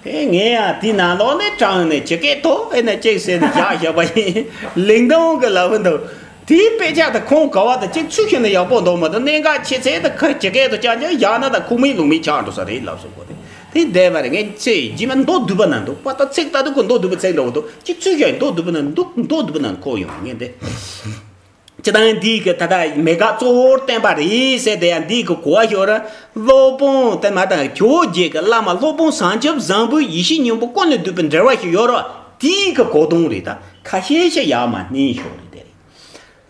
དེ་ངས་ཡང་དེའི་ནང་ལོགས་ནས་དྲངས་ནས་ཇི་སྐད་དུ་ཨེ་ན་ཅིག་ཟེར་ནས་བཞག་བཞག་པ་ཡིན། ལིང་ཏོང་གི་ལབ་འདུག་དེའི་དཔེ་ཆ་དང་ཁུངས་ག་བ་དང་གཅིག་ཚུལ་ཤེས་ན་ཡག་པོ་འདུག་མ་གཏོགས་གནད་འགག་ཆེ་ཚད་དང་ཁ་ཇི་སྐད་དུ་ཅང་ཅང་བཞག་ན་ད་ཁུངས་མེད་ལུང་མེད་ཆགས་འགྲོ་ས་རེད་ལབ་སོང་གོ་དེ། དེ་བསྡད་པ་རེད། ངས་ཚེ་རྗེས་མ་མདོ་སྡུད་པ་ན་འདུག་པ་ད་ཚིག་ལྟ་དུས་ཁོ་མདོ་སྡུད་པ་ཚིག་འདྲ་བོ་འདུག་གཅིག་ཚུལ་ཤེས་མདོ་སྡུད་པ་ན་འདུག་མདོ་སྡུད་པ་ན་ཁོ་ཡོང་ངས་དེ། སྤྱི་བཏང་འདིའི་གི་ད་ལྟ་མེད་དགག་གཙོ་བོར་བསྟན་པ་རེད་ཟེར་དེ་ཡང་འདིའི་གི་གོ་བ་ཤོར་ར། སློབ་དཔོན་དེ་མ་དང་ཇོ་བོ་རྗེ་གི་བླ་མ་སློབ་དཔོན་བྱང་ཆུབ་བཟང་པོའི་ཡེ་ཤེས་སྙིང་པོ་ཀུན་ནས་བཏུས་པའི་འགྲེལ་བ་ཞིག་ཡོད་ར། དེའི་གི་གོ་དོན་རེད་ད་ཁ་ཤས་ཤིག་ཡར་མར་སྣོན་ཤོར་རེད་དེ་རེད།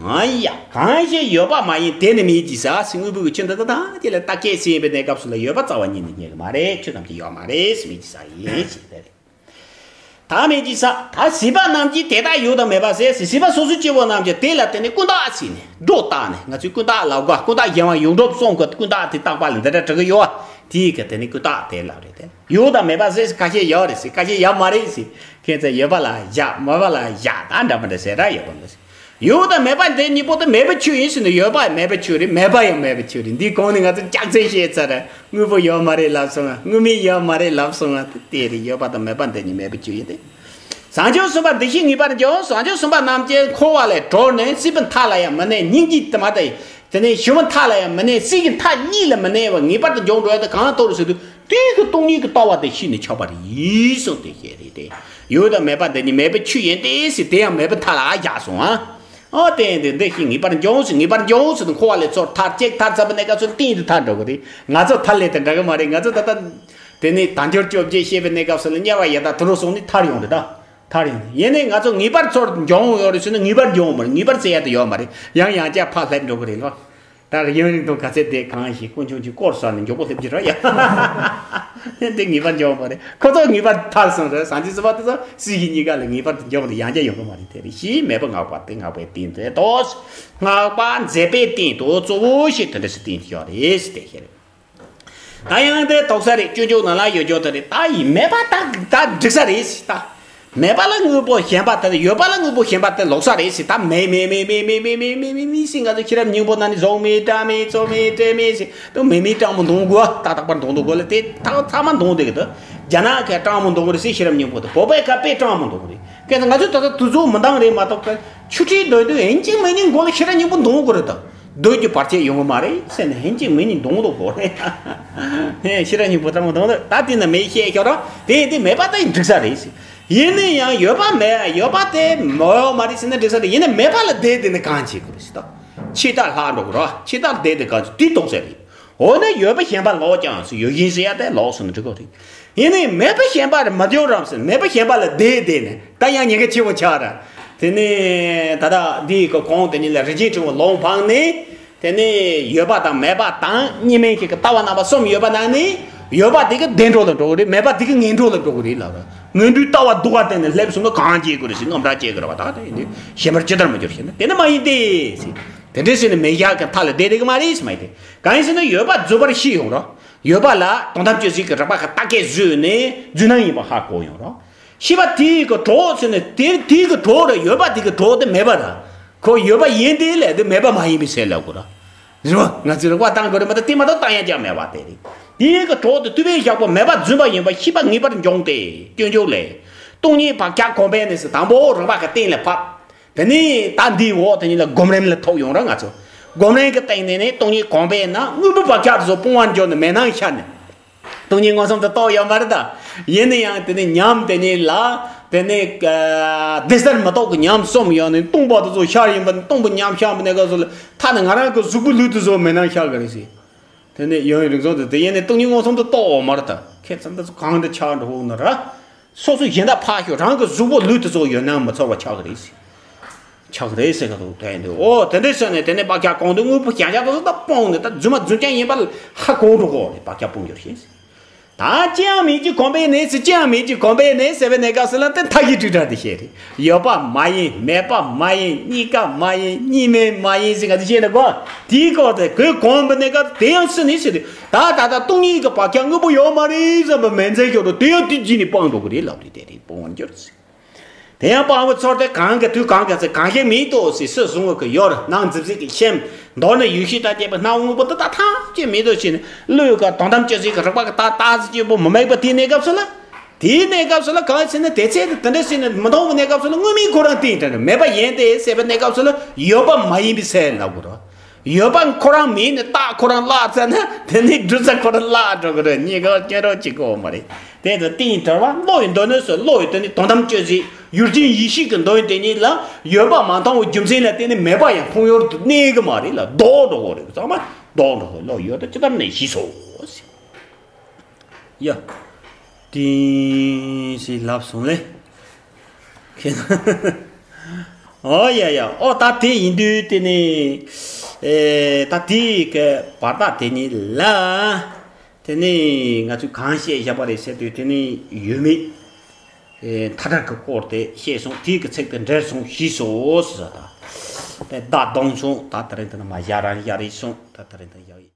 ང་ཡ་གང་ཞིག་ཡོད་པ་མ་ཡིན་དེ་ནི་མེད་ཀྱི་ས་སི་དངོས་པོའི་གི་ཆོས་འདི་ད་ད་དེ་ལ་བརྟག་དཔྱད་བྱེད་པའི་གནས་སྐབས་སུ་ལ་ཡོད་པ་རྩ་བ་ཉིད་ནས་རྙེད་གི་མ་རེད། ཆོས་ཐམས་ཅད་ཡོད་མ་རེད་ཟེར་མི་གི་ས་ཡིན་ཞེས་དེ་རེད། ད་མེད་ཀྱི་ས་ད་སྲིད་པ་རྣམས་ཀྱིས་དེ་དག་ཡོད་དང་མེད་པ་ཟེར་སྲིད་པ་སོ་སོ་སྐྱེ་བོ་རྣམས་ཀྱིས་དེ་ལ་བརྟེན་ནས་ཀུན་བརྟགས་བྱས་ནས་སྒྲོ་བཏགས་ནས་ང་ཚོས་ཀུན་བརྟགས་ལབ་དགོས། ཀུན་བརྟགས་གཞན་དབང་ཡོངས་གྲུབ་གསུམ་གྱི་ཀུན་བརྟགས་དེ་བརྟག་པ་ལ་འདི་འདྲ་གྲགས་ཀྱི་ཡོད་པ་དེའི་གི་དེ་ནི་ཀུན་བརྟགས་དེ་ལབ་རེད་དེ། ཡོད་དང་མེད་པ་ཟེར་ཁ་ཤས་ཡོད་རེད་ཟེར་ཁ་ཤས་ཡོད་མ་རེད་ཟེར་ཁྱེད་ཚོས་ཡོད་པ་ལ་བཞག་མེད་པ་ལ་བཞག་ད་འདྲ་མི་འདྲ་ཟེར་ར་ཡོད་པ་མི་ཟེར། ཡོད་དང་མེད་པ་འདི་གཉིས་པོ་དེ་མེད་པའི་ཆོས་ཡིན་ཟེར་ནས་ཡོད་པ་མེད་པའི་ཆོས་རེད། མེད་པ་ཡང་མེད་པའི་ཆོས་རེད། འདི་གོང་ནས་ང་ཚོ་ལྕག་རྩེ་བཤད་ཚར་ར། དངོས་པོ་ཡོད་མ་རེད་ལབ་སོང་ང་། དངོས་མེད་ཡོད་མ་རེད་ལབ་སོང་ང་། དེ་དེ་རེད། ཡོད་པ་དང་མེད་པ་འདི་གཉིས་མེད་པའི་ཆོས་ཡིན་ཏེ། བྱང་ཆུབ་སེམས་དཔའ་འདུ་ཤེས་ངེས་པར་འབྱུང་། བྱང་ཆུབ་སེམས་དཔའ་རྣམས་ཀྱིས་འཁོར་བ་ལས་གྲོལ་ནས་སྲིད་པའི་མཐའ་ལ་ཡང་མི་གནས། སྙིང་རྗེ་དེ་མ་དེ་དེ་ནས་ཞི་བའི་མཐའ་ལ་ཡང་མི་གནས། སྲིད་ཀྱི་མཐའ་གཉིས་ལ་མི་གནས་པ་ངེས་པར་དུ་འབྱུང་འགྲོ་ཡ་དེ་གང་ལྟར་ཟེར་དུས། དེའི་གི་སྟོང་ཉིད་ཀྱི་ལྟ་བ་དེ་ཤེས་ནས་ཆགས་པ་རེད་གསུངས་ཏེ་བཤད་རེད་དེ། ཡོད་དང་མེད་པ་འདི་གཉིས་མེད་པའི་ཆོས་ཡིན་ཏེ་ཟེར་དེ་ཡང་མེད་པའི་མཐའ་ལ་བཞག་སོང་ཨ། ཨོ་དེ་འདི་འདི་ཤེས་ངེས་པར་འབྱུང་ཟེར་ངེས་པར་འབྱུང་ཟེར་ནས་འཁོར་བ་ལས་ཚུར་ཐར་ཅིག་ཐར་ཚར་བའི་གནས་སྐབས་སུ་གཏན་དུ་ཐར་འགྲོ་གི་རེད། ང་ཚོ་ཐར་ལས་དེ་འདྲ་གི་མ་རེད། ང་ཚོ་ད་ལྟ་དེ་ནས་དལ་འབྱོར་བཅོ་བརྒྱད་བཤད་པའི་གནས་སྐབས་སུ་ལ་དམྱལ་བ་ཡི་དྭགས་དུད་འགྲོ་གསུམ་ནས་ཐར་ཡོང་རེད་ད། ཐར་ཡོང་རེད། ཡིན་ནའི་ང་ཚོ་ངེས་པར་ཚུར་འབྱུང་ཡོད་རེད་ཟེར་ན་ངེས་པར་འབྱུང་མ་རེད། ངེས་པར་བཙལ་ཡ་དེ་ཡོད་མ་རེད། ཡང་ཡང་བསྐྱར་ཕར་སླེབས་འགྲོ་གི་རེད་ལོ། ད་རེས་ཡུན་རིང་དུ་ག་ཚད་བསྡད་གང་ཞིག་དཀོན་མཆོག་གིས་བསྐོར་ས་ནས་མགྱོགས་པོ་སླེབས་ཀྱི་རེད་ཡ། དེ་ངེས་པར་འབྱུང་བ་རེད། ཁོ་ཚོ་ངེས་པར་ཐར་སོང་རེད། བྱང་ཆུབ་སེམས་དཔའ་དེ་ཚོ་སྲིད་ཞི་གཉིས་ཀ་ལ་ངེས་པར་དུ་འབྱུང་བ་དེ་ཡང་བསྐྱར་ཡོང་གི་མ་རེད། དེ་རེད། ཞེས་མེད་པ་བསྔགས་པ་དེ་བསྔགས་པའི་རྟེན་དེ་དོ། བསྔགས་པ་མཛད་པའི་རྟེན་དུ་གཙོ་བོ་ཞིག་དེ་འདྲ་ཞིག་བསྟན་གྱི་ཡོད་རེད་ཟེར་དེ་བཤད་རེད། ད་ཡང་དེ་དོགས་ས་རེད། སྤྱོད་འཇུག་ནང་ལ་ཡོད་ཅོག་དེ་རེད། ད་ཡིན་མེད་པ་ད་ད་འགྲིག་ས་རེད་ཟེར་ད། མེད་པ་ལ་དངོས་པོ་ཞེན་པ་དེ་ཡོད་པ་ལ་དངོས་པོ་ཞེན་པ་དེ་ལོག་ས་རེད་ཟེར། ད་མེད་མེད་ཟེར་ང་ཚོ་ཤེས་རབ་སྙིང་པོ་ནང་ནས་བཟུང་མེད་སྒྲ་མེད་ཚོར་མེད་དྲན་མེད་ཟེར་དུ་མེད་མེད་སྤྲང་མོ་འདོན་དགོས། ད་རྟག་པར་འདོན་འདོན་དགོས་ལ་དེ་ད་ཚང་མ་འདོན་བསྡད་གི་འདུག་རྒྱ་ནག་གི་སྤྲང་མོ་འདོན་གི་རེད་ཟེར་ཤེས་རབ་སྙིང་པོ་དེ། བོད་པའི་ཁ་དཔེ་སྤྲང་མོ་འདོན་གི་རེད། གལ་སྲིད་ང་ཚོས་ད་ལྟ་དུས་ཚོད་མི་འདང་རེད་མ་གཏོགས་ཆུ་ཁྲིའི་སྡོད་དུས་ཡིན་གཅིག་མིན་གཉིས་མགོ་ལ་ཤེས་རབ་སྙིང་པོ་འདོན་དགོས་རེད་ད། སྡོད་རྒྱུ་བར་ཆད་ཡོང་གི་མ་རེད་ཟེར་ནས་ཡིན་གཅིག་མིན་གཉིས་འདོན་དགོས་གོ་རེད། ཧེ་ཤེས་རབ་སྙིང་པོ་ལྟ་བུ་འདོན་དགོས། ད་དེ་ན་མེད་བཤད་ཤོག་ར། དེ་དེ་མེད་པ་དེ་འགྲིག་ས་རེད་ཟེར། ཡིན་ན་ཡང་ཡོད་པ་མེད་ཡོད་པ་དེ་མོ་ཡོད་མ་རེད་ཟེར་ན་འགྲིག་ས་རེད། ཡིན་ན་མེད་པ་ལ་བསྡད་བསྡད་ནས་གང་བྱེད་དགོས་རེད་ཟེར་ད། ཕྱི་ལྟར་ལྷག་འགྲོ་གི་ར། ཕྱི་ལྟར་བསྡད་དེ་གང་བྱེད་དེ་རྟོགས་ས་རེད། འོ་ན་ཡོད་པ་ཞེན་པ་ལོག་ཀྱང་ཟེར་ཡོད་བཞིན་ཟེར་ཡ་དེ་ལོག་སོང་ན་འགྲིག་གོ་རེད། ཡིན་ནའི་མེད་པ་ཞེན་པ་རེད་མ་འཇོག་རམ་ཟེར་མེད་པ་ཞེན་པ་ལ་བསྡད་བསྡད་ནས་ད་ཡང་ཉེན་ཁ་ཆེ་བོ་ཆགས་ར། དེ་ནས་ད་ལྟ་འདིའི་གི་གོང་དེ་ཉིད་ལ་རིན་ཆེན་ཕྲེང་བ་ལུང་འཕངས་ནས། དེ་ནས་ཡོད་པ་དང་མེད་པ་དང་གཉིས་མེད་ཀྱི་ལྟ་བ་རྣམ་པ་གསུམ་ཡོད་པ་ནང་ནས་ཡོད་པ་དེ་གི་བདེ་འགྲོ་ལ་འགྲོ་གི་རེད། མེད་པ་དེ་གི་ངན་འགྲོ་ལ་འགྲོ་གི་རེད་ལབ་ར། ངན་འགྲོའི་ལྟ་བ་སྡུག་པ་བསྟན་ནས་སླེབས་སོང་ན་གང་བྱེད་དགོས་རེད་ཟེར། རྔམ་སྐྲག་བྱེད་དགོས་རེད་པ། ད་དེ་ཡིན་དུས་ཞེན་པར་ཇི་ལྟར་མི་འགྱུར་ཞེ་ན། དེ་ནི་མ་ཡིན་ཏེ་ཟེར། དེ་འདྲ་ཟེར་ནས་མེད་བཞག་གི་མཐའ་ལ་བསྡད་བསྡད་གི་མ་རེད་ཟེར། མ་ཡིན་ཏེ་གང་ཡིན་ཟེར་ན་ཡོད་པ་རྫུས་པར་ཤེས་ཡོང་ར། ཡོད་པ་ལ་དོན་དམ་དཔྱོད་བྱེད་ཀྱི་རིག་པ་ཁ་བརྟག་དཔྱད་བཟོས་ནས་རྫུས་སྣང་ཡིན་པ་ཧ་གོ་ཡོང་ར། ཤེས་པ་དེའི་གི་གྲོགས་ཟེར་ནས་དེ་དེའི་གི་གྲོགས་རེད། ཡོད་པ་དེ་གི་གྲོགས་དེ་མེད་པ་ར། ཁོ་ཡོད་པ་ཡིན་དེ་ལས་དེ་མེད་པ་མ་ཡིན་པའི་ཚད་ལབ་དགོས་ར། རེད་བ། ང་ཚོས་རིག་པ་བཏང་དགོས་རེད་མ་གཏོགས་དེ་མ་གཏོགས་བཏང་ཡ་ཅང་མེད་པ་དེ་རེད། དེའི་གི་གྲོགས་དེ་ལྟོས་པས་བཞག་པ་མེད་པར་བརྫུན་པ་ཡིན་པ་ཤེས་པ་ངེས་པར་འབྱུང་སྟེ། སྐྱོན་བརྗོད་ལས། སྟོང་ཉིད་བག་ཆགས་གོམས་པས་ནི་ཟེར། དང་པོ་རིག་པ་གི་སྟེང་ལ་ཕབ། དེ་ནས་ད་འདིའི་འོག་དེ་ཉིད་ལ་སྒོམ་རིམ་ལ་ཐུག་ཡོང་ར། ང་ཚོ་སྒོམ་རིམ་གི་སྟེང་ནས་ནི་སྟོང་ཉིད་གོམས་པས་ན་དངོས་པོའི་བག་ཆགས་དེ་ཚོ་སྤོང་བར་འགྱུར་ནས་མེད་སྣང་ཤར་ནས། སྟོང་ཉིད་མངོན་སུམ་དུ་རྟོགས་ཡོད་མ་རེད་ད། ཡིན་ན་ཡང་དེ་ནི་ཉམས་དེ་ཉིད་ལ། དེ་ནི་ཨ་བདེ་གསལ་མི་རྟོག་གི་ཉམས་གསུམ་ཡོད་ནི་སྟོང་པ་དེ་ཚོ་ཤར་ཡིན་པ་ནི། སྟོང་པའི་ཉམས་ཤར་བ་ནི་ག་ཚོད་ལ་ཐ་ན་ང་རང་གི་གཟུགས་པོའི་ལུས་དེ་ཚོ་མེད་སྣང་ཤར་གི་རེད་ཟེར། དེ་ནི་ཡང་རིགས་ཚོགས་དེ་དེ་ཡིན་ནི་སྟོང་ཉིད་མངོན་སུམ་དུ་རྟོགས་ཡོད་མ་རེད་ད། ཁྱེད་ཚང་དེ་ཚོ་གང་དུ་ཆགས་འགྲོ་འོང་ན་ར། སོ་སོ་གཞན་དག་ཕར་ཞོག་རང་གི་གཟུགས་པོ་ལུས་དེ་ཚོ་ཡོད་སྣང་མི་ཚོར་བ་ཆགས་གི་རེད་ཟེར། ཆགས་རེད་ཟེར་ག་འདུག་དེ་འདུག་ཨོ་དེ་འདྲ་ཟེར་ནས་དེ་ནས་བག་ཆགས་གོམས་འདུག་དངོས་པོ་གཞན་ཆགས་དེ་ཚོ་ད་སྤོང་ནས་ད་རྫུན་མ་རྫུན་རྐྱང་ཡིན་པ་ལ་ཧ་གོ་འགྲོ་གོ་རེད། བག་ཆགས་སྤོང་རྒྱུར་ཤེས། ད་ཅི་ཡང་མེད་ཀྱི་གོམས་པས་ནི་ཟེར། ཅི་ཡང་མེད་ཀྱི་གོམས་པས་ནི་ཟེར་བའི་གནས་སྐབས་སུ་ལ་དེ་མཐའ་བཞི་དྲུག་སྒྲ་དེ་བཤད་རེད། ཡོད་པ་མ་ཡིན། མེད་པ་མ་ཡིན། གཉིས་ཀ་མ་ཡིན། གཉིས་མེད་མ་ཡིན་ཟེར་ག་དེ་བཤད་ན་གོ། དེའི་སྐོར་དེ་གོས་གོམས་པའི་གནས་སྐབས་དེ་ཡང་སུ་ནི་ཟེར་དུས་ད་ད་ལྟ་སྟོང་ཉིད་ཀྱི་བག་ཆགས་དངོས་པོ་ཡོད་མ་རེད་བསམ་པ་མེད་མཚན་ཤོར་རོ། དེ་ཡང་དུས་རྒྱུན་ནས་སྤང་འགྲོ་གི་རེད་ལབ་དུས་དེ་རེད། སྤོང་བར་འགྱུར་ཟེར། དེ་ཡང་སྤང་བའི་ཚུལ་དེ་གང་གི་དུས་གང་གི་ཚེ་གང་ཞིག་མེད་དོ་ཟེར་སོ་བཟུང་བ་གི་ཡོར་སྣང་འཛིན་སྲིད་ཀྱི་ཤེམ་མདོར་ན་ཡུལ་ཤེས་དང་བཅས་པའི་སྣང་བ་དངོས་པོ་འདི་དག་ཐམས་ཅད་མེད་དོ་ཞེས་ནས་བློའི་ཀ་དོན་དམ་དཔྱོད་བྱེད་ཀྱི་རིག་པ་གི་ད་ལྟ་ཟེར་གྱི་པོ་མི་དམིགས་པ་དེའི་གནས་སྐབས་སུ་ལ། དེའི་གནས་སྐབས་སུ་ལ་གང་ཟེར་ན་དེ་ཚེ་དེ་འདྲ་ཟེར་ནས་མི་མཐོང་བའི་གནས་སྐབས་སུ་ལ་དངོས་མེད་ཁོ་རང་སྟེང་དུ་མེད་པ་ཡིན་ཏེ་ཟེར་བའི་གནས་སྐབས་སུ་ལ་ཡོད་པ་མ་ཡིན་པའི་ཚད་ལབ་དགོས་རེད། ཡོད་པ་ཁོ་རང་མིན་ནས་རྟགས་ཁོ་རང་བརླག་ཚར་ན་དེ་ནི་འབྲུ་ཚ་ཁོ་རང་བརླག་འགྲོ་གི་རེད། གཉིས་ཀ་སྐྱོན་རོགས་གཅིག་གོ་མ་རེད། དེ་ཚོ་རྟིང་དྲར་བ་བློ་ཡི་མདོ་ནས་སུ་བློ་ཡི་དོན་ནི་དོན་དམ་དཔྱོད་བྱེད་ཡུལ་ཅན་ཡིད་ཤེས་ཀྱི་མདོ་ཡི་དེ་ཉིད་ལ་ཡོད་པ་མ་མཐོང་བའི་རྒྱུ་མཚན་ལ་བརྟེན་ནས་མེད་པ་ཡང་མཐོང་ཡོར་དུ་གནས་གི་མ་རེད་ལ་ལྡོག་འགྲོ་གི་རེད། ཚང་མ་ལྡོག་འགྲོ་གི། བློ་ཡོད་དོ་ཇི་ལྟར་ནས་ཞི་སོ་ཟེར། ཡ། ཏིང་ཞེས་ལབ་སོང་ལེ། ཁྱེད་ཨོ་ཡ་ཡ། ཨོ་ད་དེ་ཡིན་དུས་དེ་ནི་ཨེ་ད་དེའི་གི་བར་ཐག་དེ་ཉིད་ལ། དེ་ནི་ང་ཚོས་གང་བཤད་བཞག་པ་རེད་ཟེར་དུས་དེ་ནི་ཡོད་མེད་ཨེ་མཐའ་དག་གི་སྐོར་དེ་བཤད་སོང་། དེའི་གི་ཚིག་དེ་འགྲེལ་སོང་ཞེས་སོ་ཟེར། ད་དེ་བརྡ་བཏང་སོང་། ད་དེ་རིང་དེ་ནི་མ་བཞག་རང་བཞག་རེད་སོང་། ད་དེ་རིང་དེ་བཞག་ཡིན།